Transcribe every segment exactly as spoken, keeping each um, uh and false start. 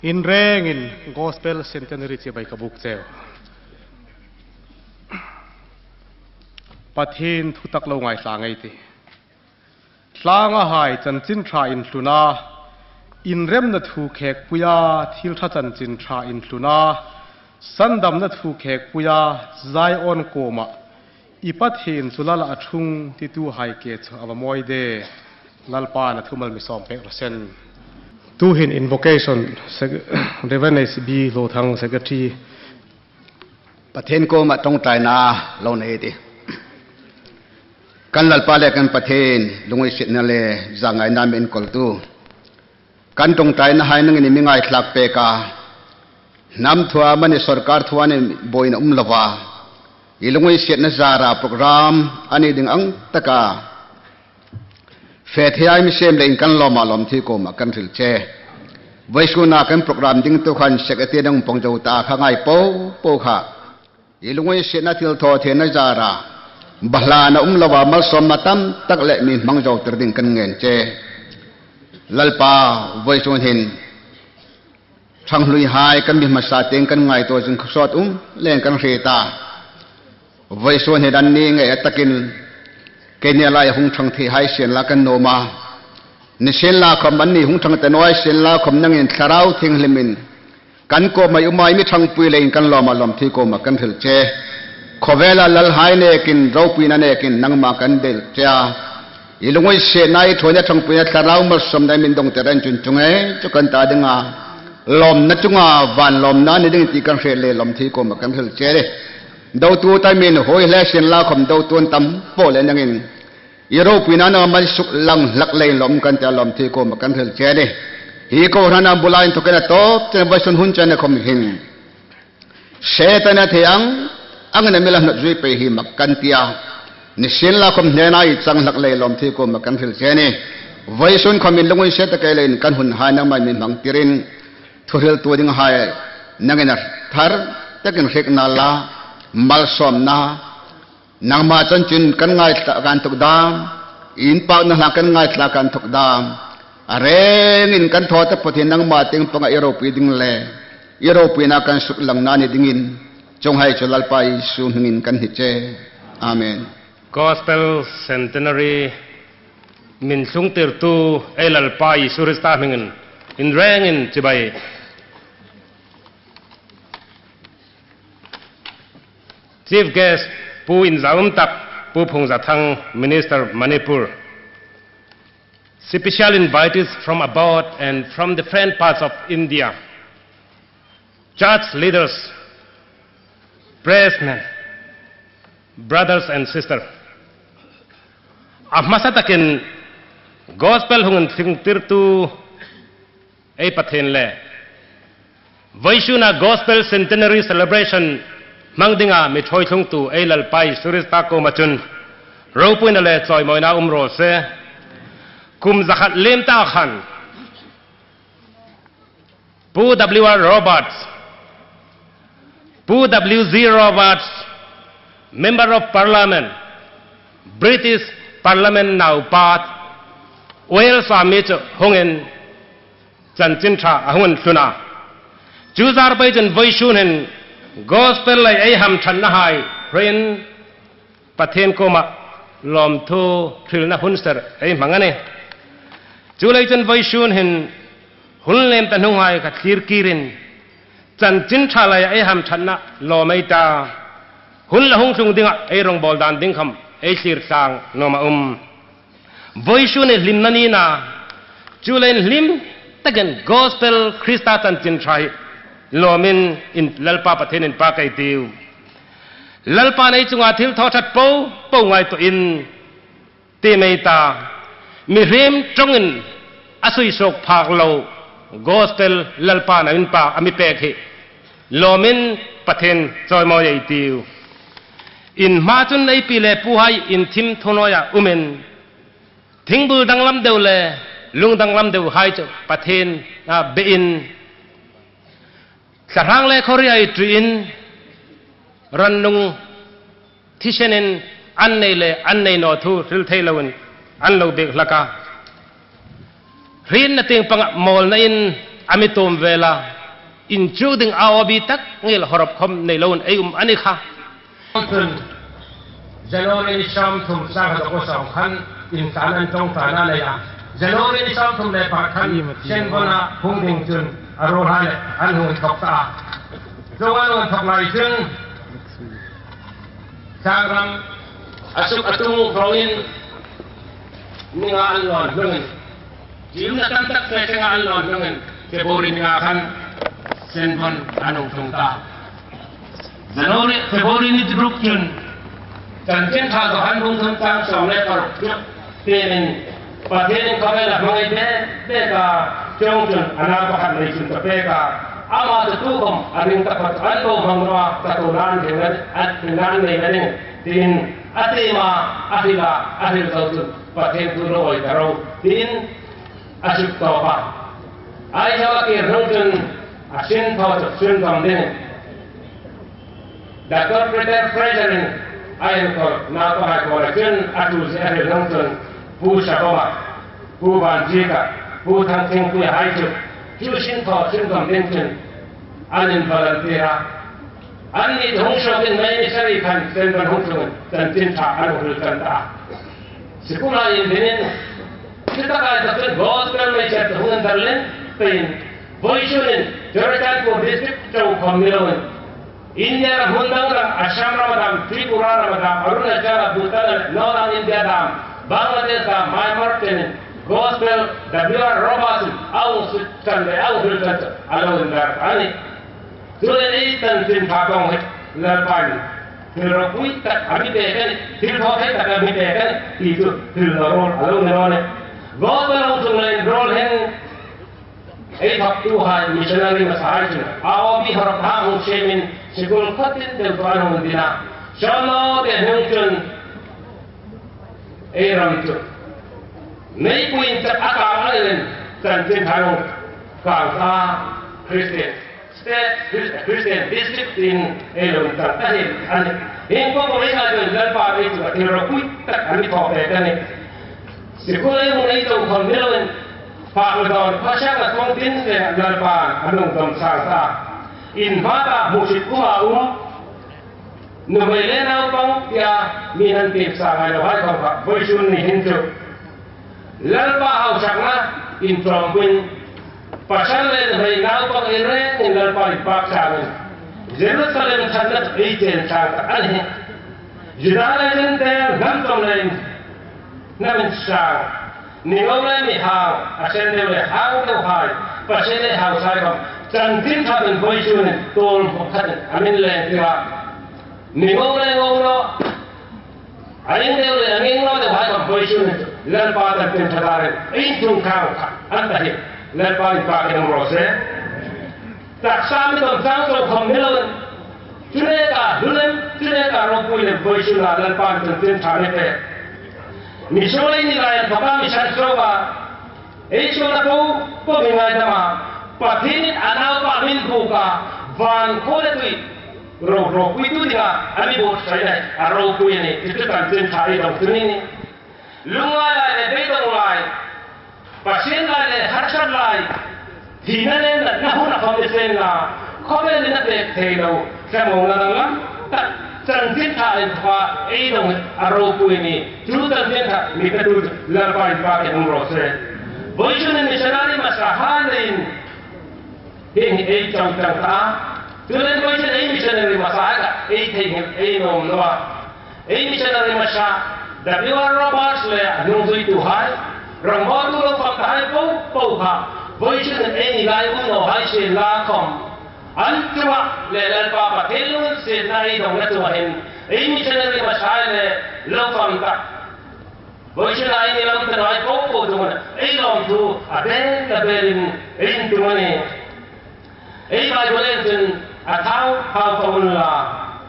Inrengin Gospel Centenary chibai ka buk cheu. Pathien thutak lo ngaithla ngei ei tih. Tlangahai chanchin ṭha inhluna, inremna thu khekpuia, thil ṭha chanchin ṭha inhluna, sandamna thu khekpuia, Zion kuoma, i Pathien chu Lal a ṭhung tituhai ke chu a va mawi de. Lalpan a thumal mi sawm pek raw se. Tuhin invocation, sec-, Reverend H B Hlawthang, Secretary. Pathien kuoma ṭawngṭaina lo nei ei tih. Kan Lalpa le kan Pathien, lunginsietna le zangaina mi enkawltu. Kan ṭawngṭainahai nangin i mi ngaithlak pek a. Hnam thua amanih, sawrkar thua amanih buoina um lova, i lunginsietna zara program a ni ding ang taka fe thei a i mi siem leiin kan lawma lawmthu i kuoma kan hril che. Vawisuna kan program dingtu khan secretary nang pawng zo ta kha ngai po po kha, i lunginsietna thilthawtheina zara, balhla um lova malsawmna tam tak le mi hmang zo tir ding kan ngen che. Lalpa, vawisun hin ṭhanghluihai kan mi hmasa tieng kan ngaituo zing kha sawt um leiin kan hriet a. Vawisun hin anni ngei takin keini laia hung ṭhang theihai sienla kan nuom a. Nisienlakhawm anni hung ṭhang ta naw hai sienlakhawm nangin Thlarau Thienghlimin kan kuoma i um a, i mi ṭhangpui leiin kan lawma lawmthu i kuoma kan hril che. Khawvela lalhai nekin, ropuina nekin nangma kan dil che a. I lunginsietna, i ṭhuoina, ṭhangpuina, Thlarau malsawmna i mi dawng tir a, chun chu ngei chu kan ta ding a. Lawmna chunga van lawmna ni ding ti kan hriet leiin lawmthu i kuoma kan hril che a nih. Dotu ta i mi nuoi hle sienlakhawm dotu an tam po le nangin i ropuina nangma suklang hlak leiin lawm kan ti a, lawmthu i kuoma kan hril che a nih. Hi kohran a bula inthokin a tawp chen vawisun hun chen a khawm hin Setana thei ang angin a mi la hnawt zui pei hi mak kan ti a. Nisienlakhawm hnena i chang hlak leiin lawmthu i kuoma kan hril che a nih. Vawisun khawmin lunginsiet tak ei leiin kan hunhai nangman mi hmang tirin, thuhriltu dinghai nangin a thar takin hriek nal la, malsawmna, nangma chanchin kan ngaithlak a inthawk dam, inpakna hla kan ngaithlak a inthawk dam, a rengin kan thaw taphawt hin nangma tieng panga i ropui ding le i ropuina kan suklangna ni dingin, chuonghai chu Lalpa Isu hmingin kan hni che. Amen. Gospel Centenary mi thlungtirtu ei Lalpa Isu Krista hmingin inrengin chibai. Chief guest, Pu Inzaumtak, Pu Phungzathang, Minister Manipur. Special invitees from abroad and from different parts of India. Church leaders, pressmen, brothers and sisters. A hmasa takin gospel hung thlungtirtu ei Pathien le vawisuna Gospel Centenary Celebration hmang dinga mi ṭhuoi thlungtu ei Lalpa Isu Krista kuoma chun ropuina le chawimawina um raw se. Kum zakhat liem ta khan Pu W R Roberts, Pu W G Roberts, Member of Parliament, British Parliament naupa, Wales-a mi chu hungin chanchin ṭha a hung thlun a. Chu zar pei chun vawisun hin gospel lei ei hamṭhatnahai hriin Pathien kuoma lawmthu hrilna hun ser ei hmang a nih. Chuleiin chun vawisun hin hun liem ta hnunghai kha thlir kirin chanchin ṭha leia ei hamṭhatna lawm ei ta, hun la hung tlung dinga ei rawngbawl dan ding khawm ei thlir tlang nuom a um. Vawisun hi hlimna ni a, chuleiin hlim takin gospel Krista chanchin ṭha hi lawmin in Lalpa Pathien inpak ei tiu. Lalpan ei chunga thil thaw ṭhat po po ngaituoin tiem ei ta, mihriem ṭawngin a suisuok phak lo gospel Lalpan a inpak a mi pek hi lawmin Pathien chawimawi ei tiu. In hma chun ei pi le puhai inthim thunawiah umin, thingbul danglam deu le lung danglam deuhai chu Pathien a bein, thlahrang le khawriai ṭiin, rannung thisenin an nei le an nei naw thu hril thei loin an lo biek hlak a. Hrietna tieng panga mawlnain a mi tuom vel a. Inchuk ding a awbi tak ngei le hawrop khom nei loin ei um a ni kha. Chun January ni sawmthum, sangkhat zakua sawm khan insan an ṭawng ṭan a nei a. January ni sawmthum le pakhat khan Shenbona hung ding chun a ruolhai le an hung inthok ta a. Chuong an hung inthok lai chun Sangram a suk a tung hrawngin ni nga an lawn hlungin, ṭiumna tam tak fe fe nga an lawn hlungin, February ni nga khan Shenbon an hung tlung ta. January, February ni ruk chun Chanchin Ṭha Johan bung thum chang sawm le paruk chu tienin Pathienin khawvel a hmangai bek bek a, chuong chun a nau pakhat nei chun ka pek a. Ama chu tukhom a ring taphawt an bo hmang naw a, ka tuona an hrilna, an hrilna an nei na ding, tiin a tiem a, a hril a, a hril zo chun Pathien thu lo awi ta ro, tiin a suk tawp a. Aizawla kir hnung chun a sin thaw chu sun dam ding. Doctor Peter Fraser-in a enkawl naupahai kuoma chun a ṭhuoizie a hril hnung chun Pu Saboma, Pu Vanchika, Pu Thangthingpuia hai chu chu sin thaw sun dam ding chun an involunteer a. Anni chu hung suokin May ni sari khan Shenbon hung tlungin Chanchin Ṭha an hung hril ṭan ta. Sikul a indinin, chu taka inthok chun gospel message hung indar lem peiin, vawisun hin Churachandpur district chau khom ni loin, India ram hmun dang dang, Assam ram dam, Tripura ram dam, Arunachal, Bhutan, Northern India dam, Bangladesh dam, Myanmar chenin gospel W R Robertson a hung sut ṭan le a hung hril ṭan chu a lo indar a nih. Chuleiin ei Chanchin Ṭha kawng hi Lalpan thil ropui tak a mi pek a nih, thil thaw thei tak a mi pek a nih ti chu hril naw ruol a lo ni naw nih. Gospel hung tlung leiin ruol hin ei thawktuhai, missionary masahai chun a awbi hawrop hang hung siemin sikul khawtin deu chu an hung din a. Sawm naw te hnung chun ei ram chu meipuiin chak a kang a nih leiin Chanchin Ṭha hung kang ta, Christian State, Christian District tiin ei lo inchang ta hi a nih. Hieng po po ei ngai chun Lalpan ei chu a thil ropui tak a mi thaw pek a nih. Sikul ei hung ei tlung khom ni loin, fak le dawn, khawsakna thawngtin le Lalpan a mi hung dam sang ta. In hma ta hmusit um a um, nuhmei le naupang tia mi'n an tiem sa ngai lo hai khom kha vawisun ni hin chu Lalpa hausakna inṭawmpuiin, pasal le nuhmei naupang ei rengin Lalpa inpâk sangin Jerusalem ṭhatna ei chen sang ta a nih. Juda le Gentile hnam chawm le hnam insang, ningo le mi hang, a sen deu le hang deuhai, pasien le hausai khom Chanchin Ṭha in vawisun hin tuol hmu khatin a mi lengtir a. Ningo le ngo naw, a ieng deu le a ieng naw deuhai khom vawisun hin Lalpa Chanchin Ṭha darin ei tlung khang kha an ta hi. Lalpa inpâkin um raw se. Taksa mi dam chang chau khom ni loin, chu neka hlu lem, chu neka ropui lem vawisuna Lalpan Chanchin Ṭha mi pek. Misuol ei ni lai inthawka mi san suok a, ei suolna po po mi ngaidam a, Pathienin a Naupa mi bûk a, van khuo le tui ro, ropuitu dinga a mi buotsaina a ropui a nih. Chu chu Chanchin Ṭha ei dawng chu a nih. Lungngai lai le beidawng lai, Pathien lai le harsat lai, thina le natna huna khom ni sien la, khawvelin a pek thei lo, thlamuongna danglam tak, Chanchin Ṭha inthawka ei dawng a ropui a nih. Chu Chanchin Ṭha mi petu Lalpa inpâkin um raw se. Vawisun hin missionary masahai leiin hieng hi ei chau chang ta a. Chuleiin vawisun ei missionary masahai kha ei theinghil ei nuom naw a. Ei missionary masa, W R Roberts le a hnungzuituhai, rongbawltu lo fam tahai po po kha vawisun hin ei ni lai um nawhai sienla khom, an chunga le Lalpa Pathien lunginsietna ei dawnna chunga hin ei missionary masahai le lo fam ta, vawisuna ei ni lam ta nawhai po po chunga ei lawmthu a bel a belin ei intum a nih. Ei Bible en chun, a thau, thau fang unla,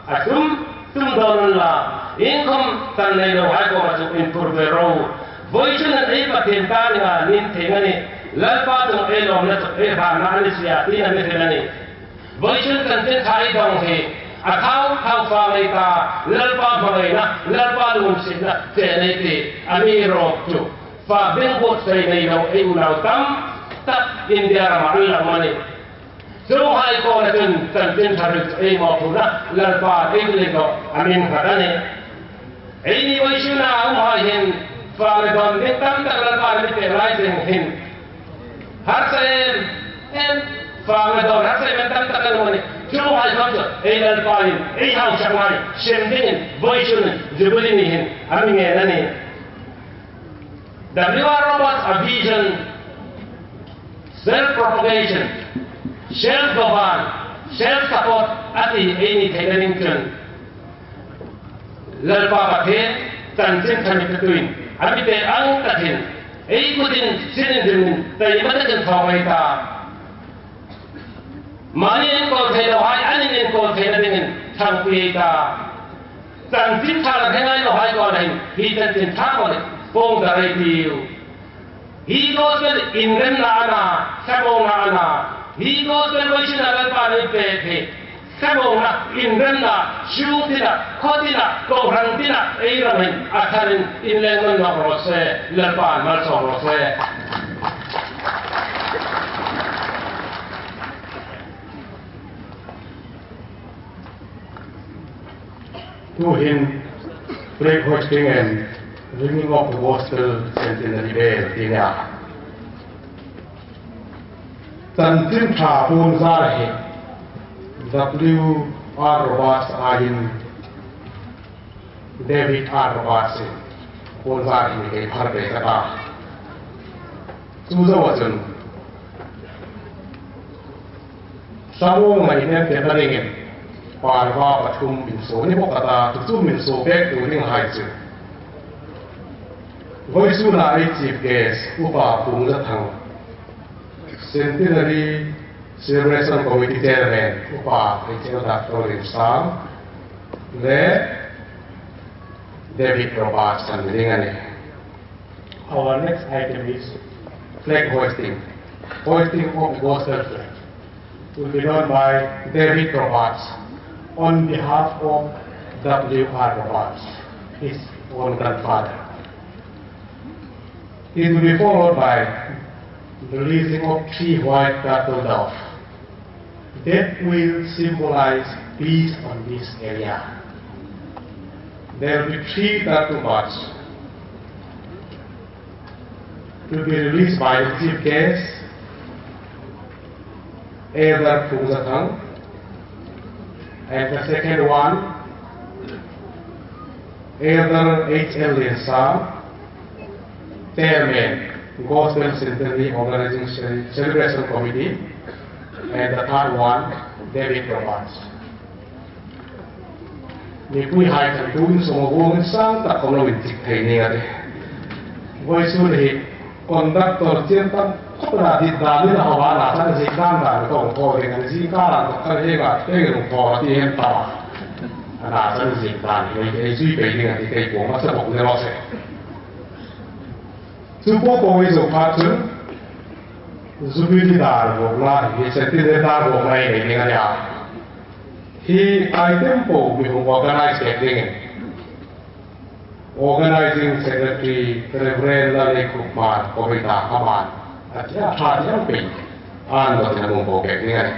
a tum, tum dawn unla, iengkhom tan nei lohai kuoma chu inphur ve ro. Vawisun hin ei Pathien ta dinga ni thei a nih. Lalpa chunga ei lawmna chu ei hranna a ni si a, tiin a mi hril a nih. Vawisun Chanchin Ṭha ei dawng hi, a thau, thau fang ei ta, Lalpa hmangaina, Lalpa lunginsietna che nei ti a mi rawk chu, fak ding buotsai nei lo ei unau tam tak India rama an lang a nih. Chuonghai kuoma chun chanchin ṭha hril ei mawphurna Lalpa ei lei ko a min khat a nih. Eini vawisuna umhai hin fak le dawn ding tam tak Lalpa min pek lai zing hin harsa em em, fak le dawn harsa em em tam tak a ni. Chuonghai khom chu ei Lalpa hin ei hausa ngai siem dingin vawisun Jubilee ni hin a mi ngen a nih. W R Roberts a vision, self-propagation, self-govern, self-support a ti ei ni theina ding chun Lalpa Pathien chanchin ṭha mi petuin a mi pek ang takin ei kutin sin inrimin taima takin thaw ei ta. Mani inkawl thei lohai an inkawl theina dingin ṭhangpui ei ta. Chanchin ṭha la hre ngai lohai kuoma hin hi chanchin ṭha kuoma hin pawng dar ei tiu. Hi gospel inremna a na, thlamuongna a na. Hi gospel vawisuna Lalpan ei pek hi thlamuongna, inremna, ṭhu tina, khaw tina, kohran tina ei ram hin a tharin inleng nawk raw se, Lalpan malsawm raw se. Tuhin flag hoisting and ringing of the gospel centenary bell ti a nih. Chanchin ṭha puonzar hi W R Roberts aiin David R Roberts-in puonzar hi kei phar pek ka ta. Chu zoa chun thlamuongna inentirna dingin parva pathum min suo ni bawk a ta, chu chu min suo pek tu dinghai chu vawisuna ei chief guest Upa Pungzathang, Centenary Celebration Committee Chairman Upa H L Doctor Limsang le David Roberts an ni ding a nih. Our next item is flag hoisting. Hoisting of gospel flag will be done by David Roberts on behalf of W R Roberts, his own grandfather. It will be followed by the releasing of three white turtle doves that will symbolize peace on this area. There will be three turtle doves to be released by the chief guest, Elder Pungzathang, and the second one, Elder H L Limsang, Chairman, Gospel Centenary Organizing Cele-, Celebration Committee, and the third one, David Roberts. Mipuihai khan tuin sawngawng sang tak khom lo inchik thei ning a tih. Vawisun hi conductor chien tam khawpa dit dan ni a, hawva na san zik dan dan ka hung thaw ding a nih, zing ka ran tak khan hei ka, hei ka hung thaw ti hen ta. A na san zik dan hi ei zui pei ding a tih, kei kuoma sa bawk ni raw se. Chu po po ei zo pha chun Jubilee dar bawkna hi, Centenary dar bawkna ei nei ding a nih a. Hi item po mi hung organize pek dingin Organizing Secretary Reverend Lalleikhupman Kawita Khaman a tia ṭha ding pei an lo tina hung po pek ding a nih.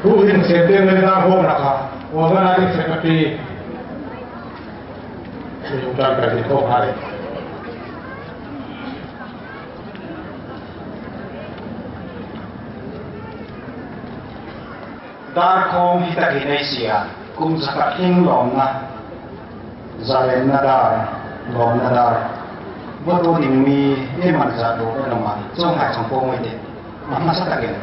Tuhin Centenary dar bawkna kha Organizing Secretary Lim Tan Kal ni khawm hai. Dar khawm hi takin ei sie a, kum zakhat hring lawmna, zalenna dar, lawmna dar. Vote ding mi ei man zat lo ka dam a, chuonghai chang po ngei te. A hmasa takin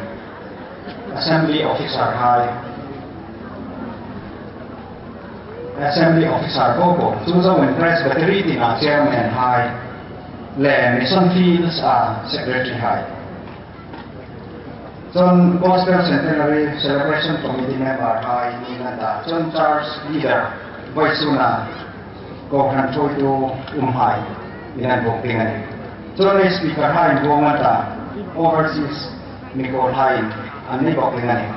Assembly Officer hai, Assembly Officer po po, chu zoin Presbytery tina Chairman hai, le Mission Fields a Secretary hai. Chun Gospel Centenary Celebration Committee member hai ni na ta. Chun church leader, vawisuna kohran thuoitu umhai, in an bawk ding a nih. Chun speaker hai in bawk an ta, overseas Mikol hai in an ni bawk ding a nih.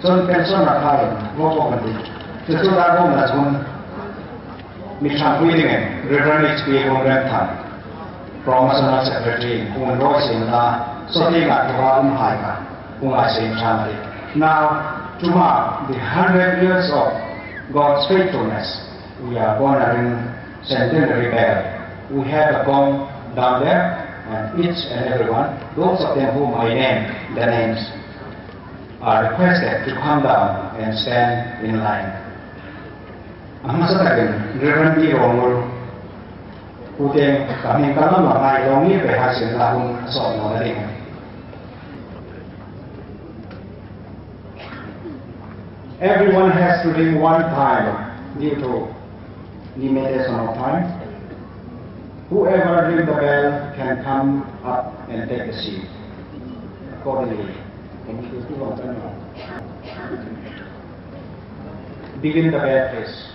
Chun pensioner hai in bawk bawk an tih. Chu chu dar bawkna chun mi ṭhangpui dingin Reverend H P Rongremthang, Promotional Secretary, hung raw sien la, sawti nga tua umhai kha, hung a sien ṭhang a tih. Now, to mark the hundred years of God's faithfulness, we are honoring Centenary Bell. We have a gong down there, and each and every one, those of them whom I name the names, are requested to come down and stand in line. A hmasa takin Reverend Pi Rongremthang, pu te ka hming ka lam lam hai long ni pe hai sin la hun a sawt naw na ding. Everyone has to ring one time due to limitation of time. Whoever ring the bell can come up and take the seat. Accordingly, begin the bell, please.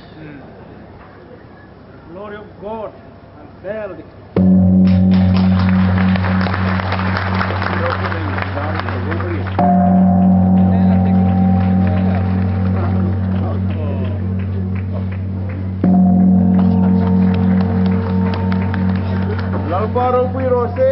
Glory of God and bell. Lalpa ropui raw se.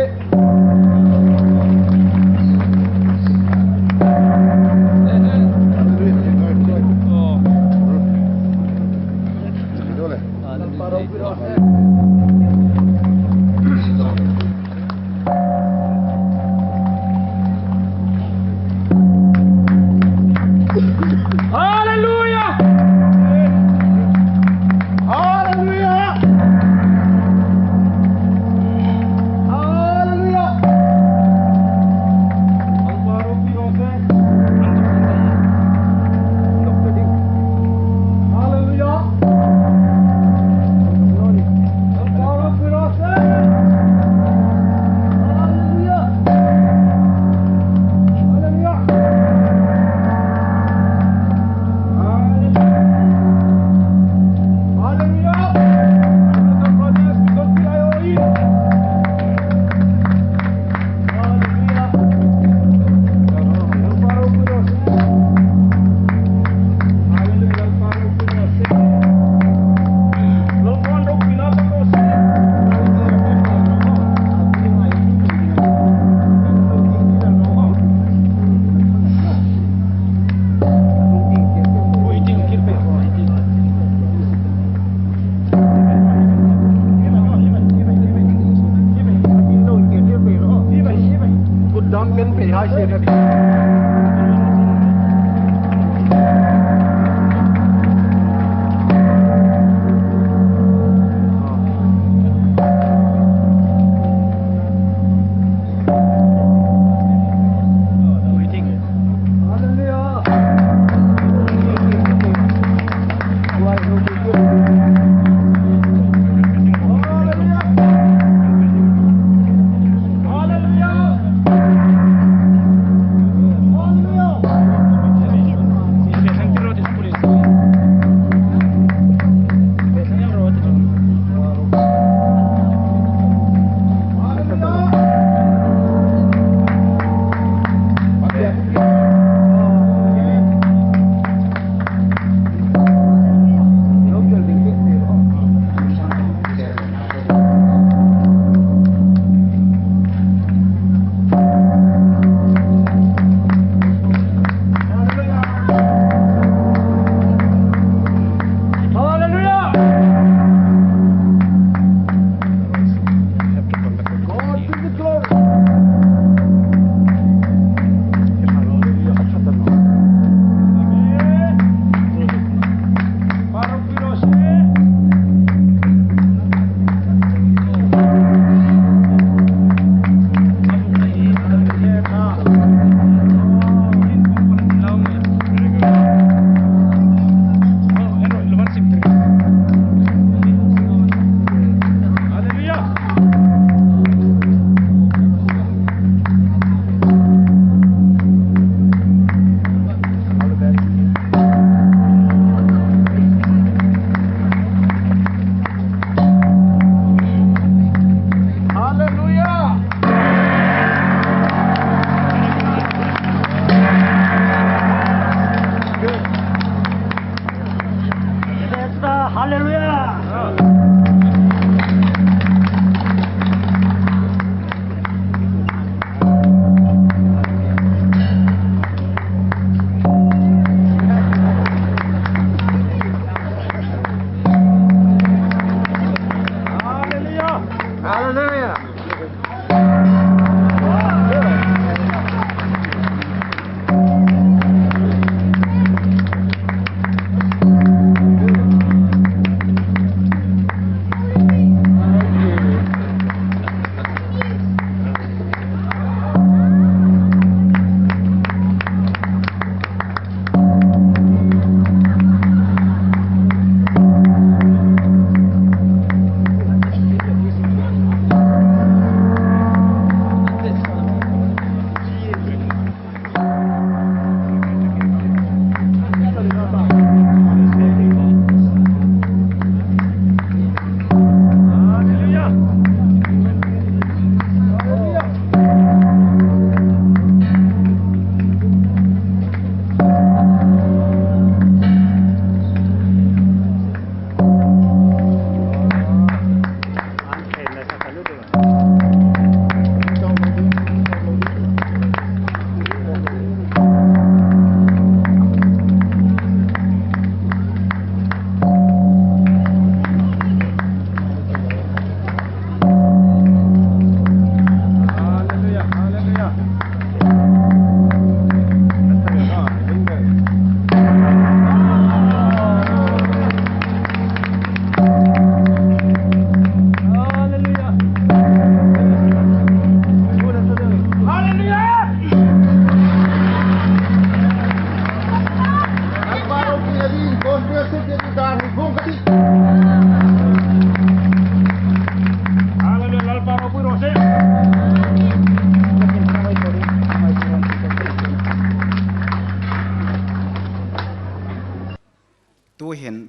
Hallelujah! Hallelujah! Hallelujah! Hallelujah!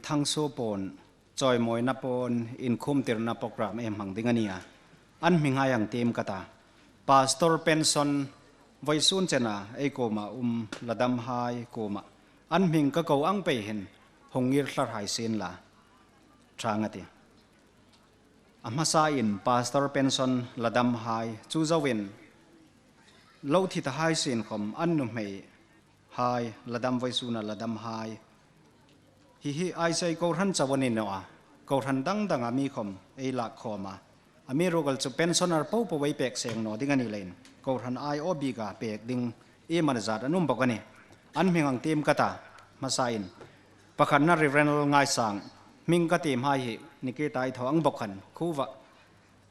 Thangsuo puon, chawimawina puon, inkhumtirna program ei hmang ding a nih a. An hminghai hang tiem ka ta. Pastor pension vawisun chena ei kuoma um ladamhai kuoma an hming ka ko ang pei hin hung ngir thlarhai sien la. Ṭhang a tih. A hmasain pastor pension ladamhai chu zoin lo thi tahai sien khom an nuhmei hai, ladam vawisuna ladamhai. Hi hi I C I kohran chau a ni naw a, kohran dang danga mi khom ei lak khawm a. Amiruokchu pensioner popo ei pek seng naw ding a ni leiin, kohran aiawbika pek ding ei man zat an um bok a nih. An hming hang tiem ka ta, hmasain. Pakhatna Reverend Ngaisang, hming ka tiem hai hi, Nikita-i thaw ang bok khan, khuva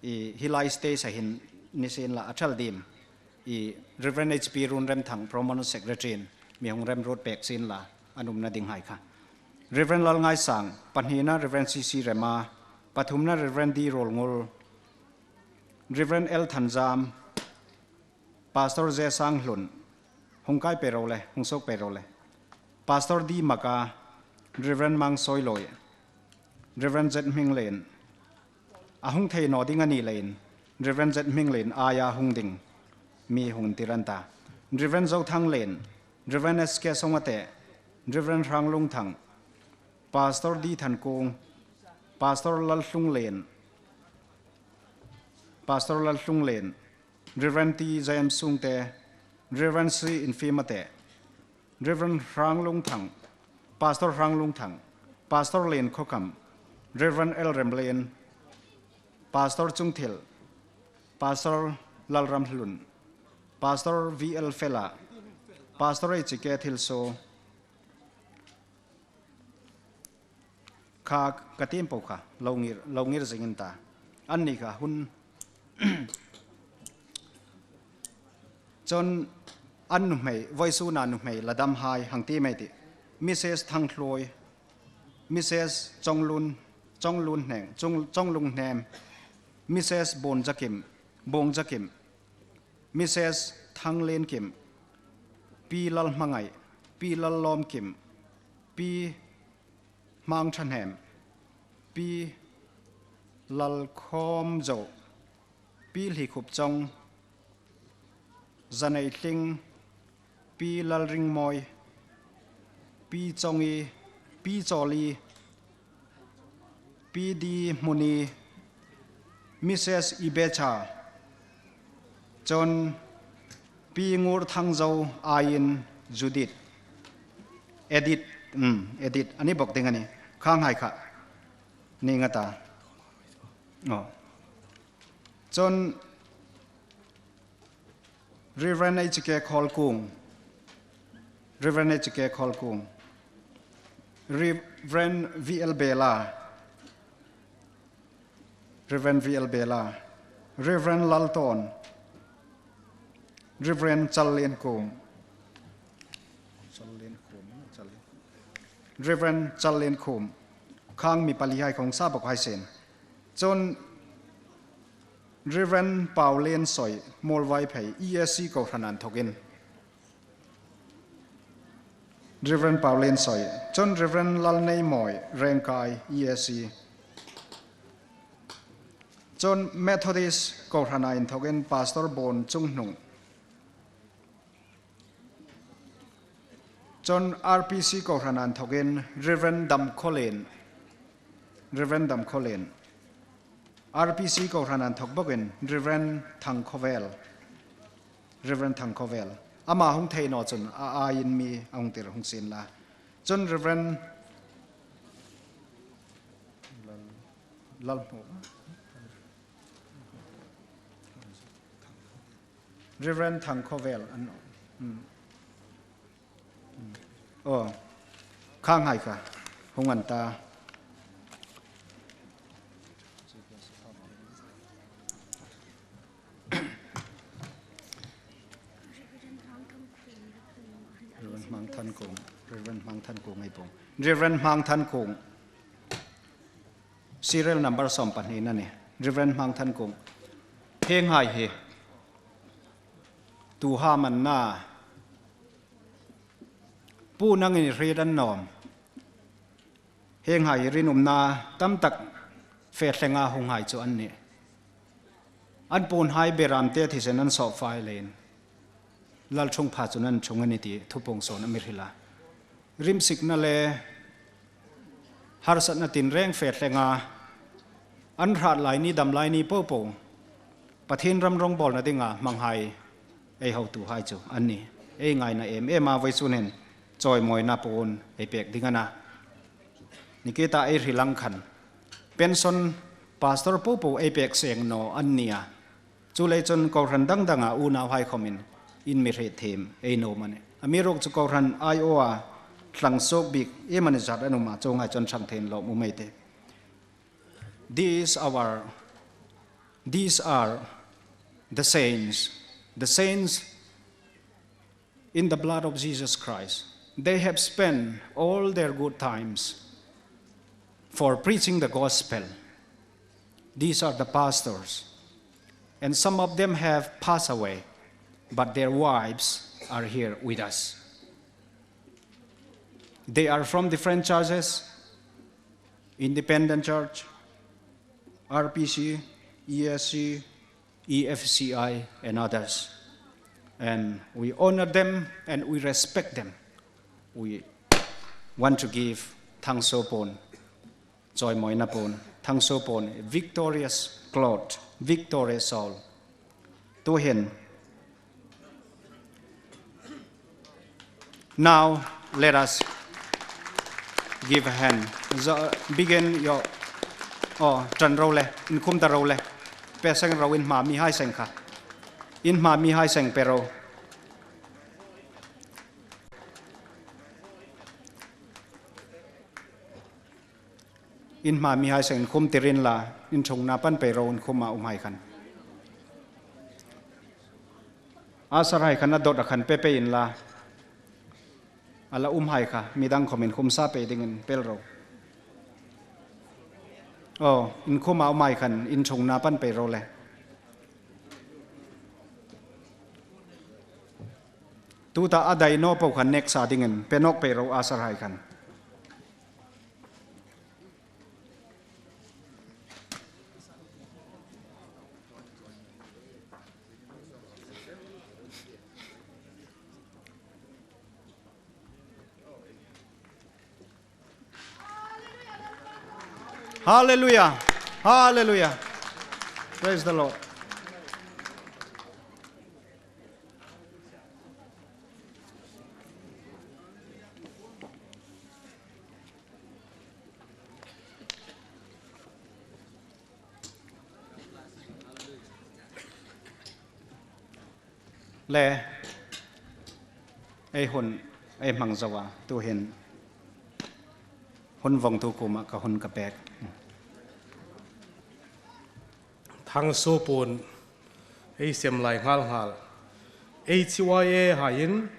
i hi lai stage-a hin ni sien la a ṭhal dim. I Reverend H P Runremthang, Promotion Secretary-in mi hung remruot pek sien la an umna ding hai kha. Reverend Lalngaisang, pahnina Reverend C C Rema, pathumna Reverend D Ruolngul, Reverend L Thanzam, Pastor J Sanghlun, hung kai pei ro le, hung suok pei ro le. Pastor D Maka, Reverend Mang Soiloi, Reverend Z Hminglen, a hung thei naw ding a ni leiin, Reverend Z Hminglen aia hung ding mi hung tir an ta. Reverend Zothanglen, Reverend S K Songate, Reverend Hranglungthang, Pastor D Thankung, Pastor Lalhlunglen, Pastor Lalhlunglen, Reverend T J M Sungte, Reverend C Infimate, Reverend Hranglungthang, Pastor Hranglungthang, Pastor Len Khokam, Reverend L Remlen, Pastor Chungthil, Pastor Lalramhlun, Pastor V L Fela, Pastor H K Thilso, kha ka tiem po kha, lo ngir, lo ngir zingin ta. An ni kha hun. Chun an nuhmei, vawisuna nuhmei ladamhai hang tiem ei tih. Missus Thangthloi, Missus Chonglun, Chonglun Hneng, Chong, Chonglung Hnem, Missus Bonjakim, Bongjakim, Missus Thanglienkim, Pi Lalhmangai, Pi Lallawmkim, Pi Hmangthahnem, Pi Lalkhawmzo, Pi Hlikhupchong, Zaneithling, Pi Lalringmawi, Pi Chongi, Pi Chawli, Pi D Hmuni, Missus Ibecha, chun Pi Ngurthangzo aiin Judith, Edith, um, Edith, a ni bok ding a nih. Khanghai kha. Ni nga ta. Oh. Chun Reverend H K Kholkung. Reverend H K Kholkung. Reverend V L Bela. Reverend V L Bela. Reverend Lalton. Reverend Challenkung. Challenkung, Challen-, Reverend Challenkung. Khang mi palihai khawm sa bok hai sien. Chun Reverend Paulen Soi, Muolvaiphei, E A C kohran an thokin. Reverend Paulen Soi. Chun Reverend Lalneimawi, Rengkai, E A C. Chun Methodist kohran an thokin Pastor Bonchunghnung. Chun R P C kohran an thokin Reverend Damkhawlien. Reverend Damkhawlien. R P C kohran an thok bokin Reverend Thangkhawvel. Reverend Thangkhawvel. Ama hung thei naw chun a, a aiin mi a hung tir hung sien la. Chun Reverend Lal, Lalhmu. Reverend Thangkhawvel an, um. Aw, khanghai kha hung an ta. Reverend Hmangthankung, Reverend Hmangthankung ei pawng. Reverend Hmangthankung. Serial number sawm pahni a nih. Reverend Hmangthankung. Hienghai hi. Tuha manna. Pu nangin hriet an nawm. Hienghai rinumna tamtak fe thlenga hunghai chu an nih. An puonhai beramte thisen an sawp fai leiin lalṭhungpha chun an ṭhung a ni ti thupuong sawn a mi hril a. Rimsikna le harsatna tinreng fe thlenga an hrat lai ni, dam lai ni popo Pathien ram rawngbawlna dinga hmanghai ei hotuhai chu an nih. Ei ngaina em ema vawisun hin chawimawina puon ei pek ding a na. Nikita ei hril ang khan pension pastor popo ei pek seng naw an nih a. Chuleiin chun kohran dang danga unauhai khawmin in mi hriet thiem ei nuom a nih. Amiruokchu kohran aiawin thlang suok bik iem a ni zat an um a, chuonghai chun ṭhang theiin lawmum ei tih. These our, these are the saints, the saints in the blood of Jesus Christ. They have spent all their good times for preaching the gospel. These are the pastors. And some of them have passed away, but their wives are here with us. They are from different churches, independent church, R P C, E S C, E F C I, and others. And we honor them and we respect them. We want to give thanks upon, chawimawina puon, thanks upon victorious cloth, victorious soul. Tuhin. Now, let us give a hand. Zo-, begin your, oh, ṭan ro le, inkhum ta ro le. Pe seng ro, in hma mihai seng kha. In hma mihai seng pe ro. In hma mihai seng inkhum tir inla, in ṭhungna pan pei ro, inkhuma umhai khan. Usherhai khan a dawta khan pe pei inla. A la umhai kha, midang khawm inkhum sa pei dingin pe ro. Oh, inkhuma umhai khan, in ṭhungna pan pei ro le. Tuta a dai naw po khan next a dingin pe nawk pei ro usherhai khan. Hallelujah. Hallelujah. Praise the Lord. Le, ei hun, ei hmang zo a, tuhin hun vongtu kuoma ka hun ka pek. Thangsuo puon ei sem lai nghal nghal. Ei H Y A haiin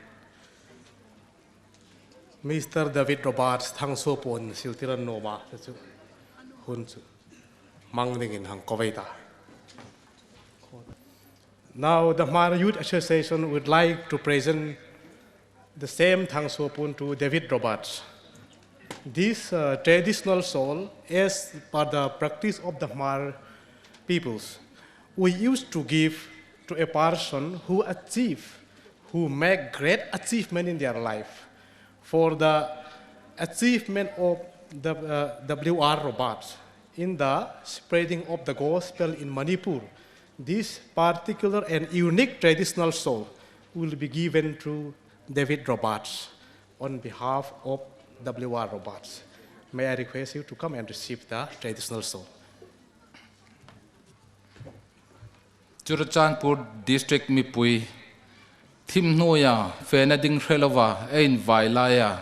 Mister David Roberts thangsuo puon siltir an nuom a, chu hun chu hmang dingin hang ko ei ta. Now, the Hmar Youth Association would like to present the same thangsuo puon to David Roberts. This, uh, traditional shawl, as per the practice of the Hmar peoples, we used to give to a person who achieve, who make great achievement in their life. For the achievement of the, uh, W R Roberts in the spreading of the gospel in Manipur, this particular and unique traditional shawl will be given to David Roberts on behalf of W R Roberts. May I request you to come and receive the traditional shawl? Churachandpur District mipui, thim hnuoia fena ding hre lova ei invai laia,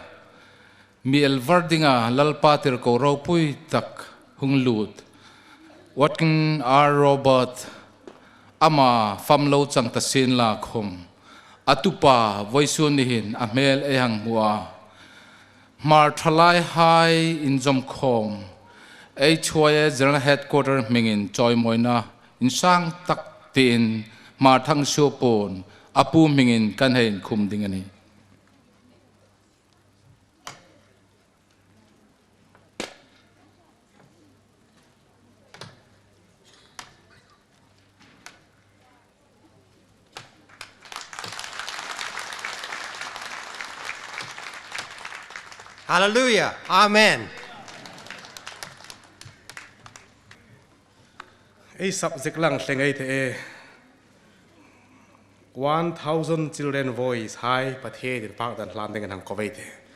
mi el var dinga Lalpa tirko ropui tak hung lut Watkin R Robert, ama fam lo chang ta sien la khom, a tupa vawisun ni hin a hmel ei hang hmu a. Hmar thalaihai inzawm khawm, H Y A General Headquarter hmingin chawimawina insang tak tiin Hmar thangsuo puon a pu hmingin kan hei inkhum ding a nih. Hallelujah. Amen. Ei subject lang tlung ei tih e. One thousand children voice hai Pathien inpâk dan hlan dingin hang ko ei tih.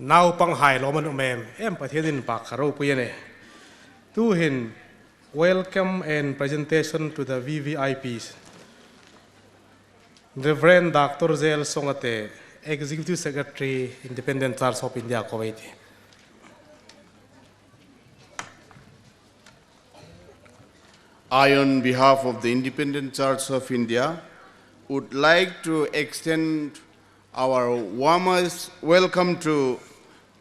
Naupanghai lawm an um em em, Pathienin inpak kha ropui a nih. Tuhin, welcome and presentation to the V V I Ps. Reverend Doctor J L Songate, Executive Secretary, Independent Church of India, Kuwait. I, on behalf of the Independent Church of India, would like to extend our warmest welcome to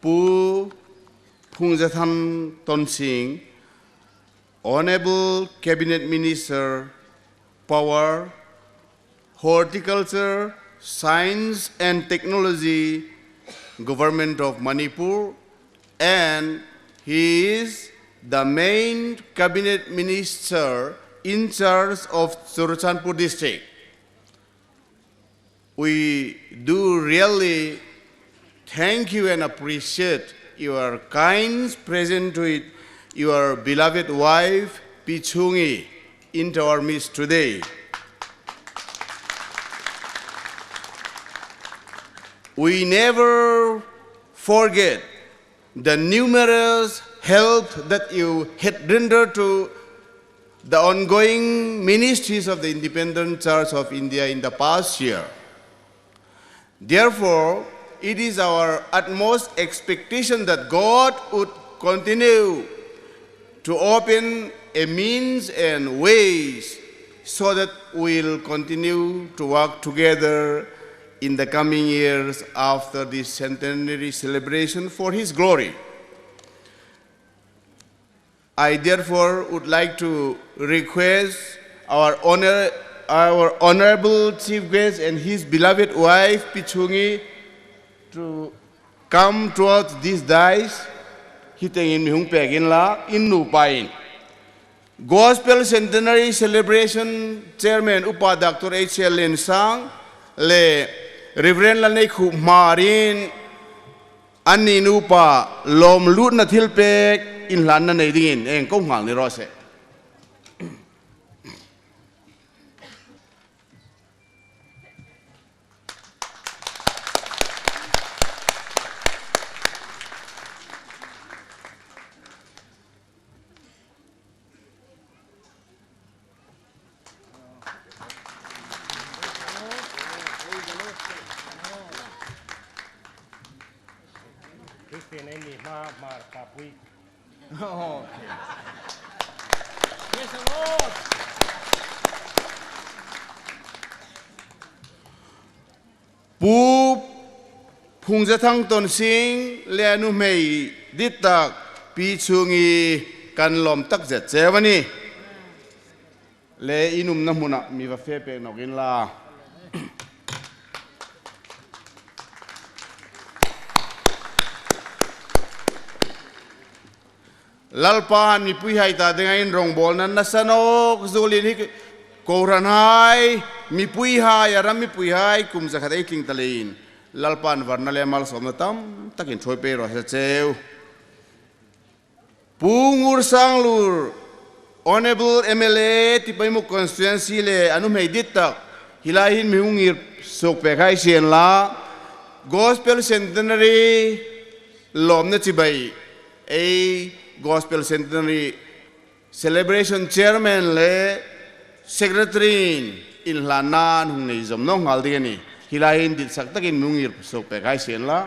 Pu Phungzathang Tonsing, Honorable Cabinet Minister, Power, Horticulture, Science and Technology, Government of Manipur, and he is the main cabinet minister in charge of Churachandpur district. We do really thank you and appreciate your kind presence with your beloved wife, Pi Chungi, into our midst today. We never forget the numerous help that you had rendered to the ongoing ministries of the Independent Church of India in the past year. Therefore, it is our utmost expectation that God would continue to open a means and ways so that we'll continue to work together in the coming years after this centenary celebration for His glory. I therefore would like to request our honor, our honorable chief guest and his beloved wife, Pi Chungi, to come towards this dais. Hi tiengin mi hung pek inla, in nupain. Gospel Centenary Celebration Chairman Upa Doctor H L Liansang le Reverend Lalneikhup Hmar in anni nupa lawmlutna thilpek inhlanna nei dingin ieng ko nghal ni raw se. Christian ei ni hma Hmar papui. Praise the Lord. Pu Phungzathang Tonsing le a nuhmei dittak Pi Chungi kan lawm takzet cheu a nih. Le in umna hmuna mi va fe pek nawk inla. Lalpan mipuihai ta dinga inrongbawlna nasa nawk zuolin hi kohranhai, mipuihai, a ram mipuihai kum zakhat ei tling ta leiin Lalpan varna le malsawmna tam takin ṭhuoi pei raw se cheu. Pu Ngursanglur, Honourable M L A Tipaimukh Constituency le a nuhmei dittak, hi lai hin mi hung ngir suok pek hai sien la, Gospel Centenary lawmna chibai, ei Gospel Centenary Celebration Chairman le Secretary in inhlanna an hung nei zawm nawk nghal ding a nih. Hi lai hin ditsak takin mi hung ngir suok pek hai sien la.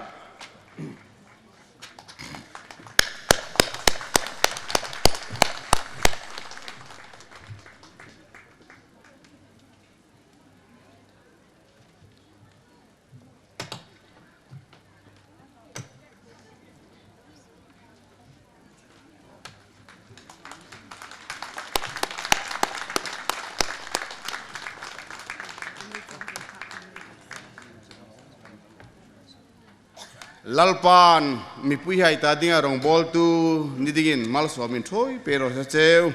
Lalpan mipuihai ta dinga rongbawltu ni dingin malsawmin ṭhuoi pei raw se cheu.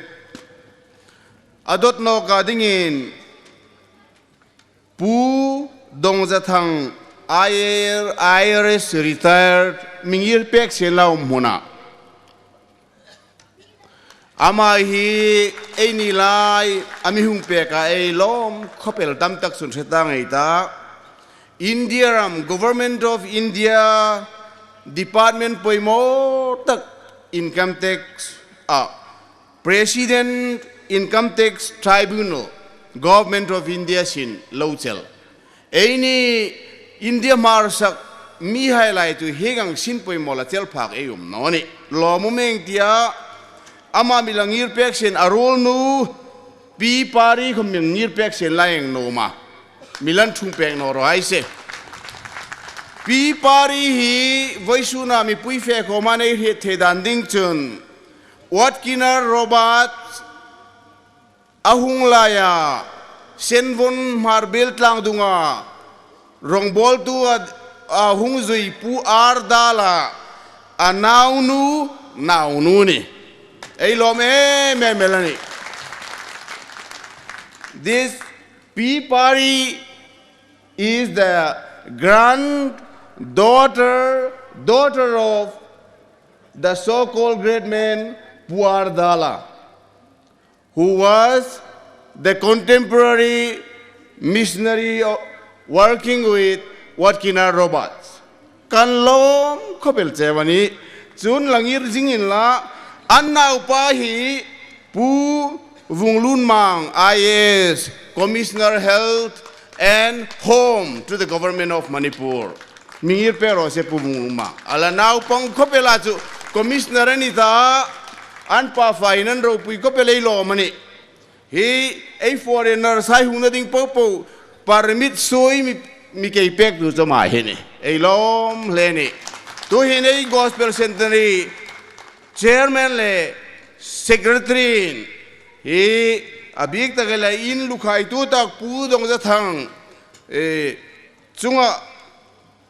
A dawt nawka dingin Pu Dongzathang I R, I R S retired mi ngir pek sien la um hmuna. Ama hi ei ni lai a mi hung peka ei lawm khawp el tam tak chun hre ta ngei ta. India ram, Government of India Department poimaw tak income tax, ah, President Income Tax Tribunal, Government of India sin lo chel. Eini India hmarsak mihai lai chu hieng ang sin poimaw la chel phak ei um naw nih. Lawm um eng tia, ama mi la ngir pek sien a ruolnu, Pi Pari khom mi ngir pek sien la eng naw ma. Mi la ṭhung pek naw raw hai se. Pi Pari hi vawisuna mipui fe khoma ei hriet thei dan ding chun, Watkin R Roberts a hung laia, Senvon Hmarbel tlangdunga, rongbawltu a, a hung zui Pu R Dala, a naunu, naunu ni. Ei lawm em em el a nih. This Pi Pari is the granddaughter, daughter of the so-called great man Pu R Dala, who was the contemporary missionary, uh, working with Watkin R Roberts. Kan lawm khawp el cheu a nih. Chun la ngir zing inla, an naupa hi Pu Vunglunmang, I A S, Commissioner Health and Home to the Government of Manipur. Mi ngir pek raw se Pu Vunglunmang. A la naupang khawp el a chu Commissioner a ni ta, an pa faiin an ropui khawp el, ei lawm a nih. Hi ei foreigner hai hungna ding popo permit suoi mi, mi kei pektu chu ama hi a nih. Ei lawm hle a nih. Tuhin ei Gospel Centenary Chairman le Secretary-in hi a bik tak el a inlukhaitu tak Pu Dongzathang, eh, chunga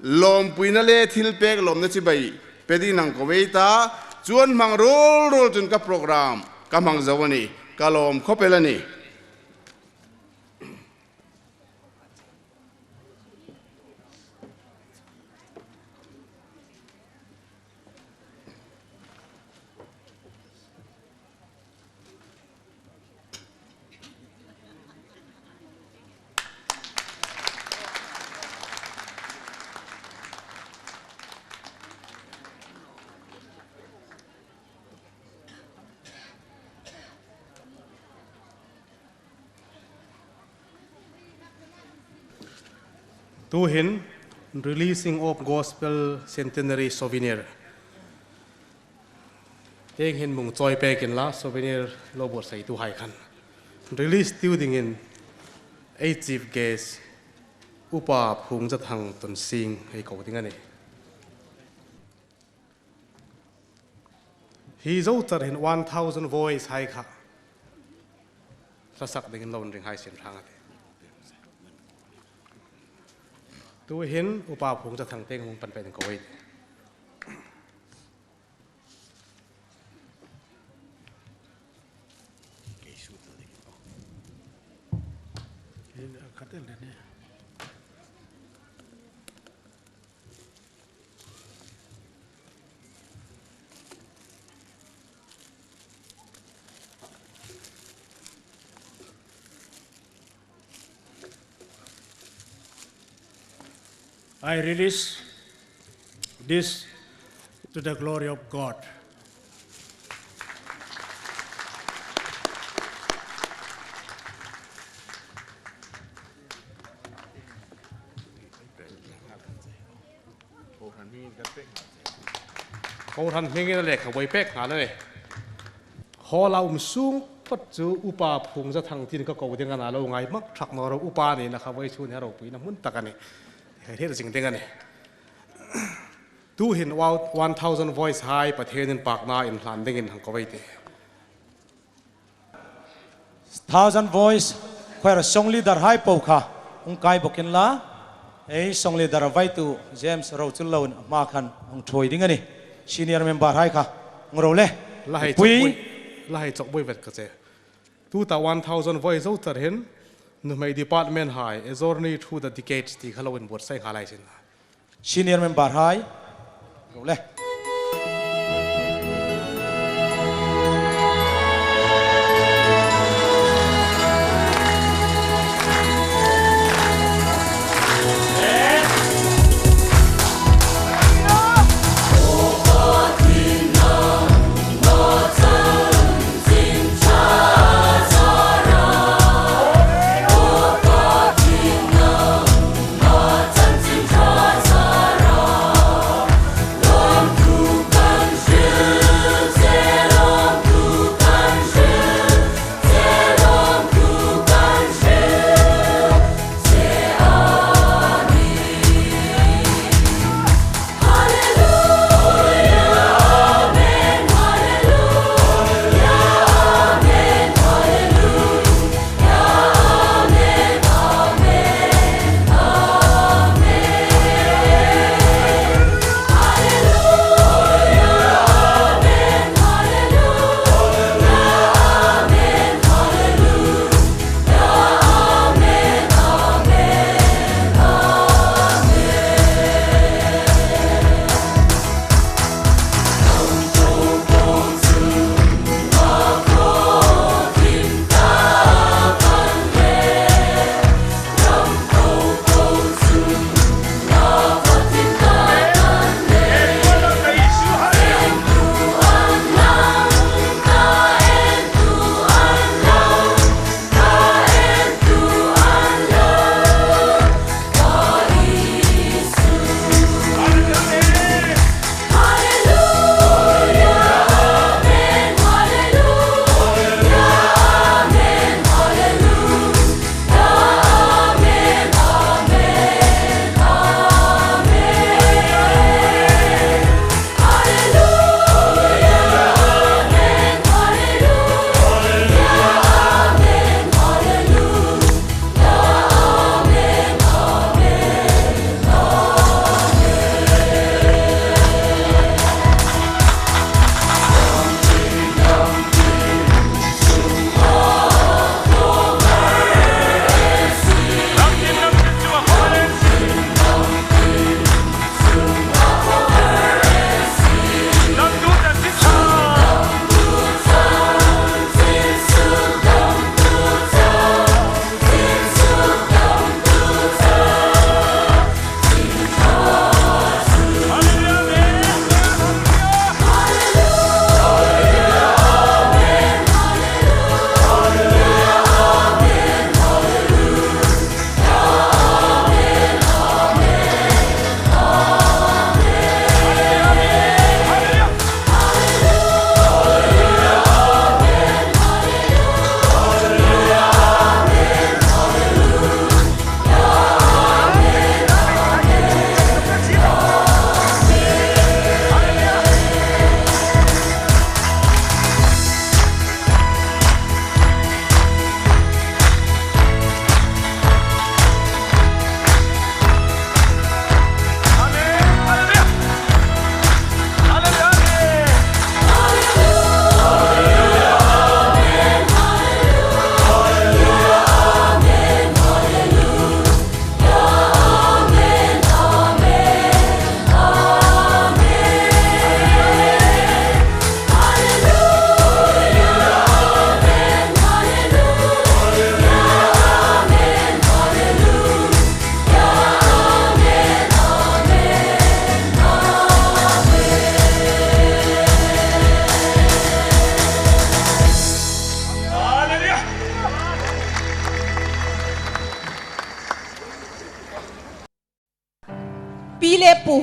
lawmpuina le thilpek lawmna chibai pe dingin hang ko ei ta, chuong hmang ruol ruol chun ka program ka hmang zo a nih, ka lawm khawp el a nih. Tuhin, releasing of Gospel Centenary Souvenir. Tieng hin mi chawi pek inla, souvenir lo buotsai tuhai khan. Release tiu dingin, ei chief guest, Upa Phungzathang Tonsing, ei ko ding a nih. Hi zo char hin one thousand voice hai kha hla sak dingin lo ring hai sin rang a tih. Tuhin Upa Phungzathang tieng hung pan pek dingin ko ei tih. I release this to the glory of God. Kohran hmingin a lekha voi pek nghal a nih. Hall-a um sung phawt chu Upa Phungzathang tiin ka ko ding a na, lo ngai mak thak naw ro, upa nina kha voi chu ni a ropuina hmun tak a nih. Hei hriet zing ding a nih. Tuhin one thousand voice hai Pathien inpakna inhlan dingin hang ko ei tih. Thousand Voice Choir song leader hai po kha hung kai bawk inla, ei song leader vaitu James Rochullo-in hma khan hung ṭhuoi ding a nih. Senior member hai kha hung ro le. La hei chawkbui, la hei chawkbui vet ka che. Tuta one thousand voice zo char hin, nuhmei department hai, A Journey Through the Decades ti kha lo inbuotsai nghal hai sin. Senior member hai, ro le.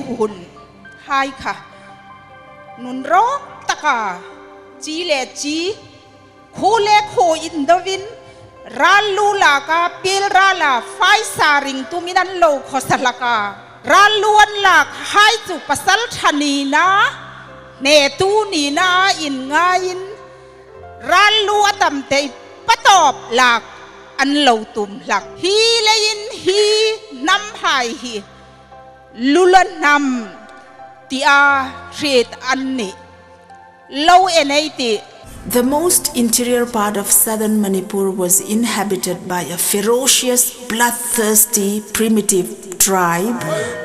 hun hai kha nun rawk taka chi le chi, khuo le khuo indovin, ral lu laka, pil rala fai sa ring tumin an lo khawsa hlak a. Ral lu an lak hai chu pasalṭha nina, hnetu nina inngaiin, ral lu a tam thei patawp lak an lo tum hlak. Hi leiin hi hnam hai hi Lula hnam tia hriet an nih. Lo en ei tih. The most interior part of southern Manipur was inhabited by a ferocious, bloodthirsty, primitive tribe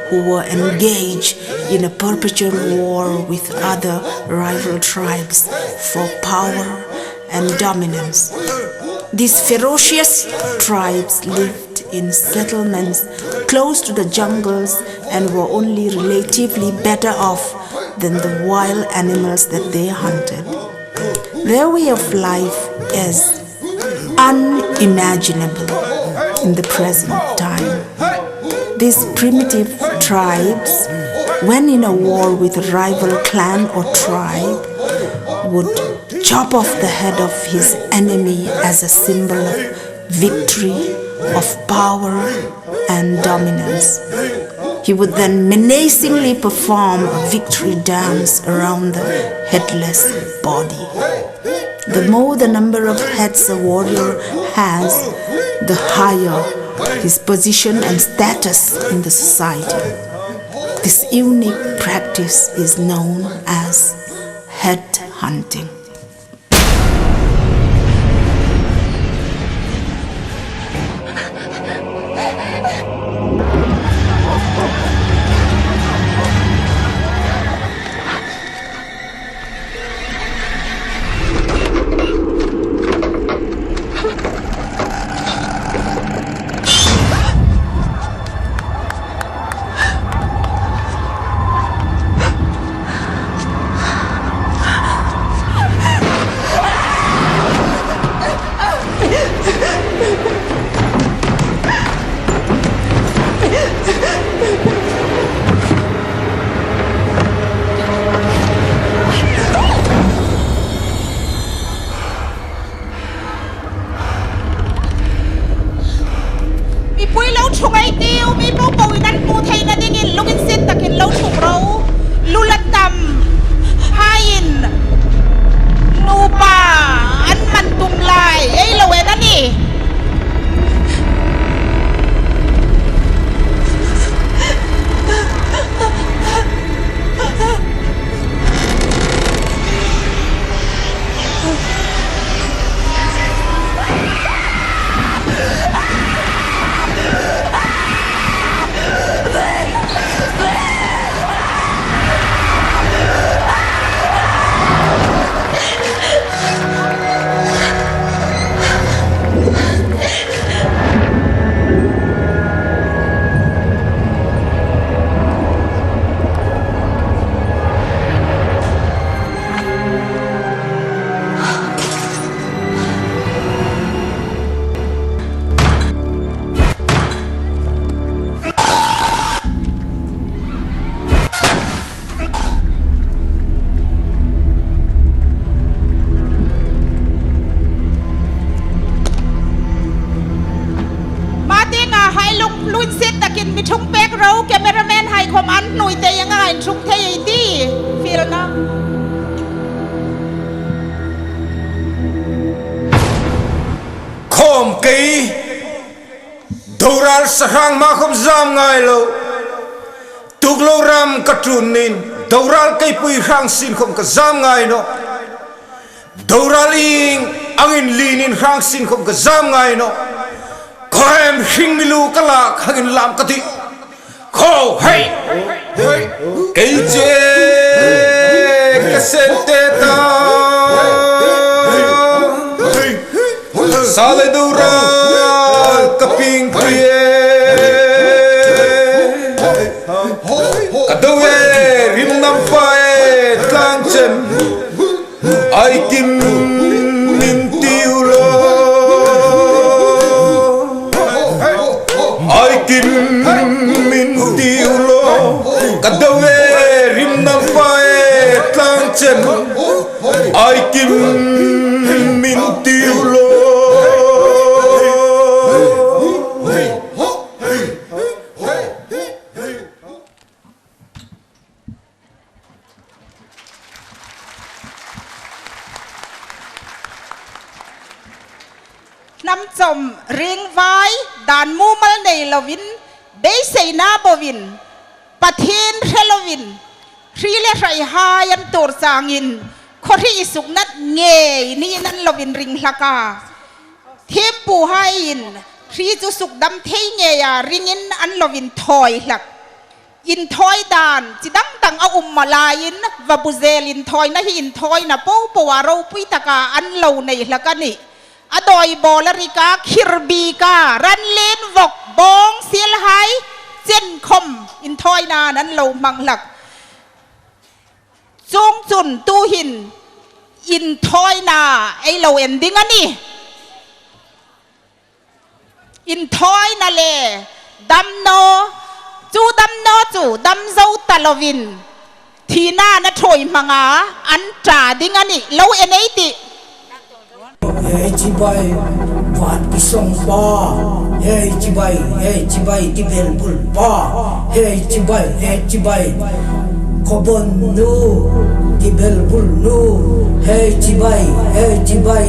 who were engaged in a perpetual war with other rival tribes for power and dominance. These ferocious tribes lived in settlements close to the jungles and were only relatively better off than the wild animals that they hunted. Their way of life is unimaginable in the present time. These primitive tribes, when in a war with a rival clan or tribe, would chop off the head of his enemy as a symbol of victory, of power, and dominance. He would then menacingly perform a victory dance around the headless body. The more the number of heads a warrior has, the higher his position and status in the society. This unique practice is known as head hunting. Mipui lo ṭhung ei tiu, mi popoin an hmu theina dingin lunginsiet takin lo ṭhung ro. Lula tam haiin nupa an man tum lai ei lo en a nih. Mati nga hai lung lunginsiet takin mi ṭhung pek ro, cameraman hai khom an hnuoi te ang a, an ṭhung thei ei ti. Fielna. Khom kei Doral sahrang ma khom zam ngai lo. Tuklo ram ka ṭun nin, Doral keipui hrang sin khom ka zam ngai nawh. Doral ieng angin linin hrang sin khom ka zam ngai nawh. Khaw hem hring mi lu ka lak hangin lam ka tih. Khaw hei! Kei che ka sen te ta. Sa le Doral ka ping pui e. Ka do e, rim nam pa e, tlang chen. Ai kim min tiu lo. Ai kim min tiu lo. Ka Ai kim min tiu lo. Hnamchawm ringvai, dan mumal nei lovin, beiseina bovin, Pathien hre lovin, hri le hraihai an tuor changin, khawhri suknat ngei niin an lo inring hlak a. Thiempuhaiin hri chu sukdam thei ngeia ringin an lo inthawi hlak. Inthawi dan chi dang dang a um a, laiin vabuzel inthawina hi inthawina popoa ropui taka an lo nei hlak a nih. A dawi bawl a rik a, khir bik a, ran lien vawk, bawng sielhai chen khawm inthawinain an lo hmang hlak. Chuongchun tuhin inthawina ei lo en ding a nih. Inthawina le damnaw, chu damnaw chu dam zo ta lovin, thina'n a ṭhuoi hmanga an ṭha ding a nih, lo en ei tih. Hei chibai, vat ki song pa. Hei chibai, hei chibai, ki bel bul pa. Hei chibai, hei chibai. Khawbon nu, ki bel bul nu. Hei chibai, hei chibai.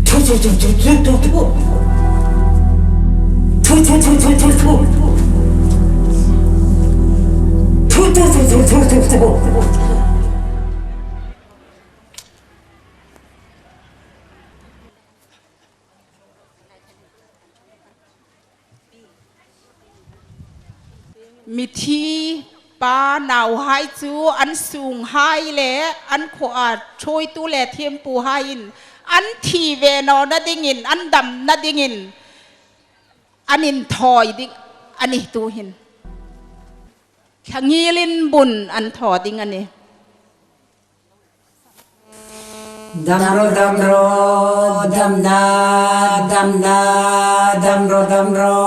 Thu, thu, thu, thu. Thu, thu, thu, thu, thu, thu. Thu, thu, thu, thu, thu, thu, thu. Mithi pa nauhai chu an sunghai le an khuoa ṭhuoitu le thiempuhaiin an thi ve nawna dingin, an damna dingin an inthawi ding a nih tuhin. Thla ngilin bun an thaw ding a nih. Dam ro, dam ro, dam na, dam na, dam ro, dam ro,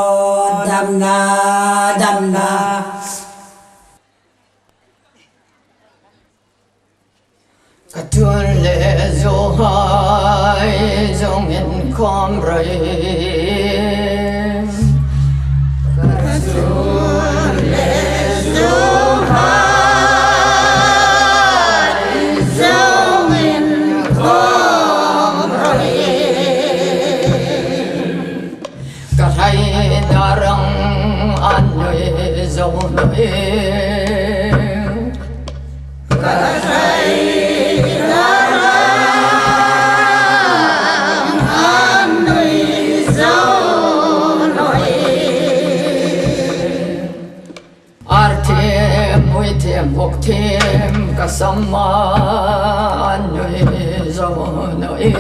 dam na, dam na. Ka tun le zuhai zong in khom rei. Ka tun le zuhai zong in khom rei. Ka hlai darang an nui zo nui. Ka hlai darang an nui zo nui. Ar thiem, ui thiem, bok thiem, ka sam a nui zo nui.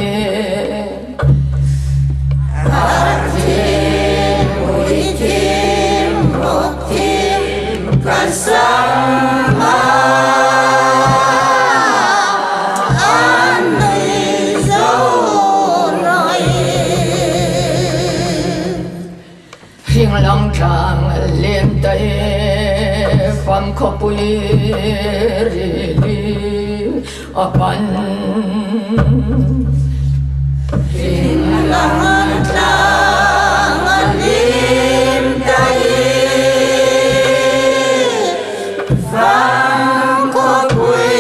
Ar thiem, ui thiem, bok thiem, ka sam a nui zo nui. Hring lang tlang lem tai, fam khawpui ri ri a pan. Hring lang tlang lem tai, fam khawpui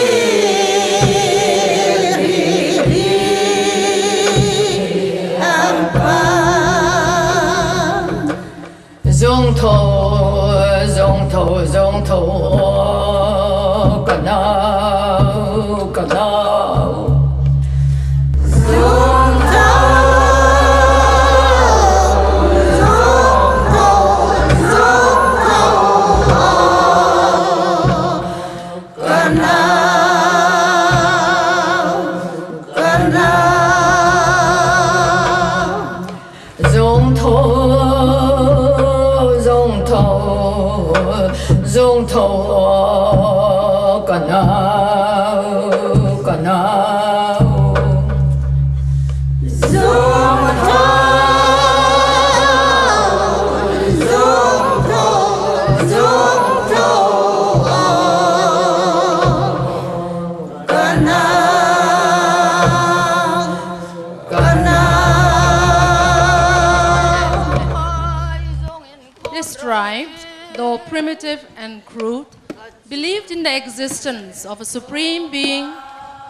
ri ri a pan. Zong tho, zong tho, zong tho, ka nau, ka nau. Zong tho, zong tho, zong tho, ka nau, ka nau. Zong tho, zong tho, zong tho, ka nau, ka nau. Zong tho, zong tho, zong tho, ka primitive and crude, believed in the existence of a supreme being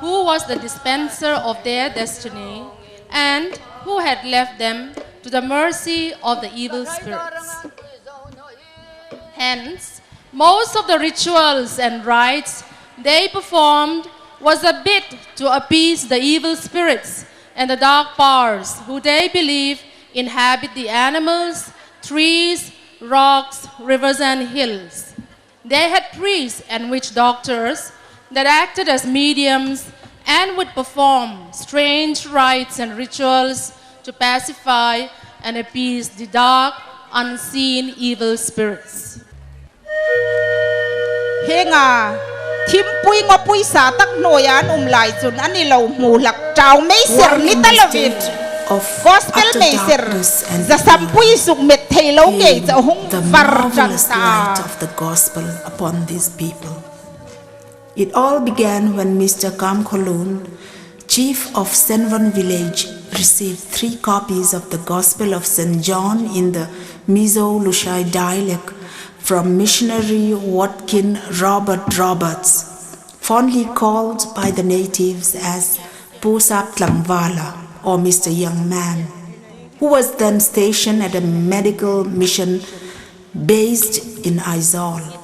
who was the dispenser of their destiny and who had left them to the mercy of the evil spirits. Hence, most of the rituals and rites they performed was a bid to appease the evil spirits and the dark powers who they believe inhabit the animals, trees, rocks, rivers, and hills. They had priests and witch doctors that acted as mediums and would perform strange rites and rituals to pacify and appease the dark, unseen evil spirits. Hienga, thimpui ngawpui sa tak hnuoia an um lai chun a ni lo hmu hlak, tau mei ser ni ta lovin, gospel mei ser, zasampui suk met thei lo ngei chu a hung var ṭan ta. Of the gospel upon these people. It all began when Mister Kamkholun, chief of Senvon village, received three copies of the Gospel of Saint John in the Mizo Lushai dialect from missionary Watkin Robert Roberts, fondly called by the natives as Pu Sap Tlangvala, or Mister Young Man, who was then stationed at a medical mission based in Aizawl.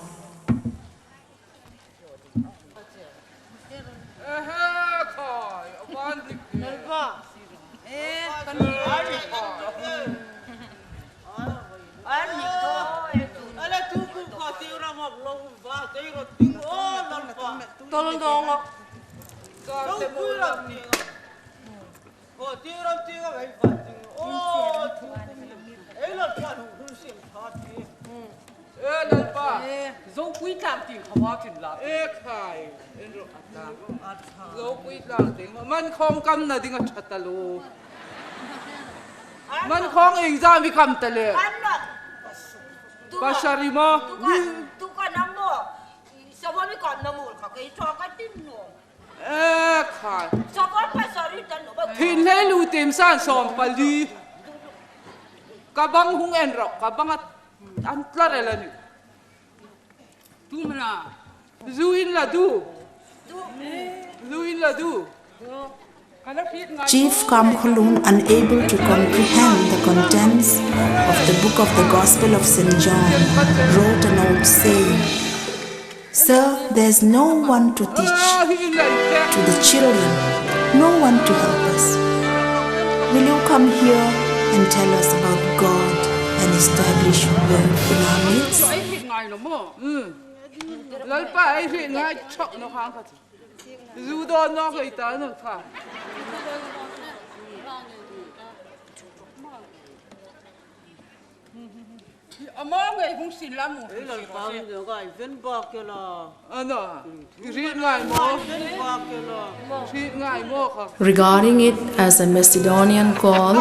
E, Lalpa. E, Zopui tlang tieng kha ma chin la. E, khai. En ro ata. Zopui tlang tieng. Man khawng kamna ding a ṭha ta lo. Man khawng iengzam i kam ta le. Pasari maw. Tuka, tuka nang maw. Sawm mi kamna mawl kha kei ṭha ka tin naw. E khai. Sawm pasari tan naw. Thin hlei lu tim san sawm pali. Ka bang hung en rawh, ka bang a, an tlar el a nih. Tu mana. Zu in la du. Zu in la du. Chief Kamkholun, unable to comprehend the contents of the book of the Gospel of Saint John, wrote an old saying, "Sir, there's no one to teach to the children, no one to help us. Will you come here and tell us about God and establish work in our midst?" Lalpa, ei hriet ngai chawk naw khang kha. Zu dawn naw kei ta naw kha. Ama ngei hung sin lam u. Ei Lalpa, mi lo gai ven ba ke la. Ana. Ven ba ke la. Regarding it as a Macedonian call,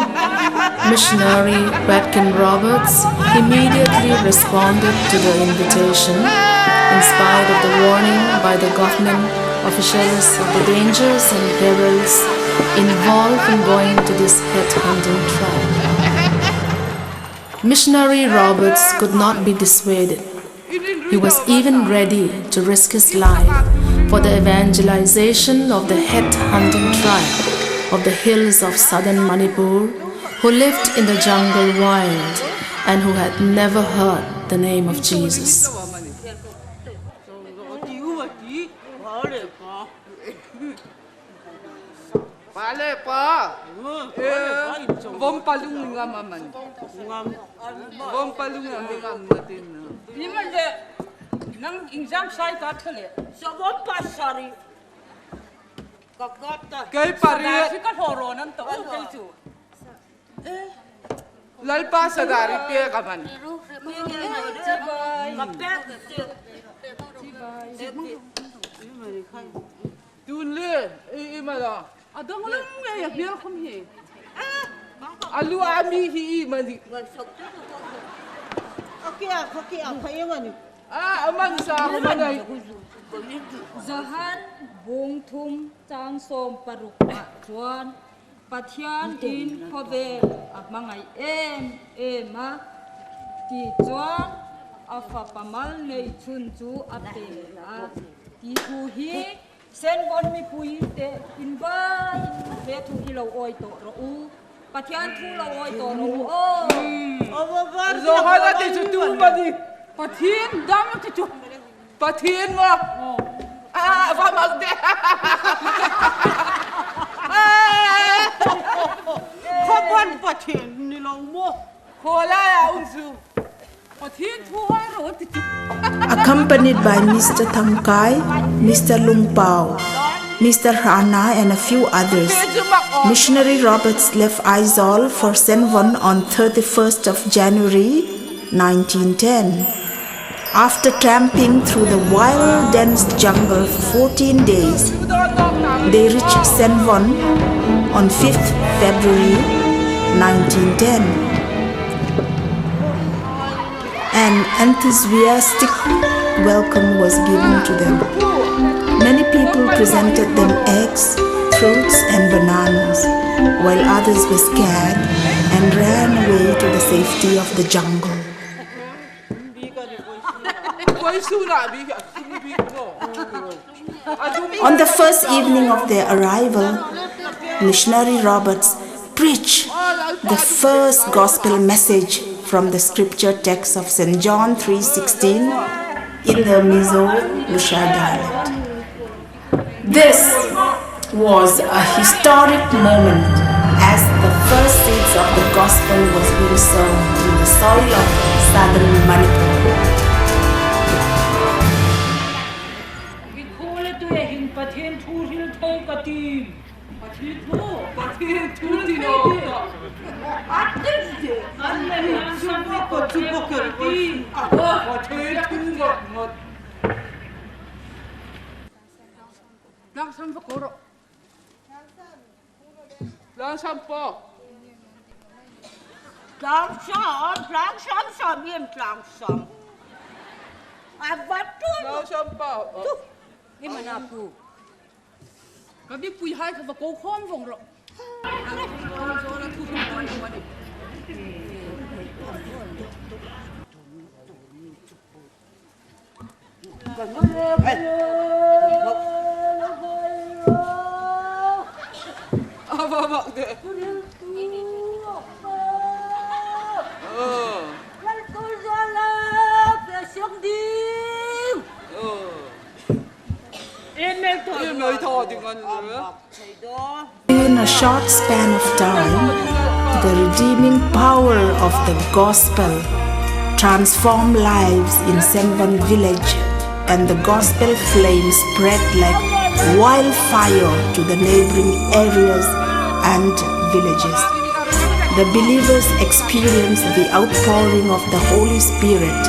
missionary Watkin Roberts immediately responded to the invitation, in spite of the warning by the government officials of the dangers and perils involved in going to this head hunting tribe. Missionary Roberts could not be dissuaded. He was even ready to risk his life for the evangelization of the head hunting tribe of the hills of southern Manipur, who lived in the jungle wild and who had never heard the name of Jesus. Pa le pa. Vom palung ngam a man. Vom palung ngam ngam na tin. Ni man le. Nang exam sai ka thale. Sawm pasari. Ka ka ta. Kei pari. Ka horo nan to kei chu. Lalpa sadari pek a man. Tun le, i, i ma la. A dong lam nge ya bial khum hi. A lu a mi hi i ma ni. A kia, a kia, a kia ma ni. A, a man sa, a man ai. Johan bung thum chang sawm paruk ah chuan Pathianin khawvel a hmangaih em em a, ti chuan A fapa mal nei chun chu a pe a. Ti thu hi Senvon mipui te invai le thu hi lo awi tawh ro u. Pathian thu lo awi tawh ro u. Oh. Zo ha la ti chu tu ma di. Pathian dam ti chu. Pathian ma. Ah, va ma de. Khawpan Pathian ni lo maw. Khawlai a um chu. Accompanied by Mister Thangkai, Mister Lungpau, Mister Hrana and a few others, Missionary Roberts left Aizawl for Senvon on thirty-first of January nineteen ten. After tramping through the wild, dense jungle for fourteen days, they reached Senvon on fifth February nineteen ten. An enthusiastic welcome was given to them. Many people presented them eggs, fruits, and bananas, while others were scared and ran away to the safety of the jungle. On the first evening of their arrival, Missionary Roberts preached the first gospel message from the scripture text of Saint John three sixteen in the Mizo Lusha dialect. This was a historic moment as the first seeds of the gospel was being sown in the soil of southern Manipur. I khawla tu e hin Pathien thu hril thei ka ti. Pathien thu, Pathien thu ti lo. An le an sum ko chu ko ko ti. Pathien thu ngot ngot. Tlang sam pa ko ro. Tlang sam pa. Tlang sam, tlang sam sam iem tlang sam. A va tu. Tlang sam pa. Tu. Ni mana pu. Ka bik pui hai ka va ko khom vong ro. In a short span of time, the redeeming power of the gospel transformed lives in Senvon village, and the gospel flame spread like wildfire to the neighboring areas and villages. The believers experienced the outpouring of the Holy Spirit,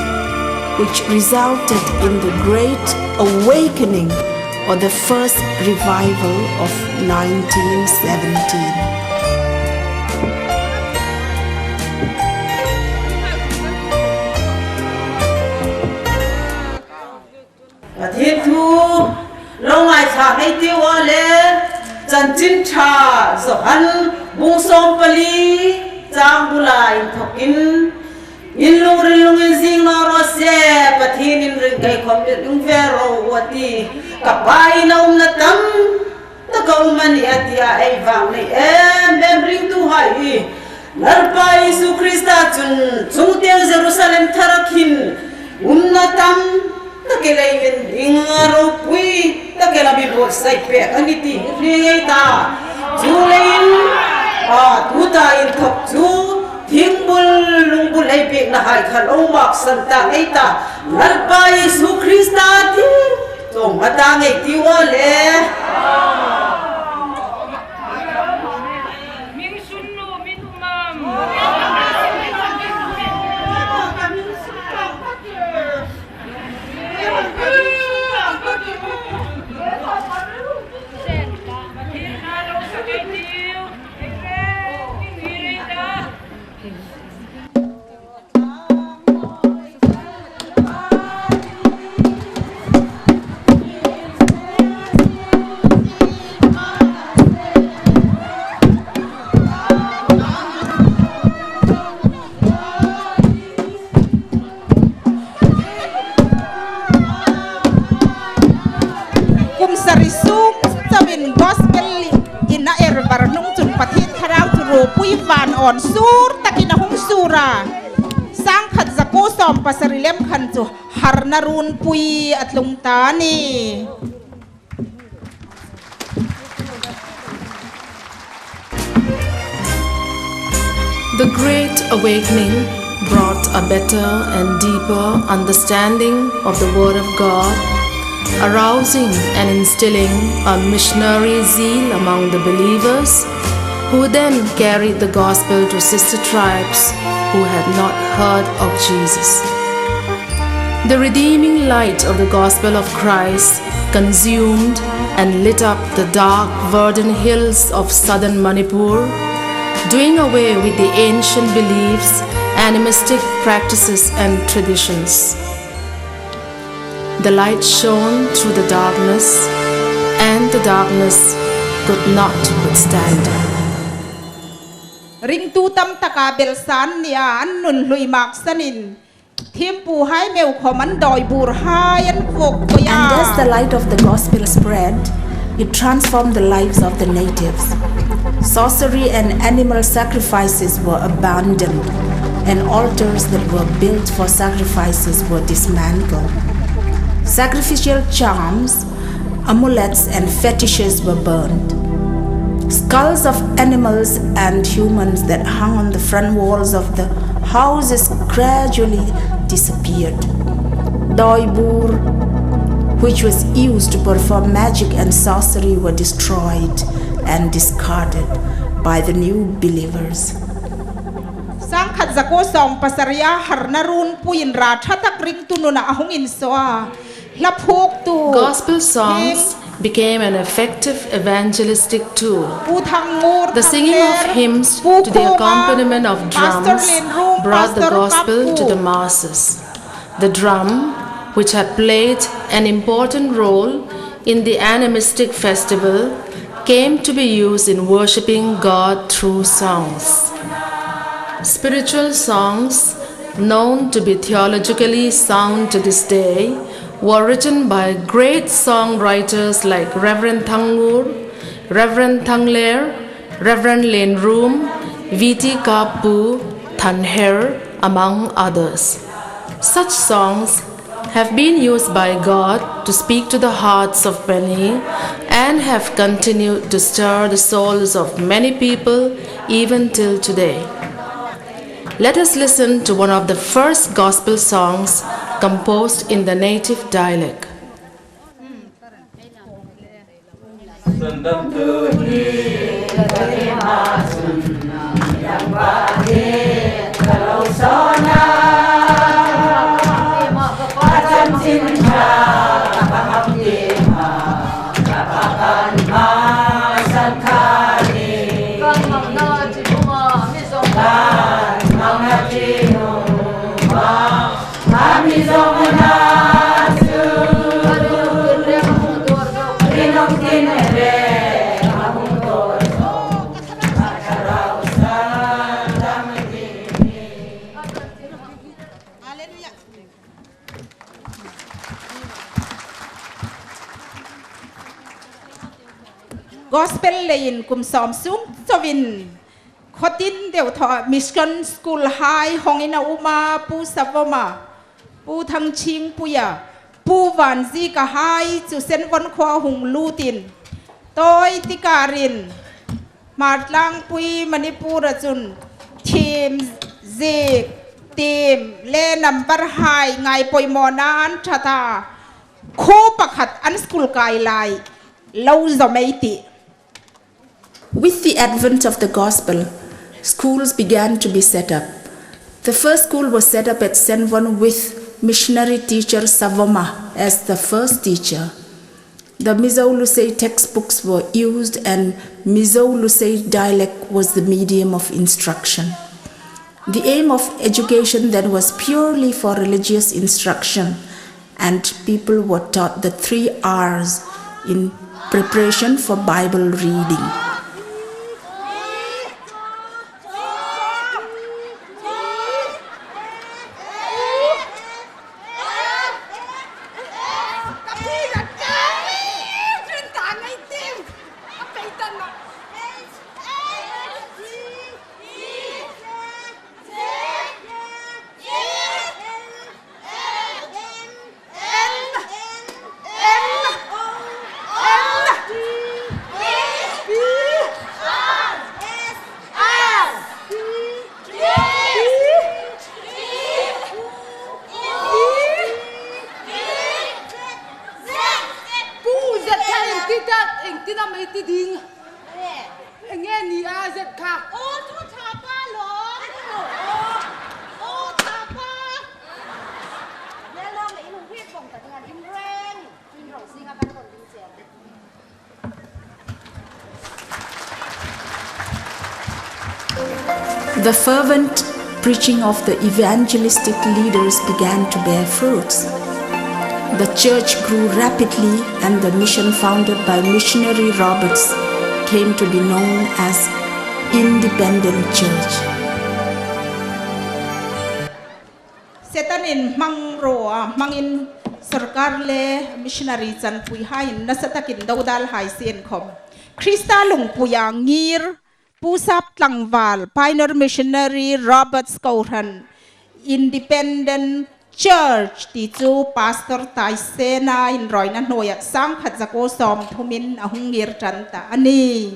which resulted in the Great Awakening or the first revival of nineteen seventeen. Pathien thu lo ngaithlak ei tiu a le, Chanchin Ṭha Johan bung sawm pali chang bula inthokin, in lungril lungin zing naw raw se, Pathien in ring kei khawm ring ve ro u a ti. Ka Pa in a umna tam tak a um a nih a ti a, ei vang nei em em ringtuhai hi. Lalpa Isu Krista chun chungtieng Jerusalem thara khin umna tam tak el ei en ding a, ropui tak el a mi buotsai pek a nih ti hre ngei ta. Chuleiin, a, tuta inthok chu thingbul lungbul ei biekna hai kha lo maksan ta ngei ta. Lalpa Isu Krista ti tawng a ta ngei tiu a le. an awn sur takin a hung sur a. Sangkhat zakuo sawm pasari lem khan chu harna runpui a tlung ta a nih. The Great Awakening brought a better and deeper understanding of the Word of God, arousing and instilling a missionary zeal among the believers, who then carried the gospel to sister tribes who had not heard of Jesus. The redeeming light of the gospel of Christ consumed and lit up the dark, verdant hills of southern Manipur, doing away with the ancient beliefs, animistic practices, and traditions. The light shone through the darkness, and the darkness could not withstand. Ringtu tam taka belsan nia an nun hlui maksanin, thiempuhai meu khom an dawi burhai an vuok poi a. And as the light of the gospel spread, it transformed the lives of the natives. Sorcery and animal sacrifices were abandoned, and altars that were built for sacrifices were dismantled. Sacrificial charms, amulets, and fetishes were burned. Skulls of animals and humans that hung on the front walls of the houses gradually disappeared. Dawi bur, which was used to perform magic and sorcery, were destroyed and discarded by the new believers. Sangkhat zakuo sawm pasari a harna runpuiin ra ṭha tak ringtu nuna a hung insuo a. Hla phuoktu Gospel songs became an effective evangelistic tool. Pu Thangngur, the singing of hymns to the accompaniment of drums brought the gospel to the masses. The drum, which had played an important role in the animistic festival, came to be used in worshipping God through songs. Spiritual songs, known to be theologically sound to this day, were written by great songwriters like Reverend Thangngur, Reverend Thangler, Reverend Lenrum, V T Kappu, Thanher, among others. Such songs have been used by God to speak to the hearts of many and have continued to stir the souls of many people even till today. Let us listen to one of the first gospel songs composed in the native dialect. Gospel leiin kum sawm sung chauin khawtin deu thaw mission school hai hawngin a um a, Pu Savawma, Pu Thangchhingpuia, Pu Vanzika hai chu Senvon khuoa hung lutin, tawi tikarin Hmartlangpui Manipura chun thiem, ziek, tiem le number hai ngaipoimawna an ṭha ta, khuo pakhat an school kai lai lo zawm ei tih. With the advent of the gospel, schools began to be set up. The first school was set up at Senvon with missionary teacher Savoma as the first teacher. The Mizo Lusei textbooks were used and Mizo Lusei dialect was the medium of instruction. The aim of education then was purely for religious instruction, and people were taught the three R's in preparation for Bible reading. The fervent preaching of the evangelistic leaders began to bear fruits. The church grew rapidly, and the mission founded by missionary Roberts came to be known as Independent Church. Setanin hmang ro a, hmangin sawrkar le missionary chanpuihaiin nasa takin dodalhai sien khom, Krista lungpuia ngir Pu Sap Tlangval, pioneer missionary Roberts kohran, Independent Church ti chu Pastor Taisena inrawina hnuoia sangkhat zakuo sawmthumin a hung ngir ṭan ta a nih.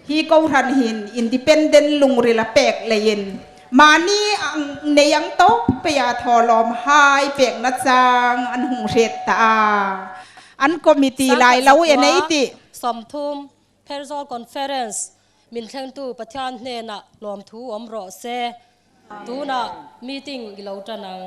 Hi kohran hin independent lungril a pek leiin mani ang nei ang tawk peia thawlawmhai pekna chang an hung hriet ta a. An committee lai lo en ei tih. Sawmthum, Pherzawl Conference min thlengtu Pathian hnena lawmthu awm rawh se. Tuna meeting i lo ṭan ang.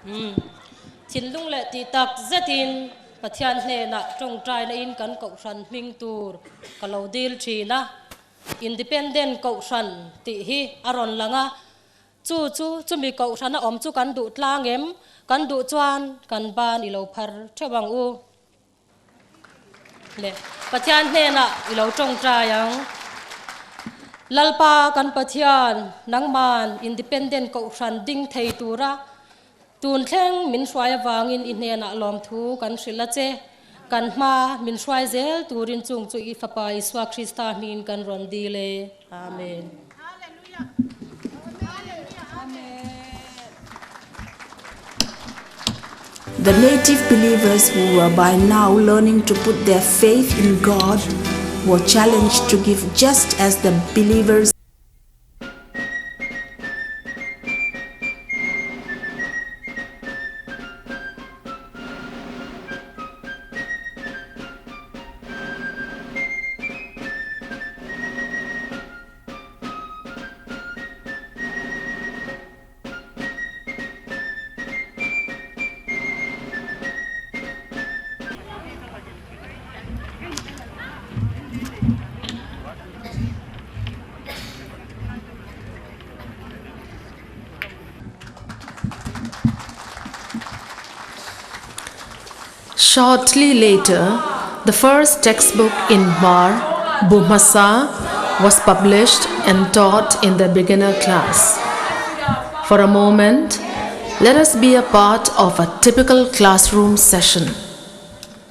Hmm. Thinlung le tih tak zetin Pathian hnena ṭawngṭainain kan kohran hming tur ka lo dil ṭhin a. Independent kohran tih hi a rawn lang a. Chu chu, chumi kohrana awm chu kan duh tlang em? Kan duh chuan kan ban i lo phar theuh ang u. Le, Pathian hnena i lo ṭawngṭai ang. Lalpa kan Pathian, nangman independent kohran ding thei tura tun thleng min hruai avangin i hnena lawmthu kan hril a che. Kan hma min hruai zel turin chung chu i Fapa Isua Krista hmingin kan rawn dil e. Amen. The native believers who were by now learning to put their faith in God were challenged to give just as the believers. Shortly later, the first textbook in Hmar, Bu Hmasa, was published and taught in the beginner class. For a moment, let us be a part of a typical classroom session.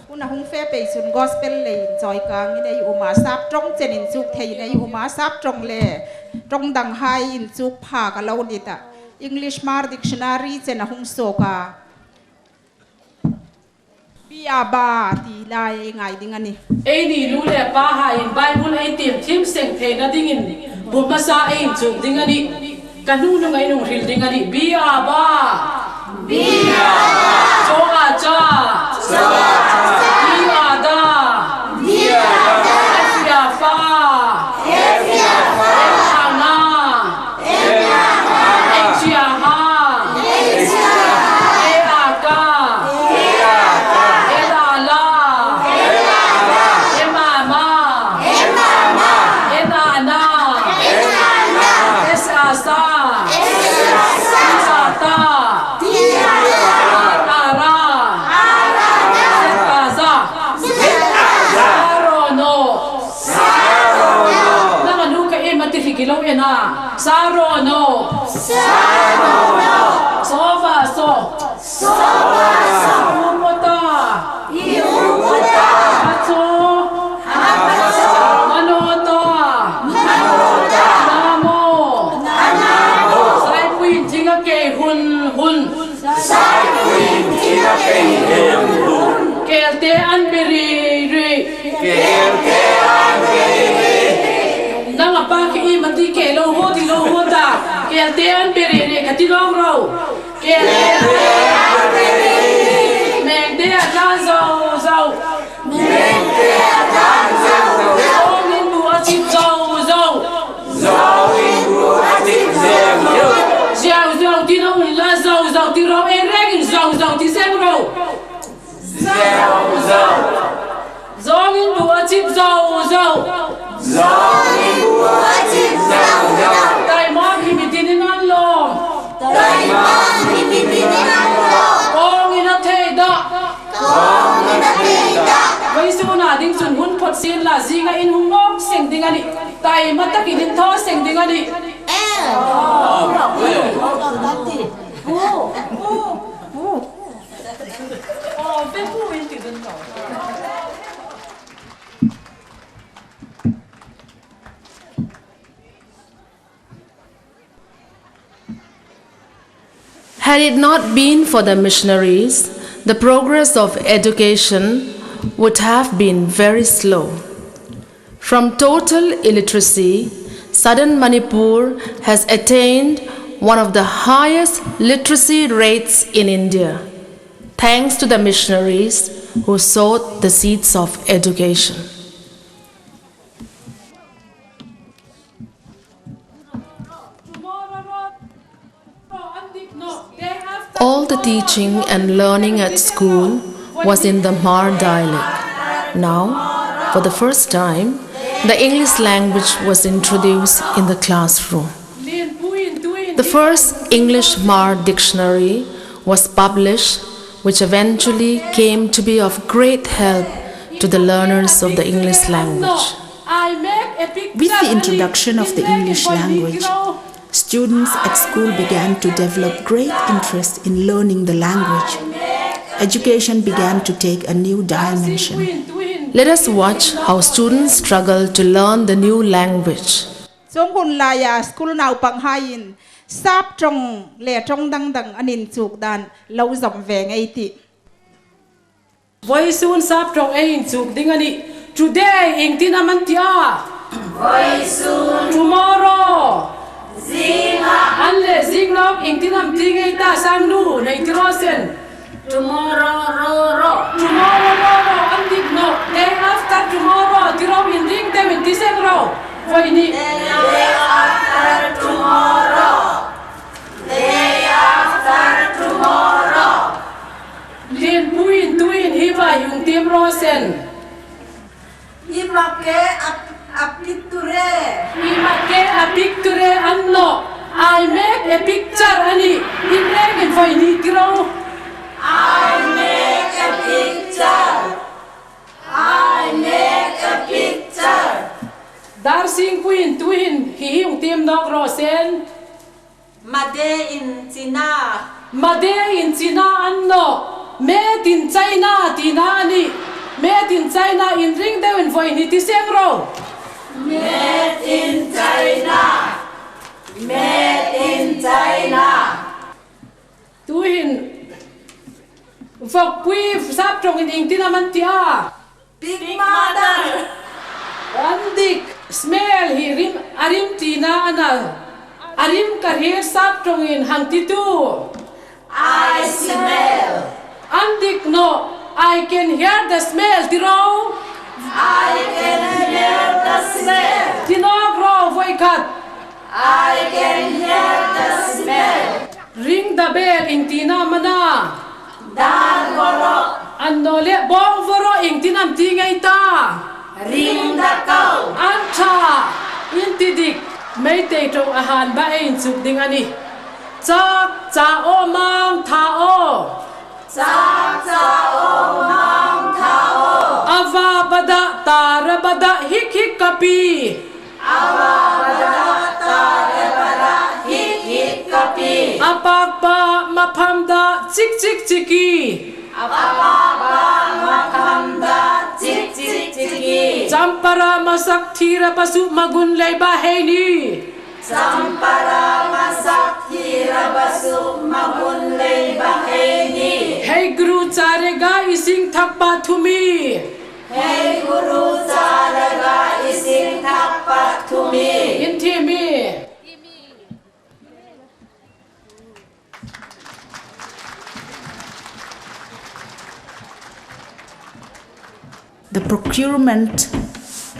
Hun a hung fe pei chun gospel lei inchawikangin ei um a, sap ṭawng chen inchuk theiin ei um a, sap ṭawng le ṭawng danghai inchuk phak a lo ni ta. English Hmar dictionary chen a hung suok a. Bia ba ti lai ei ngai ding a nih. Eini nu le pahain Bible ei tiem thiem seng theina dingin Bu Hmasa ei inchuk ding a nih. Ka hnunga ei hung hril ding a nih. Bia ba. Bia ba. Cho a cha. Cho a cha. Di a da. Di a da. F a fa. F a fa. F a nga. H a ha. H a ha. E a ka. E a ka. L a la. L a la. M a ma. M a ma. N a na. N a na. S a sa. S a sa. T a ta. T a ta. R a ra. R a ra. Z a za. Z a za. Sa raw naw. Sa raw naw. Nang a nu ka em a ti hrik i lo en a. Sa raw naw. Sa raw naw. Saw va saw. Saw va saw. U maw ta. I u maw ta. Ha chaw. Ha chaw. Ma naw ta. Ma naw ta. Na maw. Na maw. Saipui in thing a kei hun hun. Saipui in thing a kei hun hun. Kelte an be ri ri. Kelte an be ri ri. Nang a pa khi i ma ti ke lo ho ti lo ho ta. Kelte an be ri ri ka ti lo ro. Kelte an be ri ri. Mengte a tlan zo zo. Mengte a tlan zo zo. Chip zo zo. Zo ni bu a chip zo zo. Taima hi mi tinin an lawm. Taima hi mi tinin an lawm. Kawngin a thei dah. Kawngin a thei dah. Vawisuna ding chun hun phawt sien la, zinga in hung nawk seng ding a nih. Taima takin in thaw seng ding a nih. Had it not been for the missionaries, the progress of education would have been very slow. From total illiteracy, southern Manipur has attained one of the highest literacy rates in India, thanks to the missionaries who sowed the seeds of education. All the teaching and learning at school was in the Hmar dialect. Now, for the first time, the English language was introduced in the classroom. The first English Hmar dictionary was published, which eventually came to be of great help to the learners of the English language. With the introduction of the English language, students at school began to develop great interest in learning the language. Education began to take a new dimension. Let us watch how students struggle to learn the new language. Chuong hun laia school naupanghaiin sap ṭawng le ṭawng dang dang an inchuk dan lo zawm ve ngei ei tih. Vawisun sap ṭawng ei inchuk ding a nih. Today iengtin am an ti a? Vawisun. Tomorrow. Zinga. An le zing nawk iengtin am ti ngei ta, Sangnu, nei ti raw sen. Tomorrow ro ro. Tomorrow ro ro, an dik nawh. Day after tomorrow ti ro, inring deuin ti seng ro. Vawisun. Day after tomorrow. Day after tomorrow. Lienpuiin tuhin hi va hung tiem raw sen. Hi ma ke a, a picture. Hi ma ke a picture an nawh. I make a picture a nih. Inrengin vawisun ti ro. I make a picture. I make a picture. Darsingpuiin tuhin hi hi hung tiem nawk raw sen. Made in China. Made in China an nawh. Made in China tina a nih. Made in China, inring deuin vawisun ti seng ro. Made in China. Made in China. Tuhin vawkpui sap ṭawngin iengtin am an ti a? Pig mother. An dik. Smell hi rim, a rim tina a na. A rim ka hriet sap ṭawngin hang ti tu. I smell. An dik nawh. I can hear the smell ti ro. I can hear the smell. Ti nawk ro voi khat. I can hear the smell. Ring the bell iengtina am a na? Dang vaw rawh. Annawleh bawng vaw rawh iengtin am ti ngei ta? Ring the cow. An ṭha. In ti dik. Meitei ṭawng a han ba ei inchuk ding a nih. Chak cha aw, mang tha aw. Chak cha aw, mang tha aw. A va ba da, ta ra ba da, hik hik ka pi. A va ba da, ta ra ba da, hik hik ka pi. A pak ba, ma pham da, chik chik chiki. A pak ba, ma pham da, chik chik chiki. Champara masak thira pasu magun lei ba hei ni. Champara masak thira pasu magun lei ba hei ni. Hei guru charega ising thak pa thumi. Hei guru charega ising thak pa thumi. In thimi. The procurement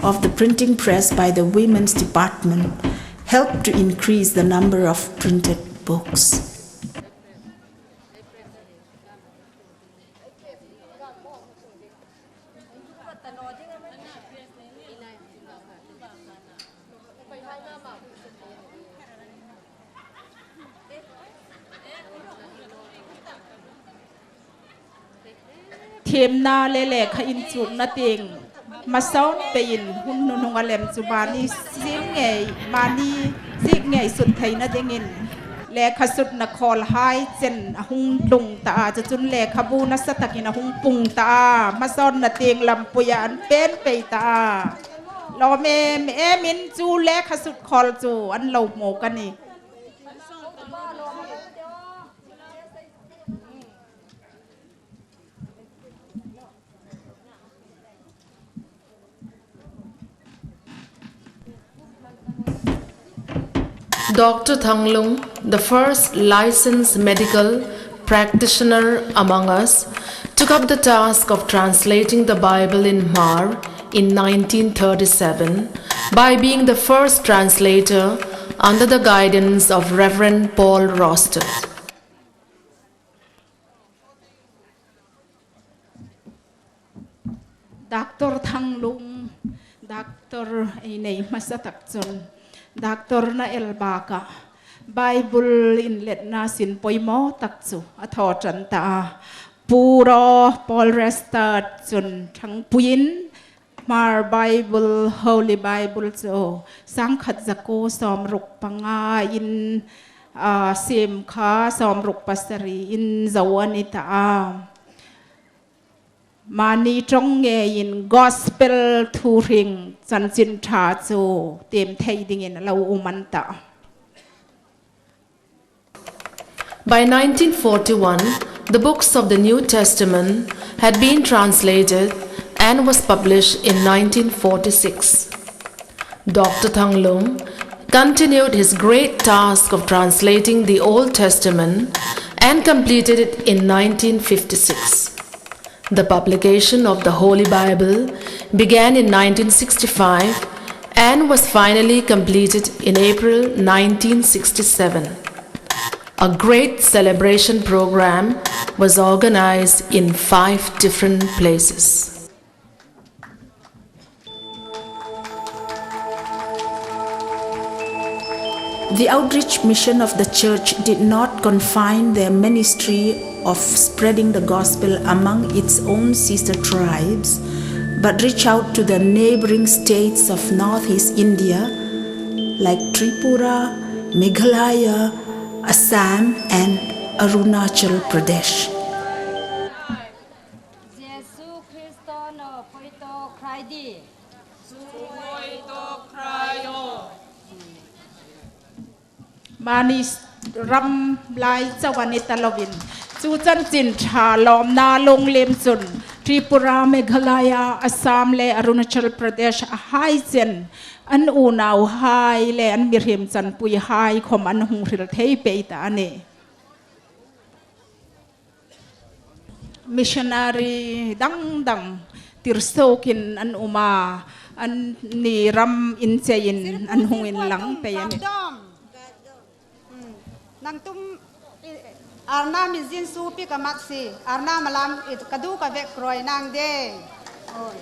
of the printing press by the Women's Department helped to increase the number of printed books. thiemna le lekha inchukna tieng hmasawn peiin hun hnuhnunga lem chu mani ziek ngei, mani ziek ngei sut theina dingin lekha sutna khawlhai chen a hung tlung ta a, chu chun lekhabu nasa takin a hung pung ta a, hmasawnna tieng lampuia an pen pei ta a. Lawm em emin chu lekha sut khawl chu an lo hmu ka ni. Doctor Thanglung, the first licensed medical practitioner among us, took up the task of translating the Bible in Hmar in nineteen thirty-seven by being the first translator under the guidance of Reverend Paul Rostad. Doctor Thanglung, doctor ei nei hmasa tak chun, doctor-na el bakah Bible inletna sin poimaw tak chu a thaw ṭan ta a. Pu Ro Paul Rostad chun ṭhangpuiin Hmar Bible, Holy Bible chu sangkhat zakuo sawmruk pangain, a, siem kha sawmruk pasariin zo a ni ta a. Mani ṭawng ngeiin gospel thuhring chanchin ṭha chu tiem thei dingin a lo um an ta. By nineteen forty-one, the books of the New Testament had been translated and was published in nineteen forty-six. Doctor Thanglung continued his great task of translating the Old Testament and completed it in nineteen fifty-six. The publication of the Holy Bible began in nineteen sixty-five and was finally completed in April nineteen sixty-seven. A great celebration program was organized in five different places. The outreach mission of the church did not confine their ministry of spreading the gospel among its own sister tribes, but reach out to the neighboring states of northeast India like Tripura, Meghalaya, Assam, and Arunachal Pradesh. Jesu Kristo no poito khrai di. Mani ram lai chauh a ni ta lovin, chu chanchin ṭha lawmna lungliem chun Tripura, Meghalaya, Assam le Arunachal Pradesh a hai chen an unauhai le an mihriem chanpuihai khom an hung hril thei pei ta a nih. Missionary dang dang tirsokin an um a, an ni ram incheiin an hung inlang pei a nih. Nang tum, i, arna mi zin su pi ka mak si, arna malam i ka du ka vek kroi nang de. Oi.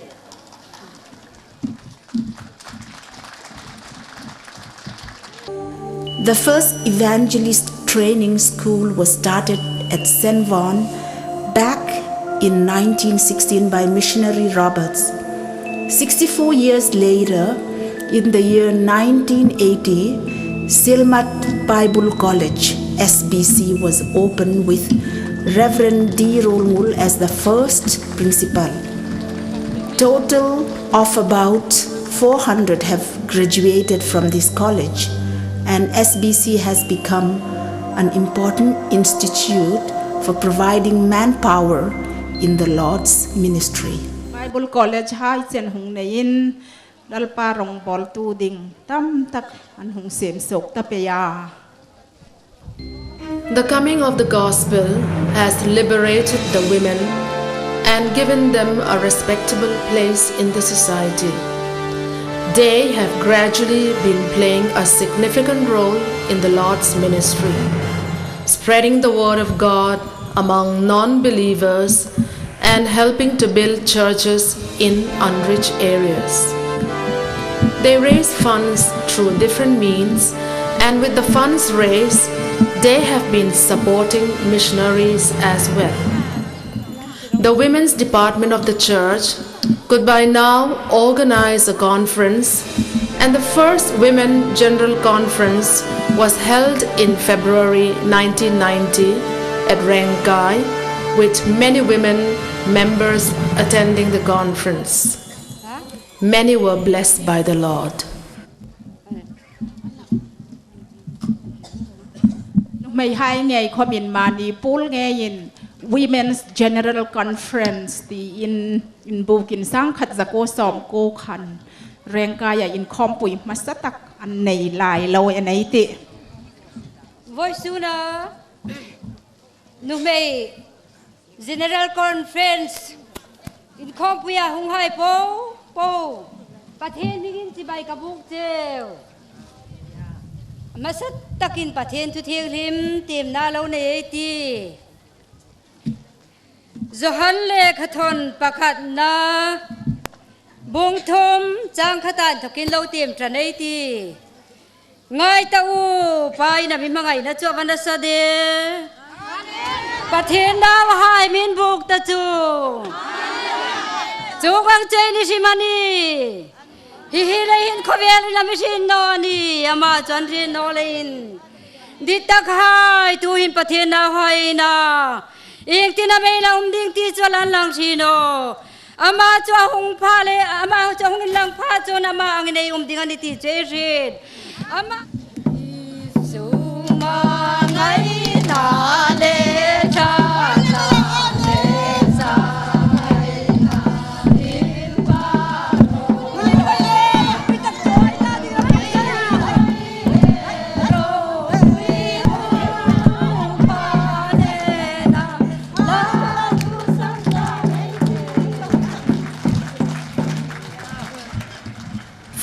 The first evangelist training school was started at Senvawn back in nineteen sixteen by missionary Roberts. Sixty-four years later, in the year nineteen eighty, Silmat Bible College, S B C, was opened with Reverend D Rolngul as the first principal. Total of about four hundred have graduated from this college, and S B C has become an important institute for providing manpower in the Lord's ministry. Bible College hai chen hung neiin Lalpa rongbawltu ding tam tak an hung siem suok ta pei a. The coming of the gospel has liberated the women and given them a respectable place in the society. They have gradually been playing a significant role in the Lord's ministry, spreading the word of God among non-believers and helping to build churches in unreached areas. They raise funds through different means, and with the funds raised, they have been supporting missionaries as well. The women's department of the church could by now organize a conference, and the first women general conference was held in February nineteen ninety at Rengkai, with many women members attending the conference. Many were blessed by the Lord. Nuhmeihai ngei khawmin mani pawl ngeiin Women's General Conference tiin inbukin sangkhat zakuo sawmkuo khan Rengkaia inkhawmpui hmasa tak an nei lai lo a nei tih. Vawisuna nuhmei General Conference inkhawmpuia hunghai po po Pathien hmingin chibai ka buk cheu. Hmasa takin Pathien thu thienghlim tiemna lo nei ei tih. Johan lekhathawn pakhatna bung thum chang khat inthokin lo tiem ṭan ei tih. Ngai ta u, Pa in a mi hmangaina chu a va nasa de. Pathien nauhai mi buk ta chu. Chuong ang cheu ni hrim a nih. Hi hi leiin khawvelin a mi hriet naw a nih. Ama chu an hriet naw leiin. Dittakhai, tuhin Pathien nauhai na. Iengtin am ei la um ding ti chu a la inlang hri naw. Ama chu a hung pha le, ama chu a hung inlang pha chun ama angin ei um ding a nih ti chu ei hriet. Ama.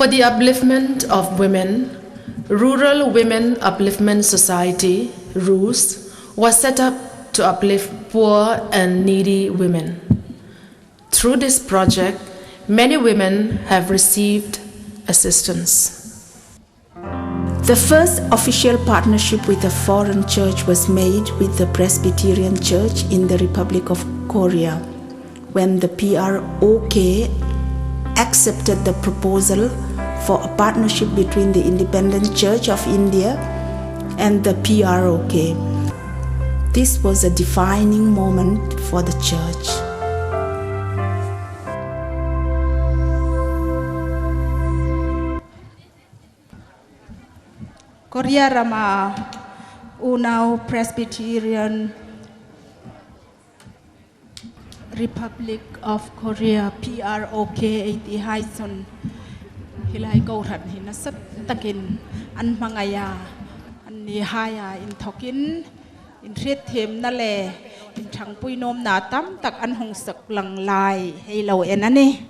For the upliftment of women, Rural Women Upliftment Society, RUWS, was set up to uplift poor and needy women. Through this project, many women have received assistance. The first official partnership with a foreign church was made with the Presbyterian Church in the Republic of Korea, when the P R O K accepted the proposal for a partnership between the Independent Church of India and the P R O K. This was a defining moment for the church. Korea rama unau Presbyterian Republic of Korea, P R O K, ei tihai chun hi lai kohran hi nasa takin an hmangaia, annihaia inthokin inhrietthiemna le inṭhangpui nuomna tam tak an hung suklang lai hei lo en a nih.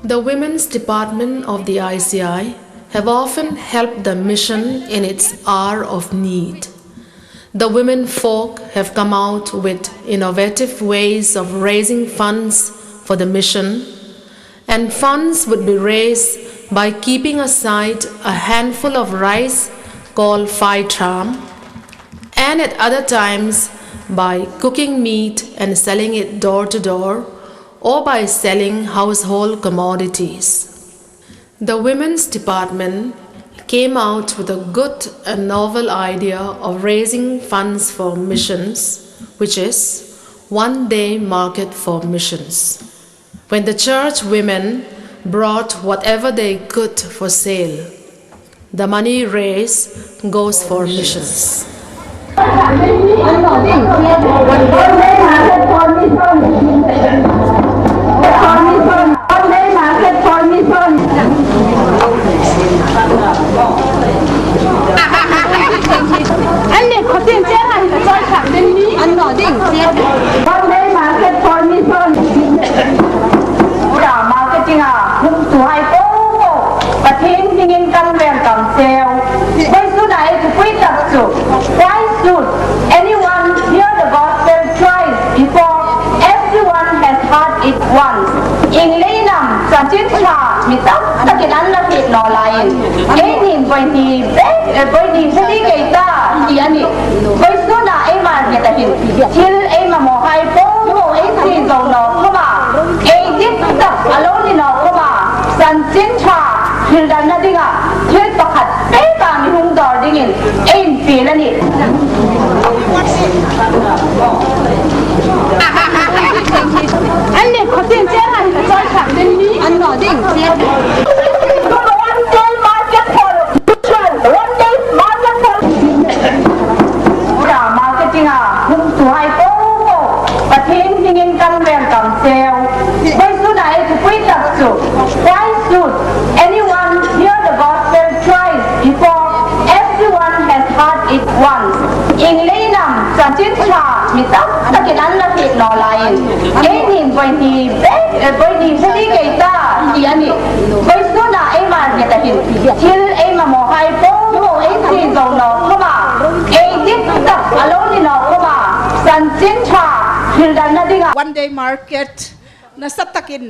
The women's department of the I C I have often helped the mission in its hour of need. The women folk have come out with innovative ways of raising funds for the mission, and funds would be raised by keeping aside a handful of rice called phai tham, and at other times by cooking meat and selling it door to door, or by selling household commodities. The women's department came out with a good and novel idea of raising funds for missions, which is one day market for missions. When the church women brought whatever they could for sale, the money raised goes for missions. Marketing-a hung tuhai po po, Pathien hmingin kan rem kam seu. Vawisuna ei thupui Voi ni bek, eh, voi ni hre ni kei ta, ti a nih. Vawisuna ei market-a hin thil ei mamawhai po po ei siem zo naw khawma, ei dik tak a lo ni naw khawma, chanchin ṭha hril darna dinga thil pakhat pek a mi hung dawr dingin ei infiel a nih. An ni khawtin chair-a hin a chawi ṭhak ding ni. An naw ding chair. One day market for Christian, one day market for Marketing-a hung tuhai po po, Pathien hmingin kan welcome cheu. Vawisuna ei thupui tak chu, why should anyone hear the gospel twice before everyone has heard it once? Ieng leiin am chanchin ṭha mi tam takin an la hriet naw laiin, keinin voi ni bek, eh, voi ni hre ni kei ta, ti a nih. Vawisuna ei market-a hin thil ei mamawhai po po ei siem zo naw khawma, ei dik tak a lo ni naw khawma, chanchin ṭha hril darna dinga. One day market nasa takin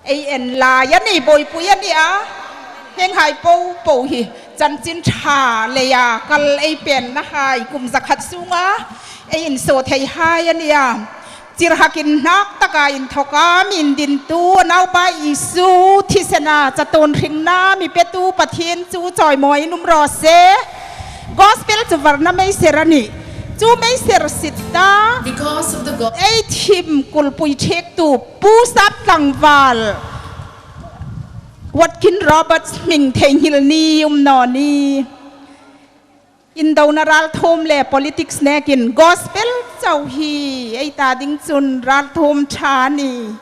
ei en lai a nih, buoipui a nih a. Hienghai po po hi chanchin ṭha leia kal ei pennahai kum zakhat sunga ei insuo theihai a nih a. Chirhak inhnak taka inthoka mi indintu a Naupa Isu thisena chatuon hringna mi petu Pathien chu chawimawiin um raw se. Gospel chu varna meiser a nih. Chu meiser sit ta. Because of the go- Ei thim kulpui ṭhektu Pu Sap Tlangval, Watkin Roberts hming theinghil ni um naw ni. Indona ralthuom le politics nekin gospel chau hi ei ta ding chun ralthuom ṭha a nih.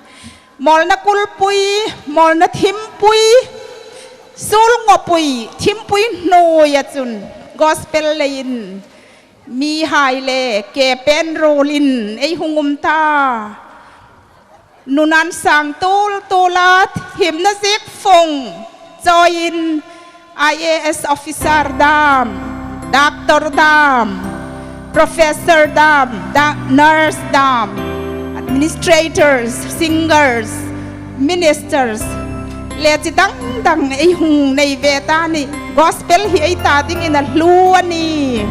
Mawlna kulpui, mawlna thimpui, suol ngawpui, thimpui hnuoia chun gospel leiin mihai le ke pen ruolin ei hung um ta. Nunna sang tul tula thimna ziek fung chawiin I A S officer dam, doctor dam, professor dam, da-, nurse dam, administrators, singers, ministers, le chi dang dang ei hung nei ve ta a nih. Gospel hi ei ta dingin a hlu a nih.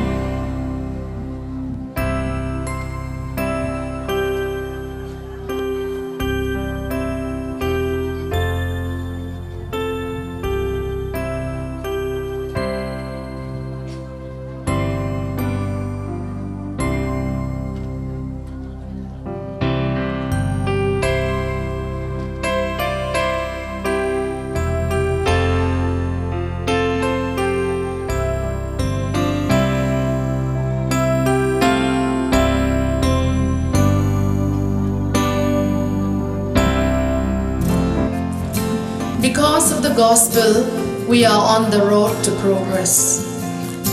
Because of the gospel, we are on the road to progress.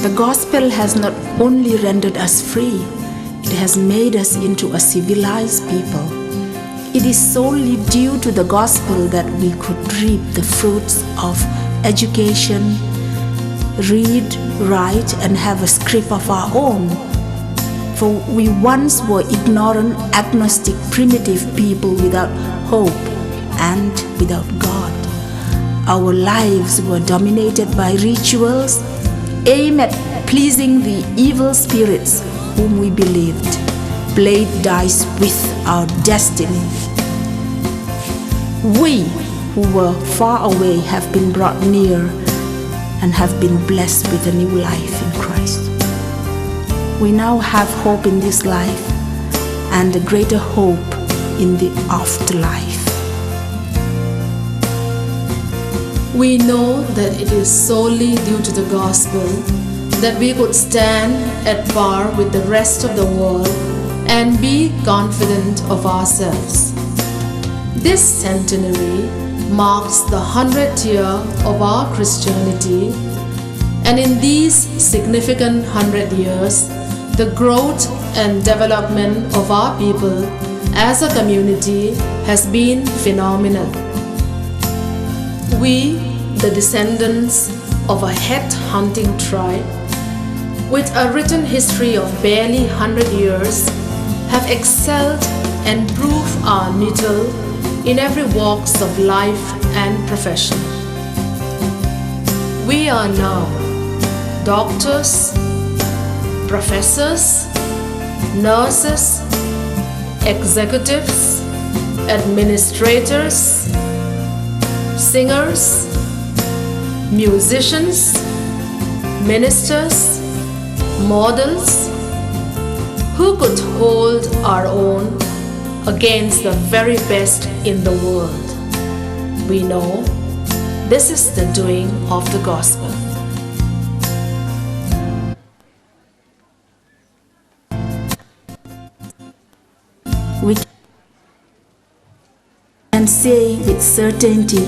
The gospel has not only rendered us free, it has made us into a civilized people. It is solely due to the gospel that we could reap the fruits of education, read, write, and have a script of our own. For we once were ignorant, agnostic, primitive people without hope and without God. Our lives were dominated by rituals aimed at pleasing the evil spirits whom we believed played dice with our destiny. We who were far away have been brought near and have been blessed with a new life in Christ. We now have hope in this life and a greater hope in the afterlife. We know that it is solely due to the gospel that we could stand at par with the rest of the world and be confident of ourselves. This centenary marks the hundredth year of our Christianity, and in these significant hundred years, the growth and development of our people as a community has been phenomenal. We, the descendants of a head hunting tribe with a written history of barely hundred years, have excelled and proved our mettle in every walks of life and profession. We are now doctors, professors, nurses, executives, administrators, singers, musicians, ministers, models, who could hold our own against the very best in the world. We know this is the doing of the gospel. We can say with certainty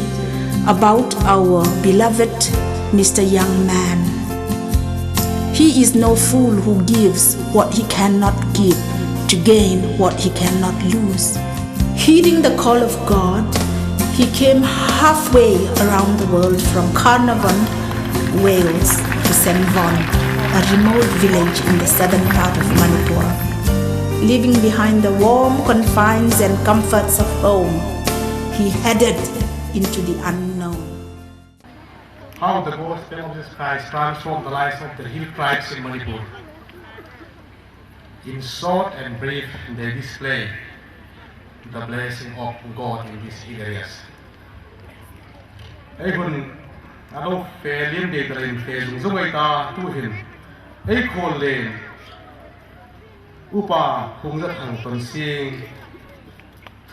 about our beloved Mister Young Man. He is no fool who gives what he cannot give to gain what he cannot lose. Heeding the call of God, he came halfway around the world from Carnarvon, Wales, to Senvon, a remote village in the southern part of Manipur. Leaving behind the warm confines and comforts of home, he headed into the unknown. How the gospel of Jesus Christ transformed the lives of the hill tribes in Manipur. In short and brief, they display the blessing of God in these areas. Ei hun a lo fe liem dei ta leiin fe zung zung ei ta, tuhin ei khawl leiin Upa Phungzathang Tonsing